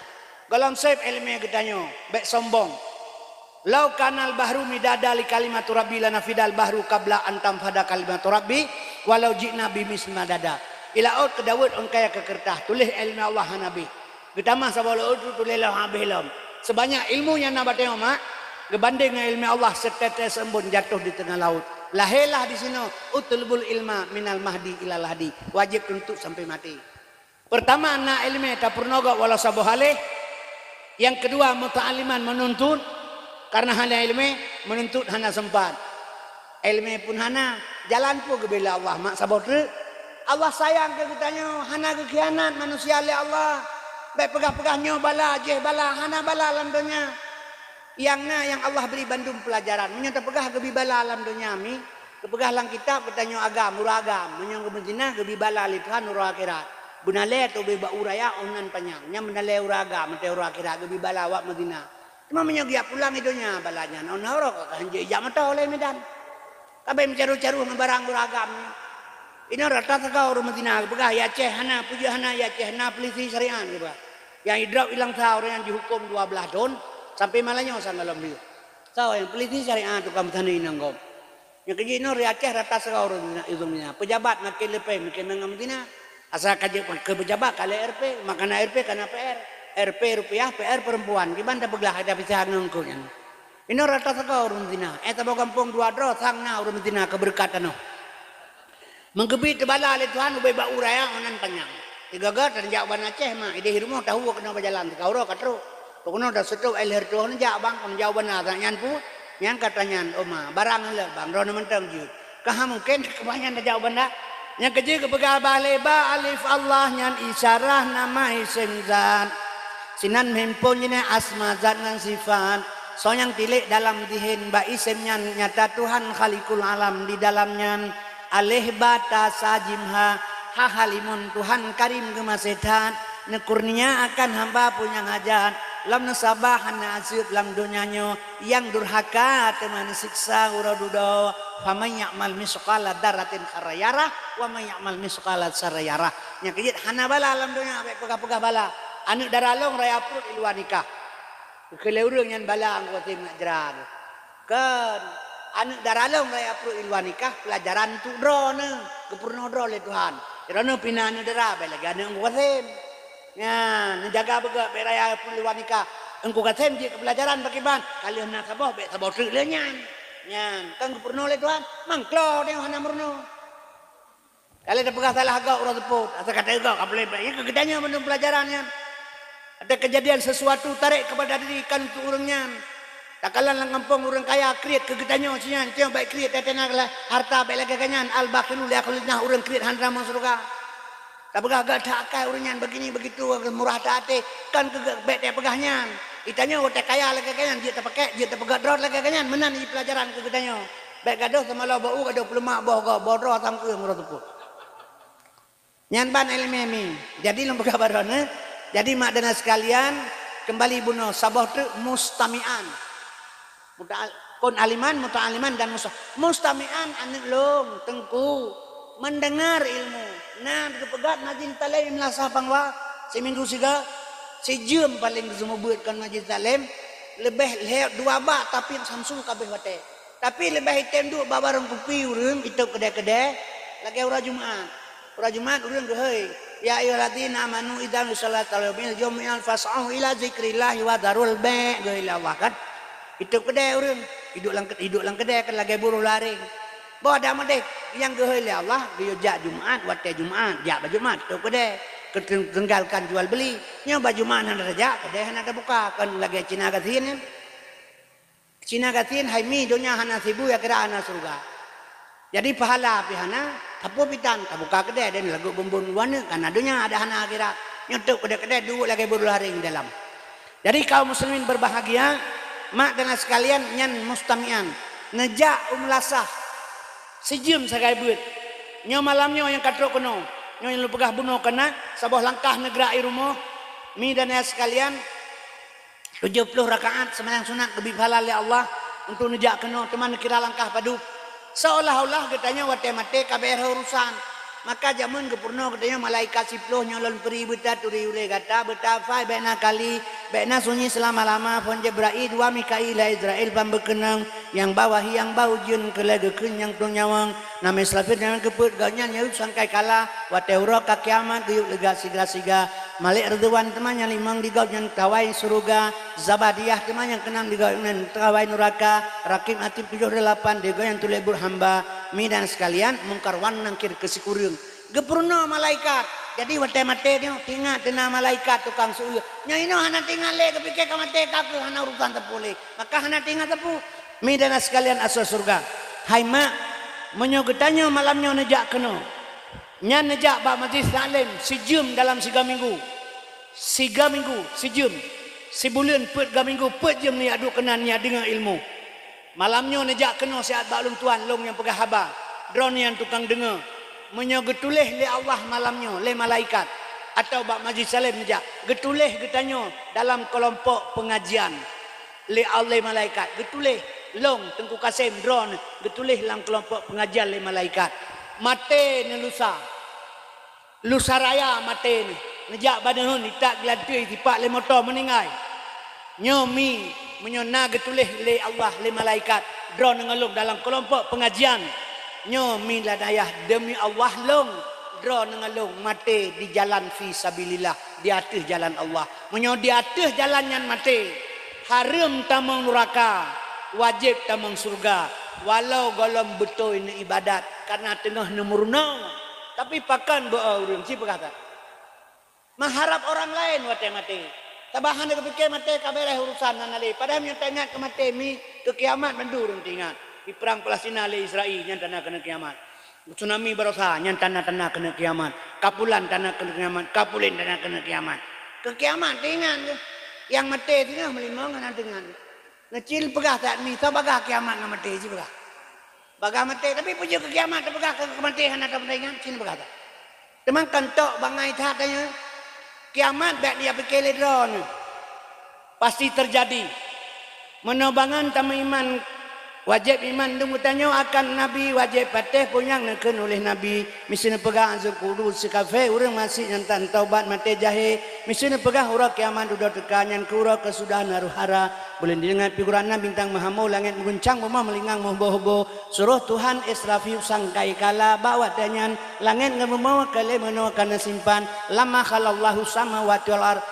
Gohlom sép ileumèe geutanyoe, bèk sombong. "Lau kanal bahru midada li kalimatu rabbi lanafidal bahru qabla an tanfada kalimatu rabbi walau ji'na bimitsli madada." I laôt keu daweuet ôn kayèe keu keureutah, tuléh ileumèe Allah hana bèh. Geutamah saboh laôt tu tuléh lom habéh lom. Seubanyak ilmu nyang na bak tanyoe mak, geubandéng ngon ileumèe Allah, seuteutée seuembôn jatoh di teungoh laôt. Lahé lah disinoe, "Utlubul ilma minal mahdi ilal lahdi." Wajéb tuntot sampoe maté. Peurtama, na ileumèe tapeurunoe gob walau saboh aléh. Nyang keudua, muta'alliman, meununtut. Kareuna hana ileumèe, meununtut hana seumpat. Ileumèe pun hana, jalan peue geubri lé Allah, mak, saboh treuk? Allah sayang keu geutanyoe, hana geukhianat manusia lé Allah. Bèk peugah-peugah nyoe bala, jéh bala, hana bala lam donya. Nyang na, nyang Allah bri bandum peulajaran. Meunyoe tapeugah geubri bala lam donya, mi, geupeugah lam kitab geutanyoe agam, uroe agam. Meunyoe geumeuzina, geubri bala lé Tuhan uroe akhirat. Beunalèe tobé bak uroe raya, 'oh nan panyang. Nyan beunalèe uroe agam, meuteue uroe akhirat, geubri bala awak meuzina. Teuma meunyoe geujak pulang i donya, bala nyan, 'oh nan uroe ka hanjeuet ijak moto lé Medan. Ka bèk meucaroh-caroh ngon barang uroe agam nyoe. Inoe rata sagoe ureuëng meuzina geupeugah, "Ya Aceh hana, peujeuet hana, ya Aceh na peulisi syariat," geupeugah. Nyang idrop ilang sa ureuëng nyang jihuköm dua blaih thon, sampai malam nyoe sang gohlom lheueh. Soe nyang peulisi syariat tukang meusaneuk inong gob. Nyang keujeuet inoe di Aceh rata sagoe ureuëng meuzina, ureuëng meuzina. Peujabat makin leupie, makin mangat meuzina. Asai ka jeuet keu peujabat ka lheueh R P, maka na R P ka na P R. R P rupiah, P R perempuan. Kiban tapeuglah ada pisah ngon keu nyan. Inoe rata sagoe ureuëng meuzina. Eh, saboh gampông dua droe sang na ureuëng meuzina keu beureukat tanoh. Meugeubi teubala lé Tuhan ubé bak u raya ngon nan panyang. Sigoe-goe tan jak u Banda Aceh mak, ideh rumoh tahu keunoe bak jalan, teuka uroe ka trok. Keunoe taseutôt air lheueh reutoh neujak bang, kon jak u Banda, nyan pu-, nyan ka tanyan, "Oh ma, barang lé bang, droeneuh mantong jeuet." Ka ha mungken keubah nyan tajak u Banda. Nyang keujeuet geupeugah bah lé ba alif Allah nyan isyarah nama isem zat. Sinan meuhimpon jeuet asma zat ngon sifat. Soe nyang tilék dalam dihen bak isem nyan nyata Tuhan Khaliqul Alam di dalam nyan. Aleh ba ta sa jim ha, ha halimun Tuhan Karim geumaséh that, neukurnia akan hamba peue nyang hajat, lom neusabah hana aseut lam donya nyoe, nyang durhaka teuma neusiksa uroe dudoe, faman ya'mal misqala dzarratin khaira yarah, wa man ya'mal misqala dzarratin syarra yarah. Nyang keujeuet hana bala lam donya, bék peugah-peugah bala. Aneuëk dara lôn raya pruet i luwa nikah. Keu lé ureuëng nyan bala Teungku Kasim nak jra geuh. Kon, aneuëk dara lôn raya pruet i luwa nikah, peulajaran untuk droeneuh, geupeurunoe droe lé Tuhan. Droeneuh pih na aneuëk dara, bék lagée aneuëk Teungku Kasim. Nyan, neujaga beugét bék raya pruet i luwa nikah. Teungku Kasim jeuet keu peulajaran pakriban, ka lheueh na saboh, bék saboh treuk lé nyan. Nyan, kon geupeurunoe lé Tuhan, mangklo tanyoe hana meurunoe. Ka lheueh tapeugah salah gob uroe seupôt, asai ka taeu gob ka peuleubeh. Nyan keu geutanyoe mandum peulajaran nyan. Ada keujadian sesuatu tarek keupada diri kan untuk ureuëng nyan. Takalon lam gampông ureuëng kaya kriet keu geutanyoe, si nyan, tanyoe bék kriet, teuntèe na harta bék lagée geuh nyan, al-bakhilu la yadkhulun jannah, ureuëng kriet hana tamong syeuruga. Tapeugah gét that akai ureuëng nyan, begini begitu, murah that até, kan keu gét bék tapeugah nyan. Geutanyoe watée kaya lagée geuh nyan, jeuet tapakék, jeuet tapeugét droe lagée geuh nyan, meunan jih peulajaran keu geutanyoe. Bék gadôh teumalo bak u, gadôh peulemak boh gob, boh droe sang ureuëng uroe seupôt. Nyan ban iéleumé mi. Jadi lôn peugah baroe nyoe, jadi mak dan sekalian, keumbali bunoe saboh treuk mustami'an. Muta'al-, kon aliman, muta'aliman dan musta-, mustami'an aneuëk lôn, Teungku, mendengar ilmu. Na geupeugét majlis taklim Meunasah Pangwa, siminggu siga, sijeuem paleng geuseumeubeuet kon majlis taklim, leubeh lhée dua bak tapi samsung kabeh watée. Tapi leubeh item duek bak barong kupi ureuëng itôb keudè-keudè lagée uroe Jumat. Uroe Jumat ureuëng geuhôi, "Ya ayyuhalladzina amanu idza nudiya lissalati yaumil jumu'ah fas'au ila dzikrillahi wa dzarul bai'," geuhôi lé Allah kan. Itôb keudè ureuëng, iduek lam, iduek lam keudè kan lagée buroe laréng. Boh dak meudeh nyang geuhôi lé Allah, geuyue jak Jumat, watée Jumat, jak bak Jumat, itôb keudè, keu-, tinggalkan jual beli. Nyoe bak Jumat hana tajak, keudè hana tabuka, kan lagée Cina gasien nyan. Cina gasien hai mi donya hana sibu, akhirat hana syeuruga. Jadi pahala pih hana, sapeue pih tan, tabuka keudè dan lagu bumbon luwa neuk, kana donya ada hana akhirat. Nyoe tôb keudè-keudè duek lagée buroe laréng dalam. Jadi kaum muslimin berbahagia, mak dan sekalian nyan mustami'an. Neujak u Meunasah, sijeuem sagai beuet. Nyoe malam nyoe nyang ka trok keunoe. Nyoe nyang lôn peugah bunoe keunan, saboh langkah neugrak i rumoh. Mi dan ayah sekalian, tujoh ploh rakaat seumayang sunat geubri pahala lé Allah untuk neujak keunoe, teuma neukira langkah padub. Seolah-olah geutanyoe watée maté ka beuet urusan. Maka jameun geupeurunoe geutanyoe malaikat siploh nyoe lôn peuri beutaturi ulée gata, beutafai bék na kali, bék na sunyi seulama-lama, phon Jibrail, dua Mikail, Izrail ban beukeunong, nyang ba wahyi, nyang ba ujeuen, keu lhée geukheun nyang tueng nyawöng, na Israfil nyang keupeuet, gobnyan nyang sangkai kala, watée uroe ka kiamat geuyue leuga sigra-siga, Malek Ridwan teuma nyang limong di gobnyan kawai syeuruga, Zabadiyah teuma nyang keunam di gobnyan kawai nuraka, Rakib Atid tujoh delapan di gobnyan tuléh buet hamba, mi dan sekalian, Mungkar wan Nakir keu sikureueng. Geupeurunoe malaikat. Jadi watée maté nyoe, teuingat teuna malaikat tukang seueu. Nyoe inoe hana teuingat lé, geupike ka maté ka keuh hana urusan sapeue lé. Maka hana teuingat sapeue. Mi dan sekalian asoe syeuruga. Hai mak, meunyoe geutanyoe malam nyoe neujak keunoe, nyan neujak bak majlis taklim sijeuem dalam siga minggu. Siga minggu, sijeuem. Sibuleuen peuet ga minggu, peuet jeuem neujak duek keunan neujak deungoe ilmu. Malam nyoe neujak keunoe siat bak lôn tuan, lôn nyang peugah haba, droeneuh nyang tukang deungoe. Meunyoe geutuléh lé Allah malam nyoe lé malaikat, atawa bak majlis taklim neujak, geutuléh geutanyoe dalam keulompok peungajian lé Allah malaikat, geutuléh lôn Teungku Kasem droeneuh geutuléh lam keulompok peungajian lé malaikat. Maté neulusa. Lusa raya maté neuh. Neujak bak neuheun itak geulanteue sipak lé moto meuninggai. Nyoe mi, meunyoe na geutuléh lé Allah lé malaikat, droeneuh ngon lôn dalam keulompok peungajian. Nyoe mi lam ayah, deumi Allah lôn, droeneuh ngon lôn maté di jalan fi sabilillah, di ateueh jalan Allah. Meunyoe di ateueh jalan nyan maté, hareuem tamong nuraka, wajéb tamong syeuruga, walau gohlom beutôi neuibadat, kareuna teungoh neumeurunoe. Tapi pakon beu-o ureuëng, ci peugah that. Meuharab orang laén watée maté. Sabab hana geupike maté ka beres urusan, hana lé. Padahai meunyoe taingat keu maté mi, keu kiamat mandum ureuëng teuingat. Di perang Palestina lé Israel, nyan tanda keuneuk kiamat. Tsunami barosa, nyan tanda-tanda keuneuk kiamat. Kapulan tanda keuneuk kiamat, kapulen tanda keuneuk kiamat. Keu kiamat teuingat keuh. Nyang maté singoh meulimong hana teuingat. Neucil peugah that mi, soe bagah kiamat ngon maté, ci peugah. Bagah maté, tapi peue jeuet keu kiamat teupeugah, keu maté hana teuingat, ci neupeugah that. Teuma kan tok bangai that tanyoe. Kiamat bék neujak pike lé droeneuh. Pasti teujadi. Meunoe bangai tameuiman, wajéb iman dum geutanyoe akan Nabi, wajéb patéh peue nyang neukheun uléh Nabi. Miseue neupeugah azab kubur sikafé, ureuëng masék nyang tan taubat maté jahé. Miseue neupeugah uroe kiamat dudoe teuka, nyan keuh uroe keusudahan harôh hara. Buleuen deungon pih gurana, bintang meuhamo, langét meuguncang, bumoe meulingang meuheubo-heubo. Suroh Tuhan Israfil sangkai kala, bak watée nyan langét ngon bumoe ka lheueh meunoe ka neusimpan. Lamma khalaqallahu samawati wal ard.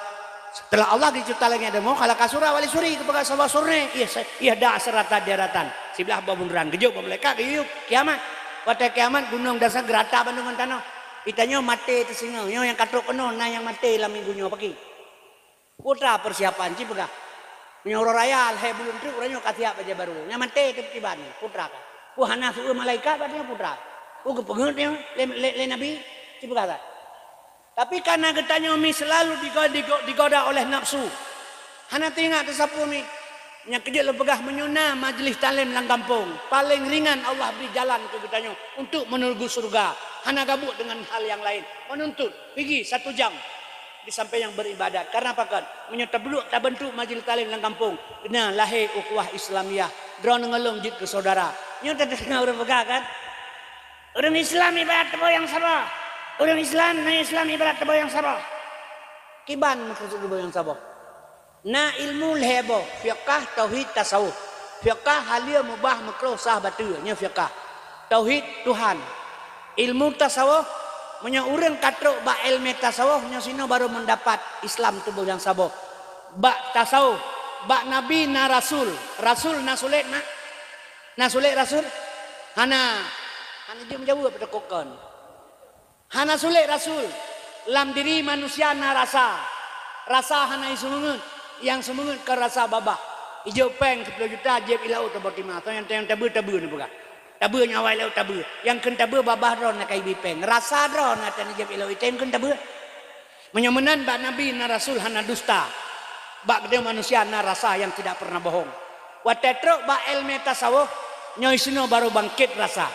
Seuteulah Allah geucebta langét dan bumoe, khalaqa sura wal suri, geupeugah saboh suri, ié se-, ié dak seurata daratan. Siblah boh bundeurang, geujok boh malaikat, geuyue kiamat. Watée kiamat, gunong dan sa geurata bandum ngon tanoh. Geutanyoe maté teusingoh, nyoe nyang ka trok keunoe, na nyang maté lam minggu nyoe, pakri. Peue teuma persiapan, ci peugah. Meunyoe uroe raya lhée buleuen treuk, uroe nyoe ka siap bajée barô. Nyang maté teuh kiban, peue teuma ka. Peue hana su-eu malaikat bak nyoe, peue teuma. Peue geupeungeut nyoe lé, lé, lé Nabi, ci peugah that. Tapi kareuna geutanyoe mi seulalu digo-, digo-, digoda oleh nafsu. Hana teuingat teuh sapeue mi. Nyang keujeuet lôn peugah, meunyoe na majlis taklim lam gampông, paleng ringan Allah bri jalan keu geutanyoe untuk menuju syeuruga. Hana gabuek deungon hal nyang laén. Meununtut, pigi satu jam. Di sampéng nyang beuribadat. Kareuna pakon? Meunyoe tablok tabeuntuk majlis taklim lam gampông, na lahé ukhuwah Islamiyah, droeneuh ngon lôn jeuet keu syedara. Nyoe tadeungoe ureuëng peugah kan? Ureuëng Islam ibarat tuboh nyang saboh. Ureuëng Islam, na Islam ibarat tuboh nyang saboh. Kiban meukeusud tuboh nyang saboh? Na ilmu lhée boh, fiqah, tauhid, tasawuf. Fiqah, haleue, mubah, meukruh, sah, bateue, nyoe fiqah. Tauhid, Tuhan. Ilmu tasawuf, meunyoe ureuëng ka trok bak ilmu tasawuf, nyoe sinoe baru meudapat Islam tuboh nyang saboh. Bak tasawuf, bak Nabi na rasul. Rasul na sulet, na? Na sulet rasul? Hana. Hana jeuem jaweueb teuka kon. Hana sulet rasul. Lam diri manusia na rasa. Rasa hana iseumeungeut. Nyang seumeungeut kon rasa babah. Ijok péng siplôh juta jieb ilawôt teubôh tima. Soe nyang, nyang tabeue, tabeue neupeugah. Tabeue nyang awai ilawôt tabeue. Nyang kheun tabeue babah droe na ka ibi péng. Rasa droe na tan jieb ilawôt item kheun tabeue. Meunyoe meunan bak Nabi na rasul hana dusta. Bak geutanyoe manusia na rasa nyang tidak pernah bohong. Watée trok bak ilmu tasawuf, nyoe sinoe baru bangkét rasa.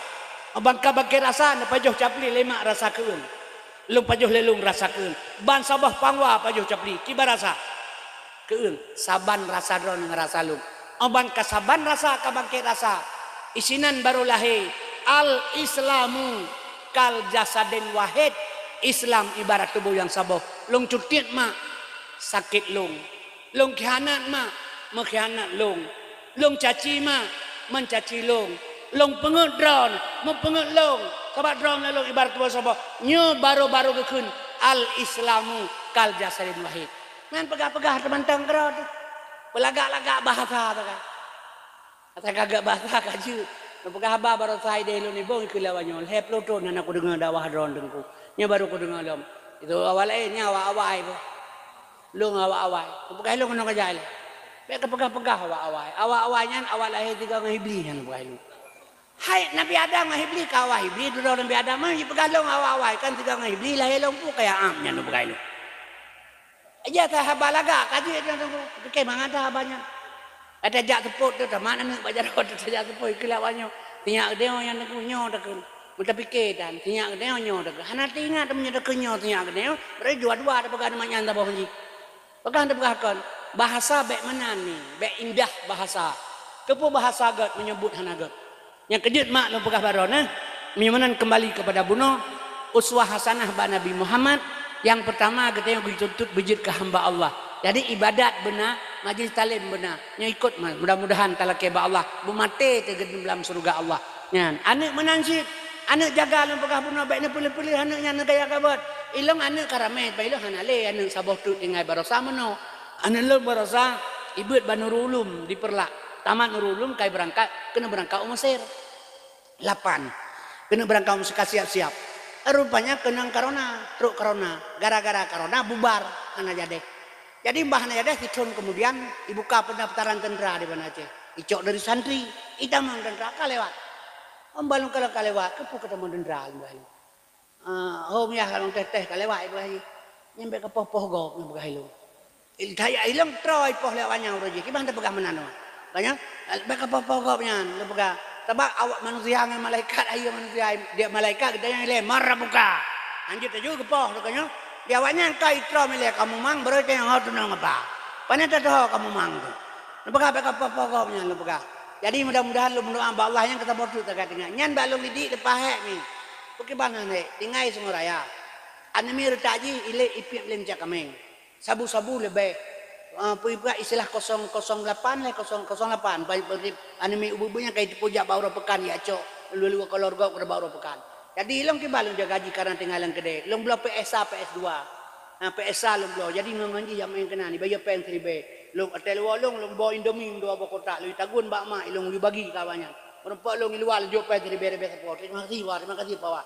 Ban ka bangkét rasa, neupajoh capli lé mak rasa keueung. Lôn pajoh lé lôn rasa keueung. Ban saboh pangwa pajoh capli, kiban rasa? Keueung. Saban rasa droeneuh ngon rasa lôn. Ban ka saban rasa ka bangkét rasa. Isinan baru lahé. Al-Islamu kal jasadin wahid. Islam ibarat tuboh nyang saboh. Lôn cutiet mak, sakét lôn. Lôn khianat mak, meukhianat lôn. Lôn caci mak, meucaci lôn. Lôn peungeut droeneuh, meupeungeut lôn. Sabab droeneuh lôn ibarat tuboh saboh. Nyoe baru-baru geukheun, al-Islamu kal jasadin wahid. Nyan peugah-peugah teumantong keudroe teuh. Peulagak-lagak bahasa teuh kan. Asai ka geuet bahasa ka jeuet. Neupeugah haba baroesa idéh lôn nibong keu lawan nyoe. Lhée ploh thon hana kudeungoe dakwah droeneuh Teungku. Nyoe baru kudeungoe lom. Itu awai laén, nyan awai-awai boh. Lôn awai-awai. Neupeugah lôn keunoe keujak ilée. Bék kapeugah-peugah awai-awai. Awai-awai nyan awai lahé sigoe ngon Iblih nyan neupeugah lôn. Hai Nabi Adam ngon Iblih ka awai Iblih, dudoe Nabi Adam nyan jipeugah lôn awai-awai kan sigoe ngon Iblih lahé lôn peue kaya am nyan neupeugah lôn. Ija that haba lagak ka jeuet nyan Teungku. Pike mangat that haba nyan. Ata jak seupôt teuh, tamat aneuk bak jaroe teuh tajak seupôt, ikheun lé awak nyoe. Sinyak geutanyoe nyan Teungku nyoe takheun. Meutapike tan, sinyak geutanyoe nyoe takheun. Hana teuingat meunyoe takheun nyoe sinyak geutanyoe, berarti dua-dua tapeugah nyoe nyan saboh jih. Peugah tapeugah kon, bahasa bék meunan ni, bék indah bahasa. Keupeue bahasa gét meunyoe buet hana gét? Nyang keujeuet mak lôn peugah baroe nyoe. Meunyoe meunan keumbali keupada bunoe, uswah hasanah bak Nabi Muhammad, nyang peurtama geutanyoe jituntut beujeuet keu hamba Allah. Jadi ibadat beuna, majlis taklim beuna, nyoe ikot ma-, mudah-mudahan talakée bak Allah, beumaté teuh geutem lam syeuruga Allah. Nyan, aneuk meunan cit, aneuk jaga lôn peugah bunoe bék neupeuleueh-peuleueh aneuk nyan neugaya gabot. Ilong aneuk ka ramé, bak ilong hana lé aneuk saboh teuk tinggai baroesa meunoe. Aneuk lôn baroesa ibeuet bak Nurul Ulum di Peureulak, tamat Nurul Ulum kai beurangkat, keuneuk beurangkat u Mesir. Lapan. Keuneuk beurangkat meusti ka siap-siap. Rupanya keunong corona, trok corona. Gara-gara corona bubar, hana jadeh. Jadi bah hana jadeh, sithon keumudian ibuka peundaftaran teuntra di Banda Aceh. Icok dari santri, itamong teuntra ka lewat. Amba lôn ka lewat, keupeue katamong teuntra lôn bahai. Ah, hom yah lôn teh-teh ka lewat ibu haji. Nyan bék kapoh-poh gob nyan peugah ilong. Ilong troe ipoh lé awaknyan uroe jih, kiban tapeugah meunan nyoe. Ka nyan, bék kapoh-poh gob nyan, lôn peugah. Sabab awak manusia ngon malaikat, ayeue manusia, di malaikat geutanyoe ilée, "Man rabbuka?" Hanjeuet taju geupoh lé ka nyoe. Di awaknyan ka itroe ilée, "Kamoe mang, barô tanyong ho tunong apa." Pane tateuho kamoe mang tu. Lôn peugah bék kapoh-poh gob nyan, lôn peugah. Jadi mudah-mudahan lôn meudoá bak Allah nyang ka saboh teuk tagat ingat. Nyan bak lôn didik leupah hék mi. Pakriban han hék, tinggai Sungai Raya. Aneuk mi reutak jih ilée ipiep lé meucak kaméng. Sabu-sabu leubeh. Ah, peue ipeugah istilah kosong kosong lapan lé kosong kosong lapan. Ba-, ba-, aneuk mi ubeubeue nyang ka jiteupeue jak bak uroe peukan jak cok. Lue-lue kolor gob keu bak uroe peukan. Jadi ilong kiban lôn jaga jih karna tinggai lam keudè. Lôn bloe P S A, P S dua. Ha, P S A lôn bloe. Jadi ngon-ngon jih jak maén keunan, ibayeue péng siribèe. Lôn, watèe luwa lôn, lôn boh Indomie dua boh kotak, lôn tagun bak mak, ilôn lôn bagi keu awaknyan. Meureumpok lôn i luwa lôn jok péng siribèe-ribèe sapo. Terima kasih, Wak. Terima kasih, Pak Wak.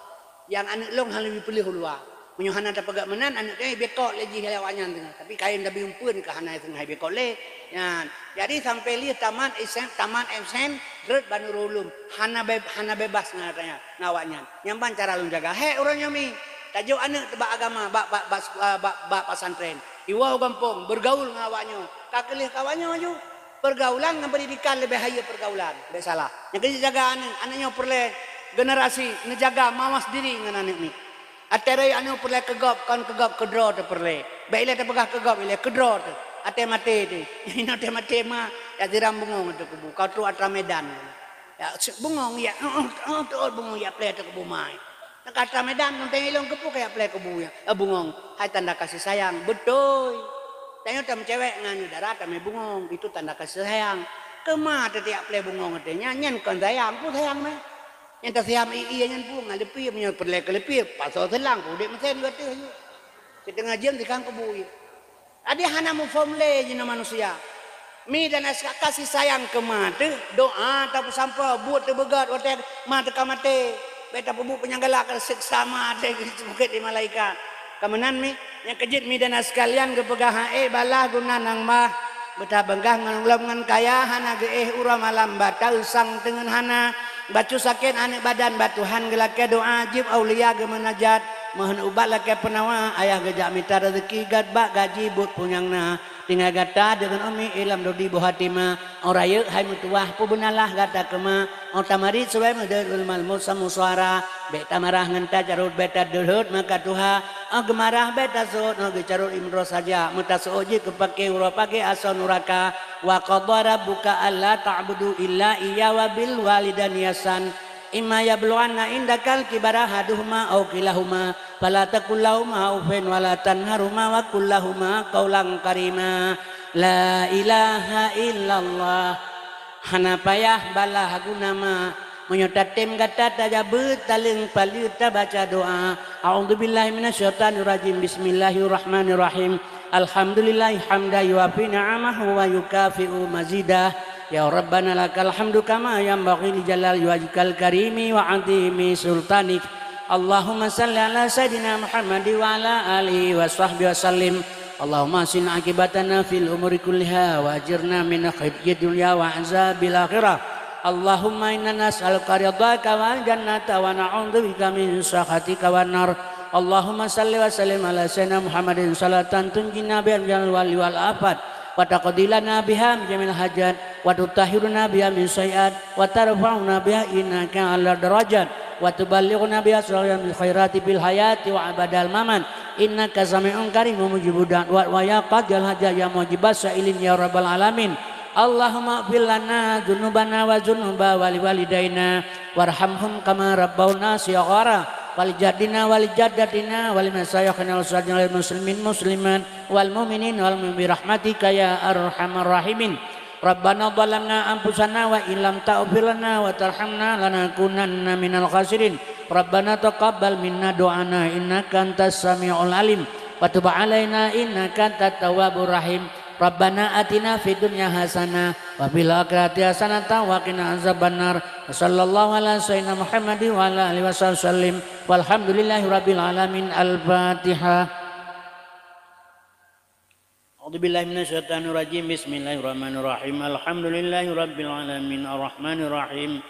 Nyang aneuk lôn hana lôn piléh u luwa. Meunyoe hana tapeugah meunan, aneuk tanyoe ibekot lé jih lé awaknyan teungoh. Tapi kayém tabi umpeuen ka hana teungoh ibekot lé. Nyan. Jadi sampai lheueh tamat S M, tamat S M, rhot bak Nurul Ulum. Hana be-, hana bebas ngon awaknyan. Ngon awaknyan. Nyan ban cara lôn jaga. Hék uroe nyoe mi, tajok aneuk bak agama, bak, bak, bak, bak, bak pesantren. Iwoe u gampông, bergaul ngon awaknyoe. Ka keu lheueh keu awaknyoe aju. Pergaulan ngon pendidikan leubeh hayeue pergaulan. Bék salah. Nyang keuneuk jaga aneuk, aneuk nyoe peureulée generasi neujaga mawas diri ngon aneuk mi. Watèe rayeuk aneuk peureulée keu gob, kon keu gob, keu droe teuh peureulée. Bék ilée tapeugah keu gob, ilée keu droe teuh. Watèe maté teuh. Inoe watèe maté ma, jak siram bungöng ateueh kubu. Ka trok atra Medan. Ya, se-, bungöng ya, oh, oh, oh, teuôt bungöng ya pleh ateueh kubu ma. Nyang ka atra Medan, teuntèe ilong keupeue ka ya pleh kubu ya, eh, bungöng. Hai tanda kasih sayang, beutôi. Tanyoe tameucewek ngon aneuk dara tamè bungöng, itu tanda kasih sayang. Keu ma teuh jak pleh bungöng ateueh nyan, nyan kon sayang, peue sayang meh. Nyang tasayang ie nyan peue ngon leupie, meunyoe peureulée keu leupie, pasoe seulang, udép meusen u ateueh aju. Siteungoh jeuem sikang kubu ie. Jadi hana muphom lé jinoe manusia. Mi dan aska kasih sayang keu ma teuh, doa tapeusampoe, buet teuh beugöt watèe ma teuh ka maté. Bék tapeubuet peunyang galak, ka seksa ma teuh geuseumeukét lé malaikat. Ka meunan mi, nyang keujeuet mi dan aska sekalian geupeugah ha'é balaih guna nang bah. Beutabeungkah ngon lom ngon kaya hana geuéh uroe malam, bata usang teungeut hana. Bacut sakét aneuk badan, bak Tuhan geulakée doa, jieb aulia geumeunajat. Meuhon ubat lakée peunawa, ayah geujak mita raseuki, gét bak gaji buet peue nyang na. Tinggai gata deungon umi i lam dodi boh hatima. Óh rayeuk hai meutuwah, peubeunalah gata keuma. Óh tamarit subay meudeuet uleumah leumo samusuara. Bék tamarah ngon tacarot, bék tadeuhot maka tuha. Óh geumarah bék taseuôt, óh geucarot imroh saja. Meutaseuôt jeuet keu paké uroe paké asoe nuraka. Wa qadha rabbuka alla ta'budu illa iyyahu wa bil walidaini ihsan. Imma yablughanna indakal kibara ahaduhuma aw kilahuma, fala taqul lahuma uffin wa la tanharhuma wa qul lahuma qaulan karima. La ilaha illallah. Hana payah balaih guna ma. Meunyoe tatem gata tajabeut taleueng paleue tabaca doa. A'udzubillahi minasyaitonirrajim. Bismillahirrahmanirrahim. Alhamdulillahi hamdan yuwafi ni'amahu wa yukafi'u mazidah. Ya Rabbana lakal hamdu kama yanbaghi li jalali wajhikal karimi wa 'azimi sultanik. Allahumma shalli ala sayyidina Muhammad wa ala alihi wa sahbihi wa sallim. Allahumma ahsin aqibatana fil umuri kulliha wa ajirna min khizyid dunya wa azabil akhirah. Allahumma inna nas'aluka ridhaka wal jannata wa na'udzubika min sakhatika wan nar. Allahumma shalli wa sallim ala sayyidina Muhammadin salatan tunjina biha minal wali wal afat, wa taqdi lana biha min jami'il hajat, wa tutahhiruna biha min sayyiat, wa tarfa'una biha indaka a'la darajat, wa tuballighuna biha aqsal khairati fil hayati wa ba'dal mamat. Innaka sami'un qaribun mujibud da'wat, wa ya qadhiyal hajat ya mujibas sa'ilin ya rabbal alamin. Allahumma ighfir lana dzunubana wa dzunuba wali walidaina warhamhum kama rabbauna shighara, walijaddina walijaddatina walimasyayikhina wasairil muslimin muslimat wal mu'minin wal mu'minat birahmatika ya arhamar rahimin. Rabbana zalamna anfusana wa illam taghfir lana wa tarhamna lanakunanna minal khasirin. Rabbana taqabbal minna du'ana innaka antas samiul alim wa tub alaina innaka antat tawwabur rahim. Rabbana atina fid dunya hasanah wa fil akhirati hasanatan wa qina azabannar. Wa sallallahu ala sayyidina Muhammadin wa ala alihi wasallam. Walhamdulillahi rabbil alamin. Al-Fatihah. A'udzubillahi minasyaitonirrajim. Bismillahirrahmanirrahim. Alhamdulillahi rabbil alamin. Arrahmanirrahim.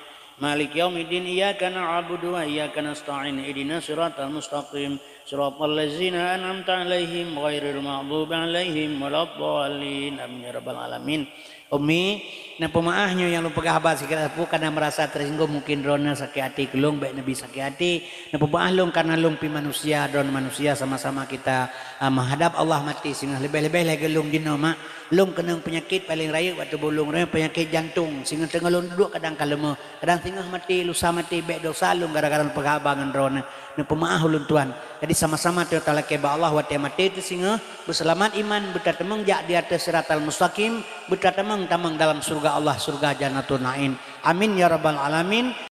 Maliki yaumiddin. Iyyaka na'budu wa iyyaka nasta'in. Ihdinas siratal mustaqim. Siratal ladzina an'amta 'alaihim ghairil maghdubi 'alaihim waladdallin. Amin ya rabbal alamin. Umi, neupeumaáh nyoe nyang lôn peugah haba sikira sapeue, kana meurasa tersinggung, mungkin droeneuh sakét até keu lôn, bék neubi sakét até. Neupeumaáh lôn kana lôn pih manusia, droeneuh manusia, sama-sama kita, ah, meuhadab Allah maté singoh. Leubeh-leubeh lagée lôn jinoe, mak. Lôn keunong peunyakét paleng rayeuk bak tuboh lôn, peunyakét jantong. Singoh teungoh lôn duduek kadang ka leumoh, kadang singoh maté, lusa maté, bék desya lôn gara-gara lôn peugah haba ngon droeneuh. Neupeumaáh ulôn tuan. Jadi sama-sama teutalakée bak Allah watée maté teuh singoh, beuseulamat iman, beutateumong jak di ateueh siratal mustaqim, beutateumong tamong dalam syeuruga Allah, syeuruga Jannatul Naim. Amin ya rabbal alamin.